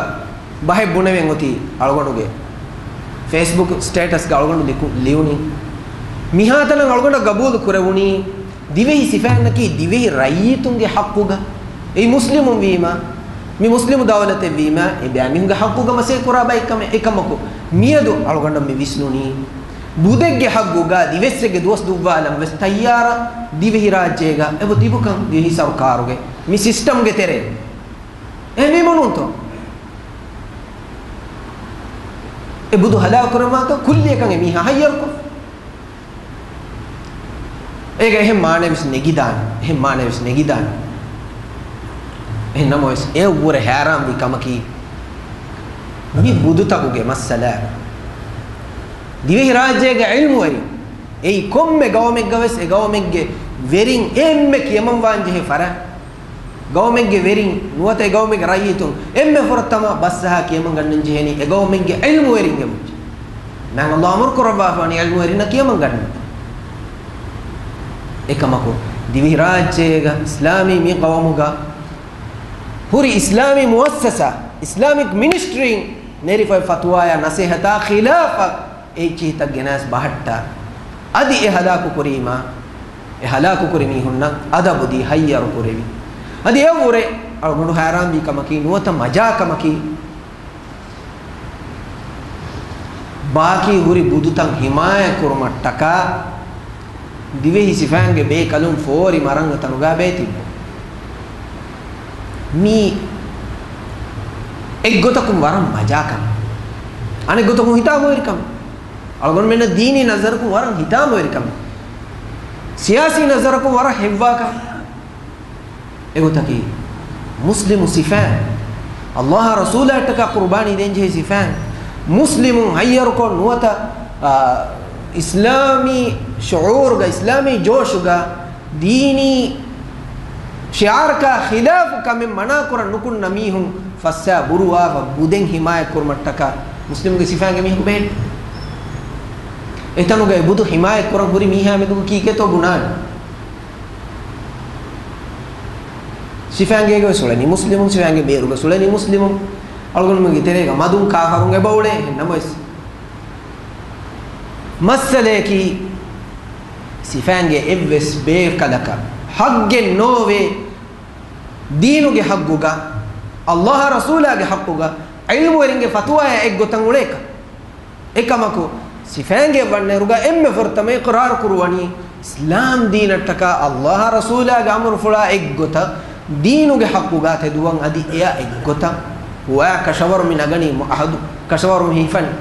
ބަހެއް ބުނެވެން އޮތީ އަޅުގަނޑުގެ ފޭސްބުކް ސްޓޭޓަސްގަ އަޅުގަނޑު ލިކު-، ލިޔުނީ. މިހާތަނަށް އަޅުގަނޑަށް ގަބޫލު ކުރެވުނީ، ދިވެހި ސިފައިންނަކީ ދިވެހި ރައްޔިތުންގެ ޙައްޤުގަ، އެއީ މުސްލިމުން ވީމަ، މި މުސްލިމު ދައުލަތެއް ވީމަ، އެބައިމީހުންގެ ޙައްޤުގަ މަސައްކަތް ކުރާ ބައެއްކަމެއް. އެކަމަކު، މިއަދު އަޅުގަނޑަށް މި ވިސްނުނީ، ބުދެއްގެ ޙައްޤުގަ ދިވެއްސެއްގެ ދުވަސް ދުއްވާލަން ވެސް ތައްޔާރަށް ދިވެހިރާއްޖޭގަ އެބަ ތިބުކަން، ދިވެހި ސަރުކާރުގެ މި ސިސްޓަމްގެ ތެރޭ. އެހެންވީމަ ނޫންތޯ؟ އެ ބުދު ހަލާކުކުރަމާކަށް ކުއްލިއަކަށް އެ މީހާ ހައްޔަރުކޮށް. އޭގަ އެހެން މާނައެއް ވެސް ނެގިދާނެ. އެހެން މާނައެއް ވެސް ނެގިދާނެ. އެހެން ނަމަވެސް، އެއަށްވުރެ ހައިރާންވި ކަމަކީ، މި ބުދުތަކުގެ މައްސަލަ، ދިވެހިރާއްޖޭގެ ޢިލްމުވެރިން، އެއީ ކޮންމެ ގައުމެއްގަ ވެސް އެ ގައުމެއްގެ ވެރިން އެންމެ ކިޔަމަންވާން ޖެހޭ ފަރާތް. ގައުމެއްގެ ވެރިން ނުވަތަ އެ ގައުމެއްގެ ރައްޔިތުން އެންމެ ފުރަތަމަ ބަސްއަހާ ކިޔަމަން ގަންނަން ޖެހޭނީ އެ ގައުމެއްގެ ޢިލްމުވެރިންގެ މުއްޗަށް. މާތް ﷲ އަމުރު ކުރައްވާފާނީ ޢިލްމުވެރިންނަށް ކިޔަމަން ގަންނަން. އެކަމަކު، ދިވެހިރާއްޖޭގަ އިސްލާމީ މި ޤައުމުގަ ހުރި އިސްލާމީ މުއައްސަސާ، އިސްލާމިކް މިނިސްޓްރީން ނެރިފައި ފަތުވާޔާ ނަސޭހަތާ ޚިލާފަށް އެއްޗިހިތައް ގެނަސް ބަހައްޓާ. އަދި އެ ހަލާކު ކުރީމާ، އެ ހަލާކު ކުރި މީހުންނަށް އަދަބު ދީ ހައްޔަރު ކުރެވި. އަދި އެއަށްވުރެ އަޅުގަނޑު ހައިރާންވީ ކަމަކީ، ނުވަތަ މަޖާ ކަމަކީ، ބާކީ ހުރި ބުދުތައް ހިމާޔަތް ކުރުމަށްޓަކާ ދިވެހި ސިފައިންގެ ބޭކަލުން ފޯރި މަރަންގަ ތަނުގާ ބޭތިއްބު. މީ އެއްގޮތަކުން ވަރަށް މަޖާ ކަމެއް. އަނެއްގޮތަކުން ހިތާމަވެރިކަމެއް. އަޅުގަނޑުމެންނަށް ދީނީ ނަޒަރަކުން ވަރަށް ހިތާމަވެރިކަމެއް. ސިޔާސީ ނަޒަރަކުން ވަރަށް ހެއްވާކަމެއް. އެގޮތަކީ، މުސްލިމު ސިފައިން، ﷲ އާ ރަސޫލާއަށްޓަކާ ޤުރުބާނީ ދޭންޖެހޭ ސިފައިން، މުސްލިމުން ހައްޔަރުކޮށް ނުވަތަ، އާ، އިސްލާމީ ޝުޢޫރުގަ، އިސްލާމީ ޖޯޝުގަ، ދީނީ ޝިޢާރަކާ ޚިލާފު ކަމެއް މަނާކުރަން ނުކުންނަ މީހުން ފައްސާ ބުރުވާފަ ބުދެއް ހިމާޔަތްކުރުމަށްޓަކާ މުސްލިމުގެ ސިފައިންގެ މީހަކު ބެހޭ. އެތަނުގައި ބުދު ހިމާޔަތްކުރަން ހުރި މީހާ މެދުގަ ކީކޭތޯ ބުނާނެ. ސިފައިންގޭގަ ވެސް އުޅެނީ މުސްލިމުން، ސިފައިންގެ ބޭރުގަ ވެސް އުޅެނީ މުސްލިމުން. އަޅުގަނޑުމެންގެ ތެރޭގަ މަދުން ކާފަރުން އެބަ އުޅޭ. އެހެން ނަމަވެސް، މައްސަލަޔަކީ، ސިފައިންގެ އެއްވެސް ބޭކަލަކަށް ޙައްޤެއް ނޯވޭ، ދީނުގެ ޙައްޤުގަ، ﷲ އާ ރަސޫލާގެ ޙައްޤުގަ، ޢިލްމުވެރިންގެ ފަތުވާއާ އެއްގޮތަށް އުޅޭކަށް. އެކަމަކު، ސިފައިންގެ ވަންނައިރުގަ އެންމެ ފުރަތަމަ އިޤްރާރު ކުރުވަނީ، އިސްލާމް ދީނަށްޓަކާ ﷲ އާ ރަސޫލާގެ އަމުރުފުޅާ އެއްގޮތަށް، ދީނުގެ ޙައްޤުގާ ތެދުވަން އަދި އެއަށް އެއްގޮތަށް ހުވާ ކަށަވަރު މި ނަގަނީ މު-، އަހަދު ކަށަވަރު މި ހިފަނީ.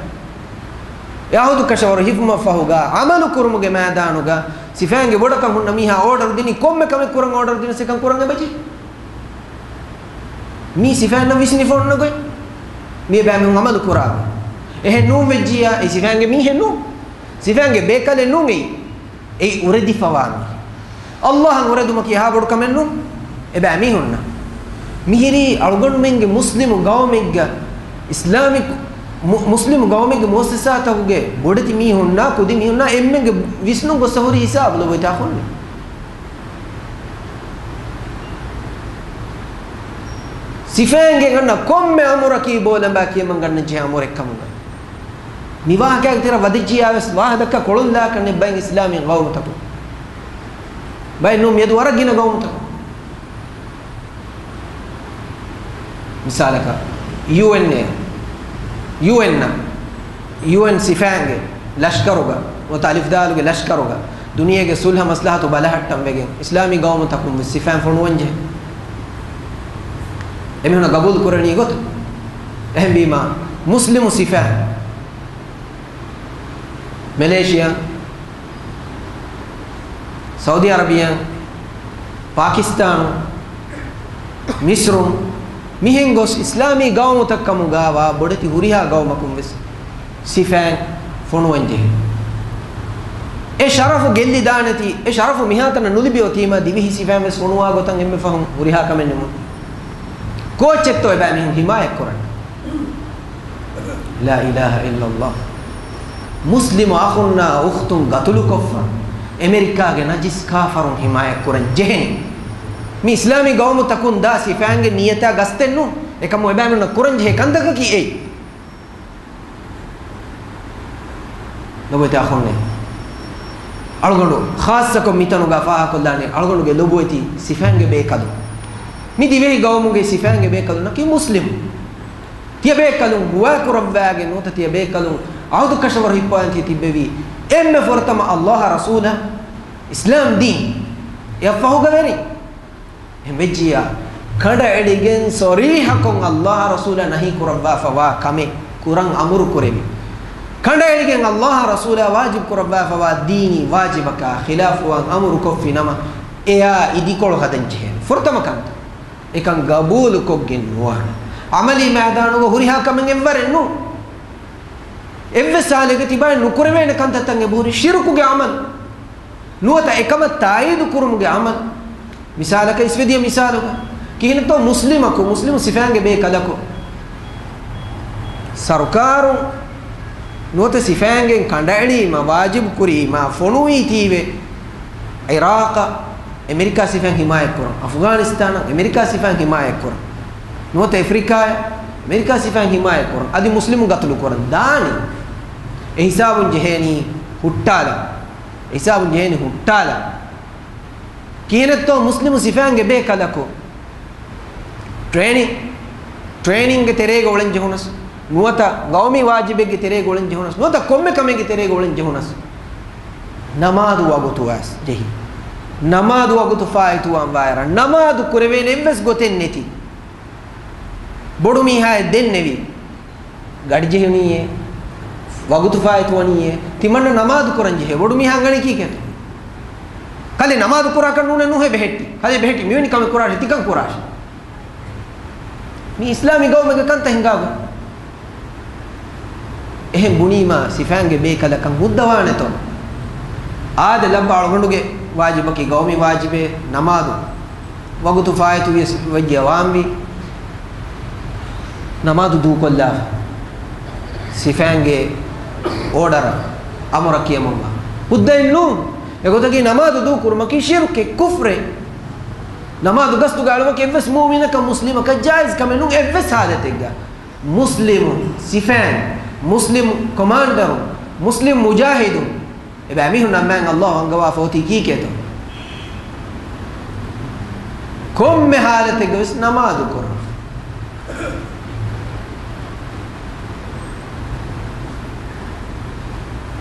އެ އަހަދު ކަށަވަރު ހިފުމަށްފަހުގާ ޢަމަލު ކުރުމުގެ މައިދާނުގަ ސިފައިންގެ ބޮޑަކަށް ހުންނަ މީހާ އޯޑަރު ދިނީ ކޮންމެ ކަމެއް ކުރަން އޯޑަރު ދިނަސް އެކަން ކުރަން އެބަޖެހޭ. މީ ސިފައިންނަށް ވިސްނިފަ އޮންނަ ގޮތް. މި އެބައިމީހުން ޢަމަލު ކުރާ ގޮތް. އެހެން ނޫން ވެއްޖިއްޔާ، އެ ސިފައިންގެ މީހެއް ނޫން. ސިފައިންގެ ބޭކަލެއް ނޫން އެއީ. އެއީ އުރެދިފަވާ މީހެއް. އައްލާހަށް އުރެދުމަކީ އެހާ ބޮޑު ކަމެއް ނޫން. އެބައިމީހުންނަށް. މިހިރީ އަޅުގަނޑުމެންގެ މުސްލިމު ގައުމެއްގަ، އިސްލާމިކް މު-، މުސްލިމު ގައުމެއްގެ މުއައްސަސާތަކުގެ ބޮޑެތި މީހުންނާ، ކުދި މީހުންނާ އެންމެންގެ ވިސްނުން ގޮއްސަ ހުރި ހިސާބު ލޮބުވެތި އަޚުންނޭ. ސިފައިންގެ ގަންނަ ކޮންމެ އަމުރަކީ ބޯލަނބާ ކިޔަމަން ގަންނަން ޖެހޭ އަމުރެއް ކަމުގަ. މި ވާހަކައިގެ ތެރެ ވަދެއްޖިއްޔާ ވެސް ވާހަކަ ކޮޅުން ލާކަށް ނެއް ބައެއް އިސްލާމީ ގައުމުތަކުން. ބައެއް ނޫން މިއަދު ވަރަށް ގިނަ ގައުމުތަކުން. މިސާލަކަށް، ޔޫއެންއޭ، ޔޫއެންއަށް، ޔޫއެން ސިފައިންގެ ލަޝްކަރުގަ، ނުވަތަ އަލިފްދާލުގެ ލަޝްކަރުގަ، ދުނިޔޭގެ ސުލްހަ މަސްލަހަތު ބަލަހައްޓަން ވެގެން، އިސްލާމީ ގައުމުތަކުން ވެސް ސިފައިން ފޮނުވަން ޖެހޭ. އެމީހުންނަށް ގަބޫލު ކުރަނީ ގޮތަށް. އެހެންވީމާ، މުސްލިމު ސިފައިން، މެލޭޝިއާ، ސައުދީ އަރަބިއާ، ޕާކިސްތާނު، މިސްރު، މިހެން ގޮސް އިސްލާމީ ގައުމުތައް ކަމުގާވާ ބޮޑެތި ހުރިހާ ގައުމަކުން ވެސް ސިފައިން ފޮނުވަން ޖެހޭ. އެ ޝަރަފު ގެއްލި ދާނެތީ، އެ ޝަރަފު މިހާތަނަށް ނުލިބި އޮތީމާ، ދިވެހި ސިފައިން ވެސް ފޮނުވާ ގޮތަށް އެންމެ ފަހުން ހުރިހާ ކަމެއް ނިމުން. ކޯއްޗެއްތޯ އެބައިމީހުން ހިމާޔަތް ކުރަން؟ ލާ އިލާހަ އިއްލައްލާހް. މުސްލިމު އަޚުންނާ އުޚްތުން ގަތުލުކޮށްފަ، އެމެރިކާގެ ނަޖިސް ކާފަރުން ހިމާޔަތް ކުރަން ޖެހެނީ. މި އިސްލާމީ ގައުމުތަކުން ދާ ސިފައިންގެ ނިޔަތާ ގަސްތެއް ނޫން. އެކަމު އެބައިމީހުންނަށް ކުރަން ޖެހޭ ކަންތަކަކީ އެއީ. ލޮބުވެތި އަޚުންނޭ. އަޅުގަނޑު ޚާއްޞަކޮށް މިތަނުގަ ފާހަކޮށްލާނީ އަޅުގަނޑުގެ ލޮބުވެތި ސިފައިންގެ ބޭކަލުން. މި ދިވެހި ގައުމުގެ ސިފައިންގެ ބޭކަލުންނަކީ މުސްލިމު. ތިޔަބޭކަލުން ގުވާ ކުރައްވާގެން ނުވަތަ ތިޔަބޭކަލުން އަހުދު ކަށަވަރު ހިއްޕަވަން ތި ތިއްބެވީ އެންމެ ފުރަތަމަ އައްލާހާ ރަސޫލާ އިސްލާމް ދީން އެއަށްފަހުގަ ވެރިން. އެހެން ވެއްޖިއްޔާ، ކަނޑައެޅިގެން ޞަރީޙަކޮށް އައްލާހާ ރަސޫލާ ނަހީ ކުރައްވާފަވާ ކަމެއް ކުރަން އަމުރު ކުރެވި. ކަނޑައެޅިގެން އައްލާހާ ރަސޫލާ ވާޖިބު ކުރައްވާފަވާ ދީނީ ވާޖިބަކާ ޚިލާފުވާން އަމުރު ކޮށްފި ނަމަ، އެއާ އިދިކޮޅު ހަދަން ޖެހޭނެ. ފުރަތަމަ ކަންތައް. އެކަން ގަބޫލުކޮށްގެން ނުވާނެ. ޢަމަލީ މައިދާނުގަ ހުރިހާ ކަމެއް އެއްވަރެއް ނޫން. އެއްވެސް ހާލެއްގަ ތިބާއެއް ނުކުރެވޭނެ ކަންތައްތައް އެބަހުރި ޝިރުކުގެ ޢަމަލު. ނުވަތަ އެކަމަށް ތާއީދު ކުރުމުގެ ޢަމަލު. މިސާލަކަށް، އިސްވެދިޔަ މިސާލުގަ، ކިހިނެއްތޯ މުސްލިމަކު، މުސްލިމު ސިފައިންގެ ބޭކަލަކު، ސަރުކާރުން ނުވަތަ ސިފައިންގެން ކަނޑައެޅީމަ، ވާޖިބު ކުރީމަ، ފޮނުވީތީވެ، ޢިރާޤަށް އެމެރިކާ ސިފައިން ހިމާޔަތް ކުރަން، އަފްޣާނިސްތާނަށް އެމެރިކާ ސިފައިން ހިމާޔަތް ކުރަން، ނުވަތަ އެފްރިކާއަށް އެމެރިކާ ސިފައިން ހިމާޔަތް ކުރަން، އަދި މުސްލިމުން ގަތުލު ކުރަން ދާނީ. އެ ހިސާބުން ޖެހޭނީ ހުއްޓާލަން. އެ ހިސާބުން ޖެހޭނީ ހުއްޓާލަން. ކިހިނެއްތޯ މުސްލިމު ސިފައިންގެ ބޭކަލަކު ޓްރޭނިން، ޓްރޭނިންގެ ތެރޭގަ އުޅެން ޖެހުނަސް، ނުވަތަ ގައުމީ ވާޖިބެއްގެ ތެރޭގަ އުޅެން ޖެހުނަސް، ނުވަތަ ކޮންމެ ކަމެއްގެ ތެރޭގަ އުޅެން ޖެހުނަސް، ނަމާދު ވަގުތުވާސް ޖެހި. ނަމާދު ވަގުތު ފާއިތުވާން ވާއިރަށް ނަމާދު ކުރެވޭނެ އެއްވެސް ގޮތެއް ނެތި. ބޮޑު މީހާއެއް ދެންނެވި. ގަޑި ޖެހުނީއޭ، ވަގުތު ފާއިތުވަނީއޭ، ތިމަންނަ ނަމާދު ކުރަން ޖެހޭ. ބޮޑު މީހާ އަންގަނީ ކީކޭތޯ؟ ކަލޭ ނަމާދު ކުރާކަށް ނޫނޭ ނުހޭ ބެހެއްޓި. ކަލޭ ބެހެއްޓި މިވެނި ކަމެއް ކުރާށޭ، ތިކަން ކުރާށޭ. މި އިސްލާމީ ގައުމެއްގެ ކަންތައް ހިނގާގޮތް. އެހެން ބުނީމާ ސިފައިންގެ ބޭކަލަކަށް ހުއްދަވާނެތޯ؟ އާދެ، ލައްބަ އަޅުގަނޑުގެ ވާޖިބަކީ ގައުމީ ވާޖިބޭ ނަމާދު. ވަގުތު ފާއިތުވިޔަސް ވެއްޖެ ވާންވީ. ނަމާދު ދޫކޮށްލާފަ. ސިފައިންގެ އޯޑަރ، އަމުރަށް ކިޔަމަންވާ. ހުއްދައެއް ނޫން. އެގޮތަކީ ނަމާދު ދޫކުރުމަކީ ޝިރުކެއް، ކުފްރެއް. ނަމާދު ގަސްތުގަ އަޅުވަކި އެއްވެސް މުއުމިނަކަށް، މުސްލިމަކަށް ޖާއިޒް ކަމެއް ނޫން އެއްވެސް ހާލަތެއްގަ. މުސްލިމު ސިފައިން، މުސްލިމު ކޮމާންޑަރު، މުސްލިމް މުޖާހިދު، އެބައިމީހުންނަށް މާތް އައްލާހު އަންގަވާފަ އޮތީ ކީކޭތޯ؟ ކޮންމެ ހާލަތެއްގަ ވެސް ނަމާދު ކުރުން.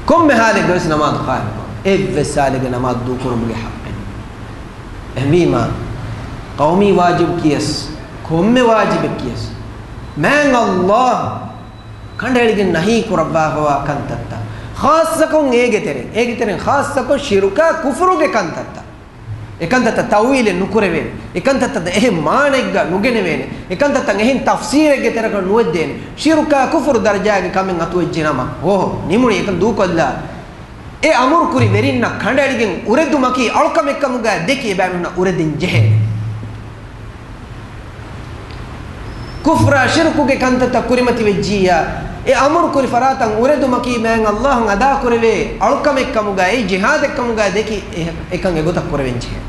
ކޮންމެ ހާލެއްގަ ވެސް ނަމާދު ޤާއިމް ކުރުން. އެއްވެސް ހާލެއްގަ ނަމާދު ދޫކުރުމުގެ ޙައްޤެއް ނެތް. އެހެންވީމާ، ޤައުމީ ވާޖިބު ކިޔަސް، ކޮންމެ ވާޖިބެއް ކިޔަސް، މާތް އައްލާހު ކަނޑައެޅިގެން ނަހީ ކުރައްވާފަވާ ކަންތައްތައް، ޚާއްޞަކޮށް އޭގެ ތެރެއިން، އޭގެ ތެރެއިން ޚާއްޞަކޮށް ޝިރުކާ ކުފުރުގެ ކަންތައްތައް. އެކަންތައްތައް ތައުވީލެއް ނުކުރެވޭނެ. އެކަންތައްތައް އެހެން މާނައެއްގަ ނުގެނެވޭނެ. އެކަންތައްތައް އެހެން ތަފްސީރެއްގެ ތެރެކަށް ނުވެއްދޭނެ. ޝިރުކާ ކުފުރު ދަރަޖާގެ ކަމެއް އަތުވެއްޖެ ނަމަ، އޯހޯ، ނިމުނީ އެކަން ދޫކޮށްލާ. އެ އަމުރުކުރި ވެރިންނަށް ކަނޑައެޅިގެން އުރެދުމަކީ އަޅުކަމެއްކަމުގައި ދެކި އެބައިމީހުންނަށް އުރެދެން ޖެހޭނެ. ކުފްރާ ޝިރުކުގެ ކަންތައްތައް ކުރިމަތިވެއްޖިއްޔާ، އެ އަމުރުކުރި ފަރާތަށް އުރެދުމަކީ މާތް ﷲ އަށް އަދާކުރެވޭ އަޅުކަމެއްކަމުގައި، ޖިހާދެއްކަމުގައި ދެކި އެ-، އެކަން އެގޮތަށް ކުރެވެން ޖެހޭ.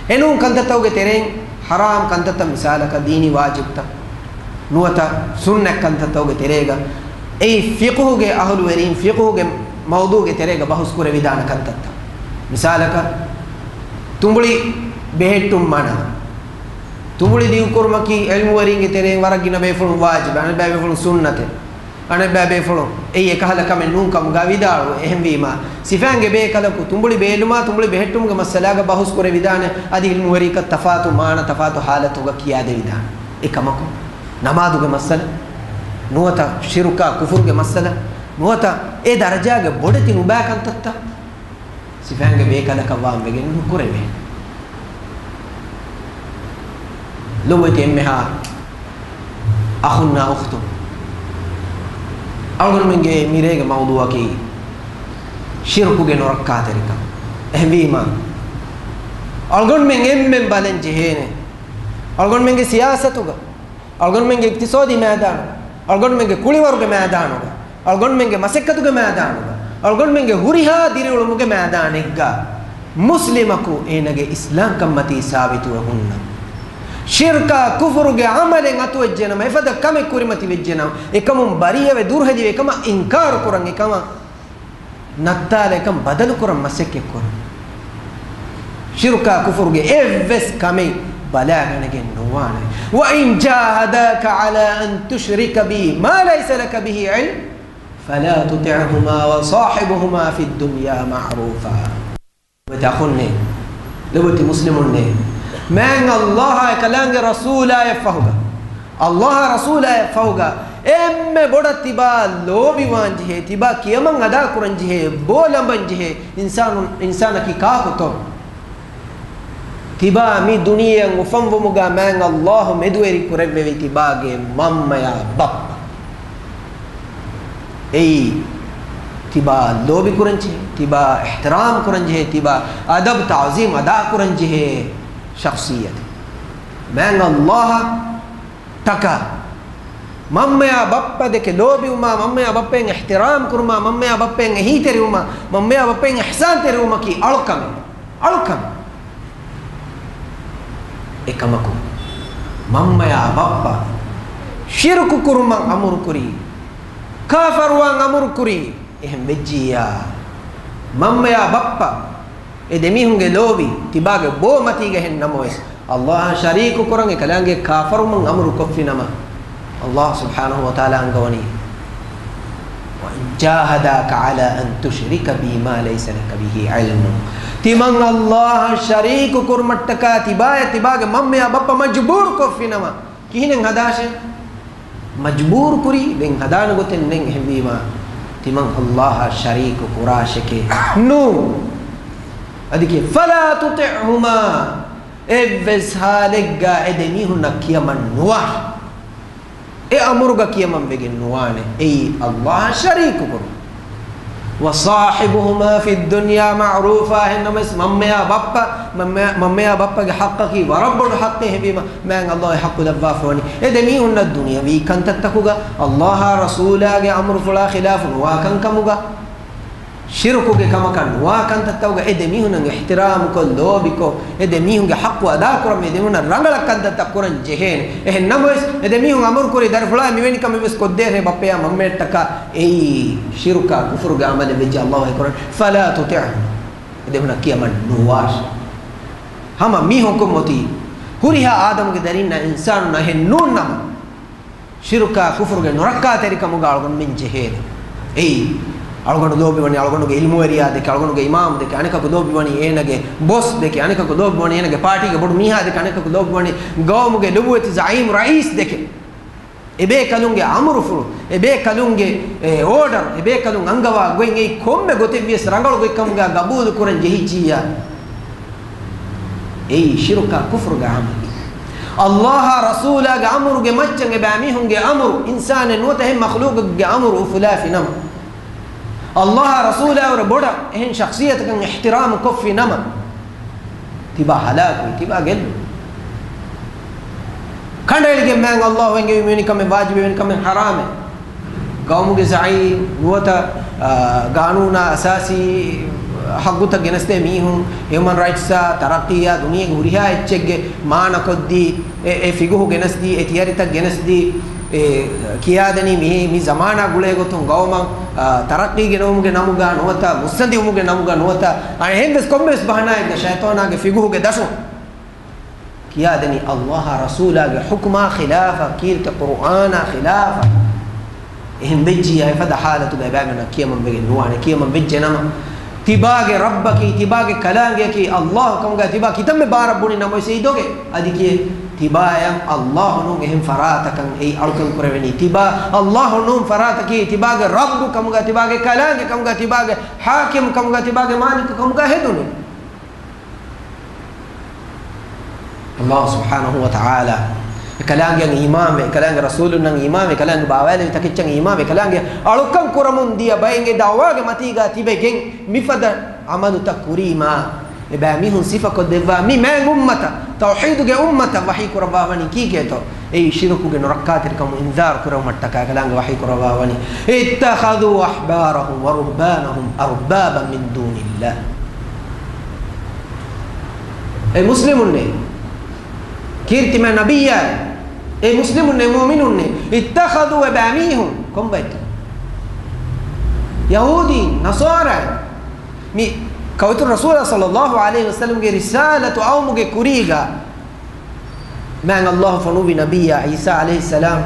އެނޫން ކަންތައްތަކުގެ ތެރެއިން ޙަރާމް ކަންތައްތައް، މިސާލަކަށް ދީނީ ވާޖިބްތައް ނުވަތަ ސުންނަތް ކަންތައްތަކުގެ ތެރޭގަ އެއީ ފިޤުހުގެ އަހުލުވެރީން، ފިޤުހުގެ މައުޟޫޢުގެ ތެރޭގަ ބަހުސް ކުރެވިދާނެ ކަންތައްތައް. މިސާލަކަށް، ތުނބުޅި ބެހެއްޓުން މަނާ. ތުނބުޅި ދިގުކުރުމަކީ ޢިލްމުވެރީންގެ ތެރެއިން ވަރަށް ގިނަ ބޭފުޅުން ވާޖިބެއް، އަނެއް ބައި ބޭފުޅުން ސުންނަތެއް، އަނެއް ބައި ބޭފުޅުން އެއީ އެކަހަލަ ކަމެއް ނޫން ކަމުގަ ވިދާޅުވޭ. އެހެންވީމާ، ސިފައިންގެ ބޭކަލަކު ތުނބުޅި ބޭލުމާ ތުނބުޅި ބެހެއްޓުމުގެ މައްސަލާގަ ބަހުސް ކުރެވިދާނެ، އަދި ޢިލްމުވެރިކަށް ތަފާތު މާނަ، ތަފާތު ޙާލަތުގަ ކިޔާދެވިދާނެ. އެކަމަކު، ނަމާދުގެ މައްސަލަ ނުވަތަ ޝިރުކާ ކުފުރުގެ މައްސަލަ ނުވަތަ އެ ދަރަޖާގެ ބޮޑެތި ނުބައި ކަންތައްތައް ސިފައިންގެ ބޭކަލަކަށް ވާން ވެގެން ނުކުރެވޭ. ލޮބުވެތި އެންމެހާ އަޚުންނާ އުޚްތުން، އަޅުގަނޑުމެންގެ މިރޭގެ މައުޟޫޢަކީ ޝިރުކުގެ ނުރައްކާތެރިކަން. އެހެންވީމާ، އަޅުގަނޑުމެން އެންމެން ބަލަން ޖެހޭނެ، އަޅުގަނޑުމެންގެ ސިޔާސަތުގަ، އަޅުގަނޑުމެންގެ އިޤްތިޞާދީ މައިދާނު، އަޅުގަނޑުމެންގެ ކުޅިވަރުގެ މައިދާނުގަ، އަޅުގަނޑުމެންގެ މަސައްކަތުގެ މައިދާނުގަ، އަޅުގަނޑުމެންގެ ހުރިހާ ދިރިއުޅުމުގެ މައިދާނެއްގަ، މުސްލިމަކު އޭނަގެ އިސްލާމްކަންމަތީ ސާބިތުވެ ހުންނަ، ޝިރްކާ ކުފުރުގެ ޢަމަލެއް އަތުވެއްޖެނަމަ، އެފަދަ ކަމެއް ކުރިމަތިވެއްޖެނަމަ، އެކަމުން ބަރީއަވެ ދުރުހެލިވެ އެކަމަށް އިންކާރު ކުރަން، އެކަމަށް ނައްތާލަ އެކަން ބަދަލުކުރަން މަސައްކަތްކުރުން. ޝިރުކާ ކުފުރުގެ އެއްވެސް ކަމެއް ބަލާގަނެގެން ނުވާނެ. وَإِنْ جَاهَدَاكَ عَلَىٰ أَنْ تُشْرِكَ بِي مَا لَيْسَ لَكَ بِهِ عِلْمٌ فَلَا تُطِعْهُمَا وَصَاحِبْهُمَا فِي الدُّنْيَا مَعْرُوفًا. ލޮބުވެތި އަޚުންނޭ، ލޮބުވެތި މުސްލިމުންނޭ، މާތް ﷲ އާއި ކަލާނގެ ރަސޫލާއަށްފަހުގަ، ﷲ އާ ރަސޫލާއަށްފަހުގަ އެންމެ ބޮޑަށް ތިބާ ލޯބިވާންޖެހޭ، ތިބާ ކިޔަމަން އަދާކުރަންޖެހޭ، ބޯލަނބަންޖެހޭ އިންސާނު-، އިންސާނަކީ ކާކުތޯ؟ ތިބާ މި ދުނިޔެއަށް އުފަންވުމުގަ މާތް ﷲ މެދުވެރި ކުރެއްވެވި ތިބާގެ މަންމަޔާ ބައްޕަ. އެއީ ތިބާ ލޯބިކުރަންޖެހޭ، ތިބާ އިޙްތިރާމް ކުރަންޖެހޭ، ތިބާ އަދަބު ތަޢުޒީމް އަދާކުރަންޖެހޭ ޝަޚްޞިއްޔަތެއް. މާތް ﷲ ތަކާ މަންމަޔާ ބައްޕަ ދެކެ ލޯބިވުމާ، މަންމަޔާ ބައްޕައަށް އިޙްތިރާމް ކުރުމާ، މަންމަޔާ ބައްޕައަށް އެހީތެރިވުމާ، މަންމަޔާ ބައްޕައަށް އިޙްސާންތެރިވުމަކީ އަޅުކަމެއް. އަޅުކަމެއް. އެކަމަކު، މަންމަޔާ ބައްޕަ ޝިރުކު ކުރުމަށް އަމުރުކުރީ، ކާފަރުވާން އަމުރުކުރީ، އެހެން ވެއްޖިއްޔާ، މަންމަޔާ ބައްޕަ އެ ދެމީހުންގެ ލޯބި ތިބާގެ ބޯ މަތީގަ ހެން ނަމަވެސް، ﷲ އާ ޝަރީކު ކުރަން އެ ކަލާނގެ ކާފަރުމަށް އަމުރު ކޮށްފިނަމަ، ﷲ ސުބްޙާނަހޫ ވަތަޢާލާ އަންގަވަނީ، وَإِنْ جَاهَدَاكَ عَلَىٰ أَنْ تُشْرِكَ بِي مَا لَيْسَ لَكَ بِهِ عِلْمٌ. ތިމަން ﷲ އަށް ޝަރީކު ކުރުމަށްޓަކާ ތިބާޔަށް ތިބާގެ މަންމަޔާ ބައްޕަ މަޖުބޫރު ކޮށްފިނަމަ، ކިހިނެއް ހަދާށޭ؟ މަޖުބޫރު ކުރީ، ދެން ހަދާނެ ގޮތެއް ނެތް. އެހެންވީމާ، ތިމަން ﷲ އަށް ޝަރީކު ކުރާށެކޭ. ނޫން. އަދި ކިޔޭ، فَلَا تُطِعْهُمَا. އެއްވެސް ހާލެއްގަ އެ ދެމީހުންނަށް ކިޔަމަން ނުވާށޭ. އެ އަމުރުގަ ކިޔަމަން ވެގެން ނުވާނެ. އެއީ ﷲ އަށް ޝަރީކު ކުރުން. وَصَاحِبْهُمَا فِي الدُّنْيَا مَعْرُوفًا. އެހެންނަމަވެސް، މަންމަޔާ ބައްޕަ، މަންމަ-، މަންމަޔާ ބައްޕަގެ ޙައްޤަކީ ވަރަށް ބޮޑު ޙައްޤެއް. އެހެންވީމަ، މާތް ﷲ އެ ޙައްޤު ލައްވާފަ ވަނީ އެ ދެމީހުންނަށް ދުނިޔަވީ ކަންތައްތަކުގަ، ﷲ އާ ރަސޫލާގެ އަމުރުފުޅާ ޚިލާފު ނުވާ ކަންކަމުގަ. ޝިރުކުގެ ކަމަކަށް ނުވާ ކަންތައްތަކުގަ އެ ދެމީހުންނަށް އިޙްތިރާމުކޮށް، ލޯބިކޮށް، އެ ދެމީހުންގެ ޙައްޤު އަދާކުރަން، އެ ދެމީހުންނަށް ރަނގަޅަށް ކަންތައްތައް ކުރަން ޖެހޭނެ. އެހެން ނަމަވެސް، އެ ދެމީހުން އަމުރުކުރި ދަރިފުޅާ މިވެނި ކަމެއް ވެސް ކޮށްދޭށޭ ބައްޕަޔާ މަންމަޔަށްޓަކާ، އެއީ ޝިރުކާ ކުފުރުގެ ޢަމަލެއް ވެއްޖެ ﷲ އާ އެކުރަން. فَلَا تُطِعْهُمَا. އެ ދެމީހުންނަށް ކިޔަމަން ނުވާށޭ. ހަމަ މި ޙުކުމް އޮތީ ހުރިހާ އާދަމުގެ ދަރިންނަށް އިންސާނުންނަށް އެހެން ނޫން ނަމަ. ޝިރުކާ ކުފުރުގެ ނުރައްކާތެރިކަމުގަ އަޅުގަނޑުމެން ޖެހޭނެ. އެއީ، އަޅުގަނޑު ލޯބިވަނީ އަޅުގަނޑުގެ ޢިލްމުވެރިޔާ ދެކެ، އަޅުގަނޑުގެ އިމާމު ދެކެ، އަނެކަކު ލޯބިވަނީ އޭނަގެ ބޮސް ދެކެ، އަނެކަކު ލޯބިވަނީ އޭނަގެ ޕާޓީގެ ބޮޑު މީހާ ދެކެ، އަނެކަކު ލޯބިވަނީ ގައުމުގެ ލޮބުވެތި ޒަޢީމް ރައީސް ދެކެ. އެބޭކަލުންގެ އަމުރުފުޅު، އެބޭކަލުންގެ، އެ، އޯޑަރު، އެބޭކަލުން އަންގަވާ ގޮތް އެއީ ކޮންމެ ގޮތެއް ވިޔަސް ރަނގަޅު ގޮތްކަމުގަ ގަބޫލު ކުރަން ޖެހިއްޖިއްޔާ. އެއީ ޝިރުކާ ކުފުރުގެ ޢަމަލެއް. އައްލާހާ ރަސޫލާގެ އަމުރުގެ މައްޗަށް އެބައިމީހުންގެ އަމުރު، އިންސާނެއް ނުވަތަ އެހެން މަޚްލޫޤެއްގެ އަމުރު އުފުލާފި ނަމަ، އައްލާހާ ރަސޫލާއަށްވުރެ ބޮޑަށް އެހެން ޝަޚްޞިއްޔަތަކަށް އިޙްތިރާމު ކޮށްފި ނަމަ، ތިބާ ހަލާކުވި، ތިބާ ގެއްލުނު. ކަނޑައެޅިގެން މާތް އައްލާހު އެންގެވި މިވެނި ކަމެއް ވާޖިބެއް، މިވެނި ކަމެއް ޙަރާމެއް. ގައުމުގެ ޒަޢީމް ނުވަތަ، އާ، ގާނޫނާ އަސާސީ ޙައްޤުތައް ގެނެސްދޭ މީހުން، ހިއުމަން ރައިޓްސްއާ، ތަރައްޤީއާ، ދުނިޔޭގެ ހުރިހާ އެއްޗެއްގެ މާނަކޮށްދީ، އެ، އެ ފިގުހު ގެނެސްދީ، އެ ތިޔަރިތައް ގެނެސްދީ، އެ، ކިޔާދެނީ މި، މި ޒަމާނާ ގުޅޭގޮތުން ގައުމަށް، އާ، ތަރައްޤީ ގެނައުމުގެ ނަމުގަ ނުވަތަ، މުއްސަނދިވުމުގެ ނަމުގަ ނުވަތަ، އަނެއް އެހެން ވެސް ކޮންމެވެސް ބަހަނާއެއްގަ ޝައިޠާނާގެ ފިގުހުގެ ދަށުން ކިޔާދެނީ އައްލާހާ ރަސޫލާގެ ޙުކުމާ ޚިލާފަށް، ކީރިތި ޤުރުއާނާ ޚިލާފަށް. އެހެން ވެއްޖިއްޔާ އެފަދަ ޙާލަތުގަ އެބައިމީހުންނަށް ކިޔަމަން ވެގެން ނުވާނެ. ކިޔަމަން ވެއްޖެ ނަމަ، ތިބާގެ ރައްބަކީ، ތިބާގެ ކަލާނގެއަކީ އައްލާހު ކަމުގަ ތިބާ ކިތަންމެ ބާރަށް ބުނި ނަމަވެސް އެއީ ދޮގެއް. އަދި ކިޔޭ، ތިބާޔަށް އައްލާހު ނޫން އެހެން ފަރާތަކަށް އެއީ އަޅުކަން ކުރެވެނީ. ތިބާ އައްލާހު ނޫން ފަރާތަކީ، ތިބާގެ ރައްބު ކަމުގަ، ތިބާގެ ކަލާނގެ ކަމުގަ، ތިބާގެ ޙާކިމް ކަމުގަ، ތިބާގެ މާލިކު ކަމުގަ ހެދުނީ. އައްލާހު ސުބްޙާނަހޫ ވަތަޢާލާ އެ ކަލާނގެއަށް އީމާންވެ، އެ ކަލާނގެ ރަސޫލުންނަށް އީމާންވެ، އެ ކަލާނގެ ބާވާލެވި ތަކެއްޗަށް އީމާންވެ، އެ ކަލާނގެ އަޅުކަން ކުރަމުން ދިޔަ ބައެއް އެ ދަޢުވާގެ މަތީގަ ތިބެގެން މިފަދަ ޢަމަލުތައް ކުރީމާ، އެބައިމީހުން ސިފަކޮށްދެއްވާ މި މާތް އުއްމަތަށް، ތައުޙީދުގެ އުއްމަތަށް ވަޙީ ކުރައްވާވަނީ ކީކޭތޯ؟ އެއީ ޝިރުކުގެ ނުރައްކާތެރިކަމުން އިންޒާރު ކުރެވުމަށްޓަކާ ކަލާނގެ ވަޙީ ކުރައްވާވަނީ، اتخذوا أحبارهم ورهبانهم أربابا من دون الله. އޭ މުސްލިމުންނޭ، ކީރިތި މާތް ނަބިއްޔާ، އޭ މުސްލިމުންނޭ، މުއުމިނުންނޭ، اتخذوا، އެބައިމީހުން ކޮންބައެއްތަ؟ ޔަހޫދީން، ނަޞާރާ، މި ކައުތު ރަސޫލާ ޞައްލައްލާހު ޢަލައިހި ވަސައްލަމްގެ ރިސާލަތު އައުމުގެ ކުރީގަ، މާތް އައްލާހު ފޮނުއްވި ނަބިއްޔާ ޢީސާ ޢަލައިހިއްސަލާމް،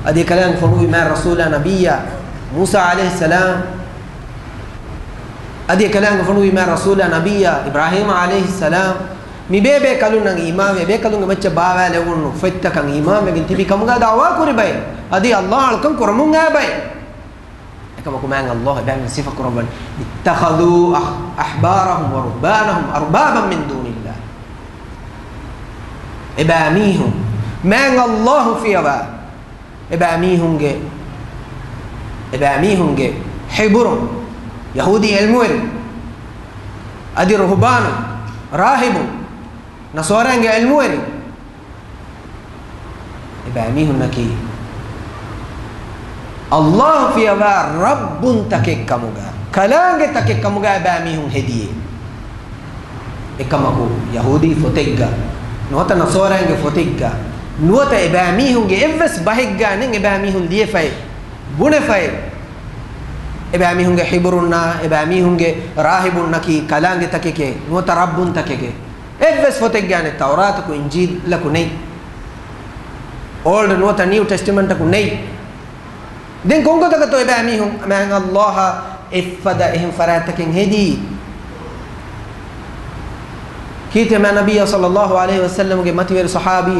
އަދި އެކަލާނގެ ފޮނުއްވި މާތް ރަސޫލާ ނަބިއްޔާ މޫސާ ޢަލައިހިއްސަލާމް، އަދި އެކަލާނގެ ފޮނުއްވި މާތް ރަސޫލާ ނަބިއްޔާ އިބްރާހީމް ޢަލައިހިއްސަލާމް، މި ބޭބޭ ކަލުންނަށް އީމާންވެ، ބޭކަލުންގެ މައްޗަށް ބާވާލެވުނު ފޮތްތަކަށް އީމާންވެގެން ތިބި ކަމުގަ ދަޢުވާ ކުރި ބައެއް، އަދި އައްލާހަށް އަޅުކަން ކުރަމުން އައި ބައެއް. އެކަމަކު މާތް އައްލާހު އެބައިމީހުން ސިފަ ކުރައްވަނީ، اتخذوا أح-، أحبارهم ورهبانهم أربابا من دون الله. އެބައިމީހުން މާތް އައްލާހު ފިޔަވާ، އެބައިމީހުންގެ، އެބައިމީހުންގެ ޙިބުރުން، ޔަހޫދީ ޢިލްމުވެރިން، އަދި ރުހުބާނުން، ރާހިބުން، ނަޞާރާއިންގެ ޢިލްމުވެރިން، އެބައިމީހުންނަކީ އައްލާހު ފިޔަވާ ރައްބުންތަކެއް ކަމުގަ، ކަލާނގެތަކެއް ކަމުގަ އެބައިމީހުން ހެދިޔޭ. އެކަމަކު، ޔަހޫދީ ފޮތެއްގަ ނުވަތަ ނަޞާރާއިންގެ ފޮތެއްގަ ނުވަތަ އެބައިމީހުންގެ އެއްވެސް ބަހެއްގަ ނެތް އެބައިމީހުން ލިޔެފައި، ބުނެފައި، އެބައިމީހުންގެ ޙިބުރުންނާ، އެބައިމީހުންގެ ރާހިބުންނަކީ ކަލާނގެތަކެކޭ ނުވަތަ ރައްބުންތަކެކޭ. އެއްވެސް ފޮތެއްގަ ނެތް، ތައުރާތަކު އިންޖީލަކު ނެތް، އޯލްޑް ނުވަތަ ނިއު ޓެސްޓަމަންޓަކު ނެތް. ދެން ކޮންގޮތަކަށްތޯ އެބައިމީހުން މާތް އައްލާހަށް އެއްފަދަ އެހެން ފަރާތްތަކެއް ހެދީ؟ ކީރިތި މާތް ނަބިއްޔާ ޞައްލައްލާހު ޢަލައިހި ވަސައްލަމްގެ މަތިވެރި ޞަޙާބީ،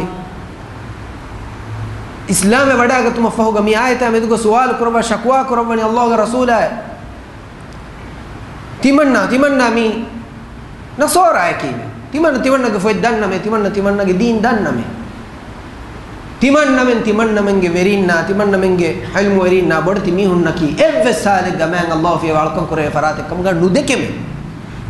އިސްލާމްވެ ވަޑައިގަތުމަށްފަހުގަ މި އާޔަތާ މެދުގަ ސުވާލު ކުރައްވާ، ޝަކުވާ ކުރައްވަނީ އައްލާހުގެ ރަސޫލާއޭ. ތިމަންނާ، ތިމަންނާ މީ ނަޞާރާއެކީމެ. ތިމަންނަ، ތިމަންނަގެ ފޮތް ދަންނަމޭ، ތިމަންނަ، ތިމަންނަގެ ދީން ދަންނަމޭ. ތިމަންނަމެން، ތިމަންނަމެންގެ ވެރީންނާ، ތިމަންނަމެންގެ ޢިލްމުވެރީންނާ ބޮޑެތި މީހުންނަކީ އެއްވެސް ހާލެއްގަ މާތް އައްލާހު ފިޔަވާ އަޅުކަން ކުރެވޭ ފަރާތެއް ކަމުގަ ނުދެކެމެ.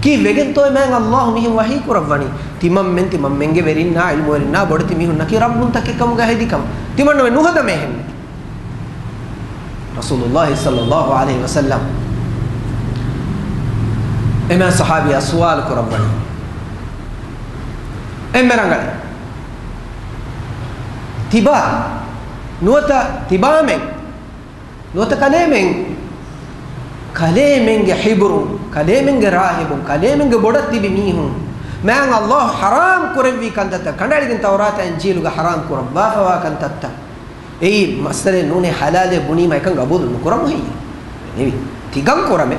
ކީއްވެގެންތޯ މާތް އައްލާހު މިހެން ވަޙީ ކުރައްވަނީ؟ ތިމަންމެން، ތިމަންމެންގެ ވެރިންނާ، ޢިލްމުވެރިންނާ ބޮޑެތި މީހުންނަކީ ރައްބުންތަކެއް ކަމުގަ ހެދި ކަމަށް. ތިމަންނަމެން ނުހަދަމޭ އެހެންނެއް. ރަސޫލުﷲ ޞައްލައްލާހު ޢަލައިހި ވަސައްލަމް އެމާ ޞަޙާބީއާ ސުވާލު ކުރައްވަނީ އެންމެ ރަނގަޅަށް. ތިބާ ނުވަތަ ތިބާމެން ނުވަތަ ކަލޭމެން، ކަލޭމެންގެ ޙިބުރުން، ކަލޭމެންގެ ރާހިބުން، ކަލޭމެންގެ ބޮޑަށް ތިބި މީހުން މާތް އައްލާހު ޙަރާމް ކުރެއްވި ކަންތައްތައް، ކަނޑައެޅިގެން ތައުރާތާ އިންޖީލުގަ ޙަރާމް ކުރައްވާފަވާ ކަންތައްތައް. އެއީ މައްސަލައެއް ނޫނޭ، ޙަލާލޭ ބުނީމަ އެކަން ގަބޫލު ނުކުރަމު ހެއްޔޭ؟ ތިކަން ކުރަމޭ.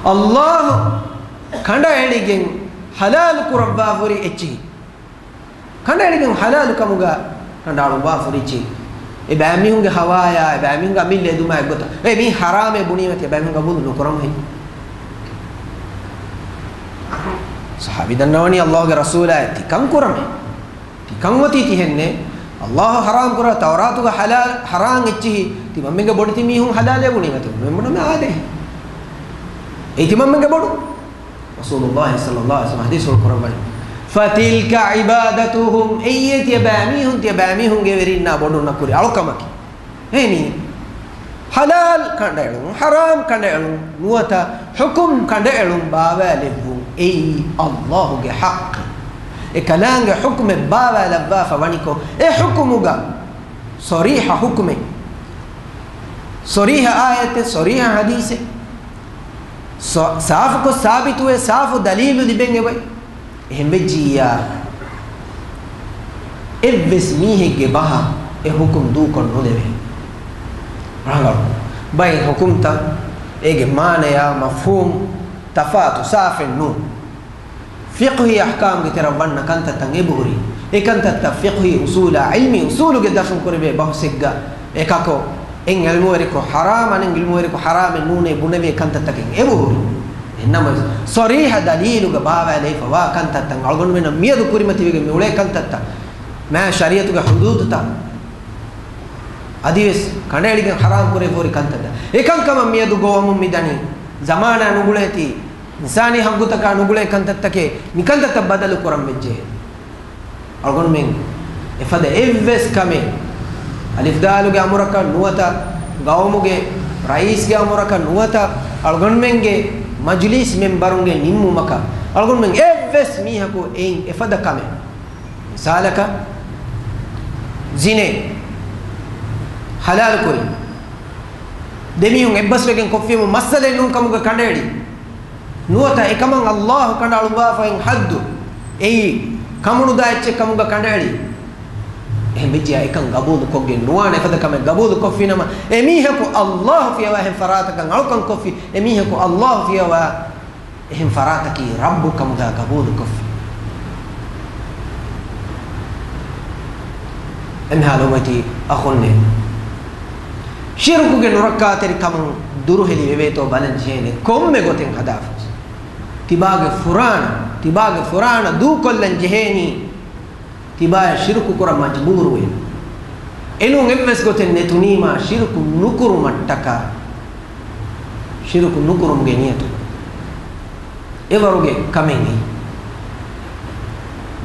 އައްލާހު ކަނޑައެޅިގެން ޙަލާލު ކުރައްވާފަ ހުރި އެއްޗިހި. ކަނޑައެޅިގެން ޙަލާލު ކަމުގަ ކަނޑައަޅުއްވާފަ ހުރި އެއްޗިހި. އެބައިމީހުންގެ ހަވާޔާ، އެބައިމީހުންގެ އަމިއްލަ އެދުމާ އެއްގޮތަށް އެ މީ ޙަރާމޭ ބުނީމަތި އެބައިމީހުން ގަބޫލު ނުކުރަމު ހެއްޔޭ؟ އަޞްޙާބީ ދަންނަވަނީ ﷲގެ ރަސޫލާއަށް ތިކަން ކުރަމޭ. ތިކަން އޮތީ ތިހެންނޭ. ﷲ ޙަރާމް ކުރާ ތައުރާތުގަ ޙަލާލް، ޙަރާމް އެއްޗިހި. ތިމަންމެންގެ ބޮޑެތި މީހުން ޙަލާލޭ ބުނީމަ ތިމަންމެން ބުނަމޭ އާދޭ. އެއީ ތިމަންމެންގެ ބޮޑު. ރަސޫލުﷲ ޞައްލަﷲ ޢަލައިހި ވަސައްލަމަ ޙަދީޘްފުޅު ކުރައްވަނީ، فتلك عبادتهم، އެއީ ތިޔަބައިމީހުން، ތިޔަބައިމީހުންގެ ވެރިންނާ ބޮޑުންނަށް ކުރި އަޅުކަމަކީ. އެހެނީ، ޙަލާލް ކަނޑައެޅުން، ޙަރާމް ކަނޑައެޅުން ނުވަތަ ޙުކުމް ކަނޑައެޅުން ބާވާލެއްވުން، އެއީ ﷲގެ ޙައްޤެއް. އެކަލާނގެ ޙުކުމެއް ބާވާލައްވާފަ ވަނިކޮށް، އެ ޙުކުމުގަ ޞަރީޙަ ޙުކުމެއް، ޞަރީޙަ އާޔަތެއް، ޞަރީޙަ ޙަދީޘެއް، ސާ-، ސާފުކޮށް ސާބިތުވެ، ސާފު ދަލީލު ލިބެން އެބައި. އެހެން ވެއްޖިއްޔާ، އެއްވެސް މީހެއްގެ ބަހަށް އެ ޙުކުމް ދޫކޮށް ނުލެވޭ. ރަނގަޅު ބައެއް ޙުކުމްތައް، އޭގެ މާނަޔާ މަފްހޫމް ތަފާތު ސާފެއް ނޫން. ފިޤްހީ އަޙްކާމްގެ ތެރަށް ވަންނަ ކަންތައްތައް އެބަހުރި. އެ ކަންތައްތައް ފިޤްހީ އުޞޫލާ، ޢިލްމީ އުޞޫލުގެ ދަށުން ކުރެވޭ ބަހުސެއްގަ އެކަކު، އެއް ޢިލްމުވެރިކު ޙަރާމް، އަނެއް ޢިލްމުވެރިކު ޙަރާމެއް ނޫނޭ ބުނެވޭ ކަންތައްތަކެއް އެބަހުރި. އެހެންނަމަވެސް، ޞަރީޙަ ދަލީލުގަ ބާވާލައިފަ ވާ ކަންތައްތައް، އަޅުގަނޑުމެންނަށް މިއަދު ކުރިމަތިވެގެން މި އުޅޭ ކަންތައްތައް، މާ ޝަރީޢަތުގެ ޙުދޫދުތައް އަދިވެސް ކަނޑައެޅިގެން ޙަރާމް ކުރެވިފަހުރި ކަންތައްތައް. އެކަންކަމަށް މިއަދު ގޮވަމުން މިދަނީ، ޒަމާނާ ނުގުޅޭތީ، އިންސާނީ ޙައްޤުތަކާ ނުގުޅޭ ކަންތައްތަކެއް، މިކަންތައްތައް ބަދަލު ކުރަން ވެއްޖެ. އަޅުގަނޑުމެން އެފަދަ އެއްވެސް ކަމެއް، އަލިފްދާލުގެ އަމުރަކަށް ނުވަތަ ގައުމުގެ ރައީސްގެ އަމުރަކަށް ނުވަތަ އަޅުގަނޑުމެންގެ މަޖިލީސް މެންބަރުންގެ ނިންމުމަކަށް، އަޅުގަނޑުމެން އެއްވެސް މީހަކު އެއިން އެފަދަ ކަމެއް، މިސާލަކަށް، ޒިނޭ ޙަލާލު ކުރި، ދެމީހުން އެއްބަސްވެގެން ކޮށްފީމު މައްސަލައެއް ނޫން ކަމުގަ ކަނޑައެޅި. ނުވަތަ އެކަމަށް ﷲ ކަނޑައަޅުއްވާފައިން ޙައްދު އެއީ ކަމުނުދާ އެއްޗެއް ކަމުގަ ކަނޑައެޅި. އެހެން ވެއްޖިއްޔާ އެކަން ގަބޫލު ކޮށްގެން ނުވާނެ އެފަދަ ކަމެއް ގަބޫލު ކޮށްފިނަމަ، އެމީހަކު ﷲ ފިޔަވާ އެހެން ފަރާތަކަށް އަޅުކަން ކޮށްފި، އެމީހަކު ﷲ ފިޔަވާ އެހެން ފަރާތަކީ ރައްބު ކަމުގަ ގަބޫލުކޮށްފި. އެމިހާ ލޮބުވެތި އަޚުންނޭ، ޝިރުކުގެ ނުރައްކާތެރި ކަމުން ދުރުހެލި ވެވޭތޯ ބަލަން ޖެހޭނެ ކޮންމެ ގޮތެއް ހަދާފަސް. ތިބާގެ ފުރާނަ، ތިބާގެ ފުރާނަ ދޫކޮށްލަން ޖެހޭނީ، ތިބާޔަށް ޝިރުކު ކުރަން މަޖްބޫރުވެ. އެނޫން އެއްވެސް ގޮތެއް ނެތުނީމާ ޝިރުކު ނުކުރުމަށްޓަކާ، ޝިރުކު ނުކުރުމުގެ ނިޔަތު. އެވަރުގެ ކަމެއް ނެތް.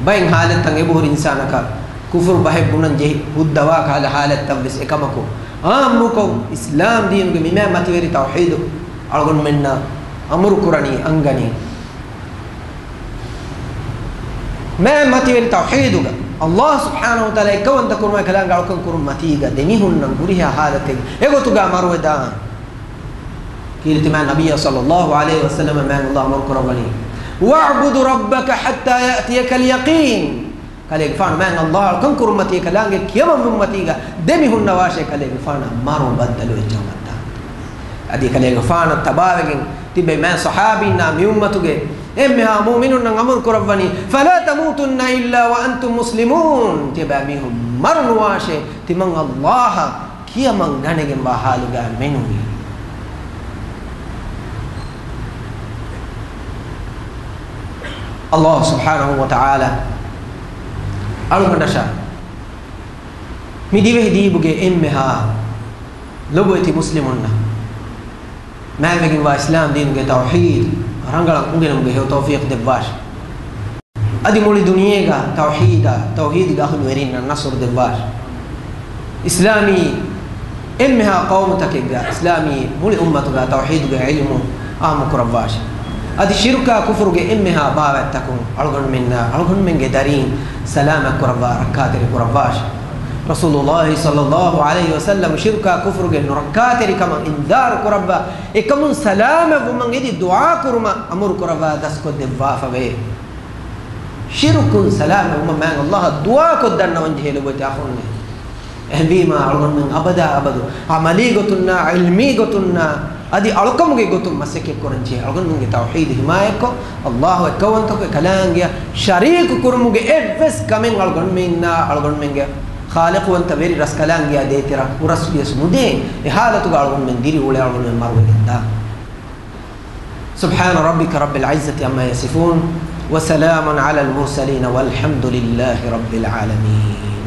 ބައެއް ހާލަތްތައް އެބަހުރި އިންސާނަކަށް ކުފުރު ބަހެއް ބުނަން ޖެހި ހުއްދަވާ ކަހަލަ ހާލަތްތައް ވެސް އެކަމަކު، އާއްމުކޮށް އިސްލާމް ދީނުގެ މި މާތް މަތިވެރި ތައުޙީދު އަޅުގަނޑުމެންނަށް އަމުރު ކުރަނީ، އަންގަނީ. މާތް މަތިވެރި ތައުޙީދުގަ ﷲ ސުބްޙާނަހޫ ވަތަޢާލާ އެއްކައުވަންތަ ކުރުމާ ކަލާނގެ އަޅުކަން ކުރުން މަތީގަ ދެމިހުންނަން ހުރިހާ ހާލަތެއް އެގޮތުގަ މަރުވެދާން. ކީރިތި މާތް ނަބިއްޔާ ޞައްލައްލާހު ޢަލައިހި ވަސައްލަމަ މާތް ﷲ އަމުރު ކުރައްވަނީ، "وَاعْبُدْ رَبَّكَ حَتَّى يَأْتِيَكَ الْيَقِينُ." ކަލޭގެފާނު މާތް ﷲ އަޅުކަން ކުރުން މަތީ ކަލާނގެ ކިޔަމަންވުން މަތީގަ ދެމިހުންނަވާށޭ ކަލޭގެފާނަށް މަރު ބައްދަލުވެއްޖައުމަށްދާން. އަދި ކަލޭގެފާނަށް ތަބާވެގެން ތިބޭ މާތް ޞަޙާބީންނާ މި އުއްމަތުގެ އެންމެހާ މުއުމިނުންނަށް އަމުރު ކުރައްވަނީ، "فَلَا تَمُوتُنَّ إِلَّا وَأَنْتُمْ مُسْلِمُونَ." ތިބޭ މީހުން މަރު ނުވާށޭ ތިމަން ﷲ އަށް ކިޔަމަން ގަނެގެންވާ ހާލުގަ މެނުވީ. ﷲ ސުބްޙާނަހޫ ވަތަޢާލާ އަޅުގަނޑަށާ މި ދިވެހި ދީބުގެ އެންމެހާ ލޮބުވެތި މުސްލިމުންނަށް މާތްވެގެންވާ އިސްލާމް ދީނުގެ ތައުޙީދު ރަނގަޅަށް އުނގެނުމުގެ ހެޔޮ ތައުފީޤު ދެއްވާށި. އަދި މުޅި ދުނިޔޭގަ ތައުޙީދާ، ތައުޙީދުގެ އަހުލުވެރިންނަށް ނަޞްރު ދެއްވާށި. އިސްލާމީ އެންމެހާ ޤައުމުތަކެއްގަ، އިސްލާމީ މުޅި އުއްމަތުގަ ތައުޙީދުގެ ޢިލްމު ޢާއްމު ކުރައްވާށި. އަދި ޝިރުކާ ކުފުރުގެ އެންމެހާ ބާވަތްތަކުން އަޅުގަނޑުމެންނާ އަޅުގަނޑުމެންގެ ދަރީން ސަލާމަތް ކުރައްވާ ރައްކާތެރި ކުރައްވާށި. ރަސޫލުﷲ ޞައްލައްލާހު ޢަލައިހި ވަސައްލަމަ ޝިރުކާ ކުފުރުގެ ނުރައްކާތެރިކަމަށް އިންޒާރު ކުރައްވާ، އެކަމުން ސަލާމަތްވުމަށް އެދި ދުޢާ ކުރުމަށް އަމުރު ކުރައްވާ ދަސްކޮށްދެއްވާފަވޭ. ޝިރުކުން ސަލާމަތްވުމަށް މާތް ﷲ އަށް ދުޢާކޮށް ދަންނަވަން ޖެހޭ ލޮބުވެތި އަޚުންނޭ. އެހެންވީމާ އަޅުގަނޑުމެން އަބަދާ އަބަދު ޢަމަލީ ގޮތުންނާ، ޢިލްމީ ގޮތުންނާ، އަދި އަޅުކަމުގެ ގޮތުން މަސައްކަތް ކުރަން ޖެހޭ. އަޅުގަނޑުމެންގެ ތައުޙީދު ހިމާޔަތްކޮށް، ﷲ އެއްކައުވަންތަކޮށް ކަލާނގެއަށް ޝަރީކު ކުރުމުގެ އެއްވެސް ކަމެއް އަޅުގަނޑުމެންނާ އަޅުގަނޑުމެންގެ ޚާލިޤުވަންތަ ވެރި ރަސްކަލާނގެއާ ދޭތެރެއަށް ހުރަސްވިޔަސް ނުދޭ. އެ ޙާލަތުގަ އަޅުގަނޑުމެން ދިރިއުޅޭ އަޅުގަނޑުމެން މަރުވެގެންދާ. سبحان ربك رب العزة عما يصفون. وسلام على المرسلين والحمد لله رب العالمين.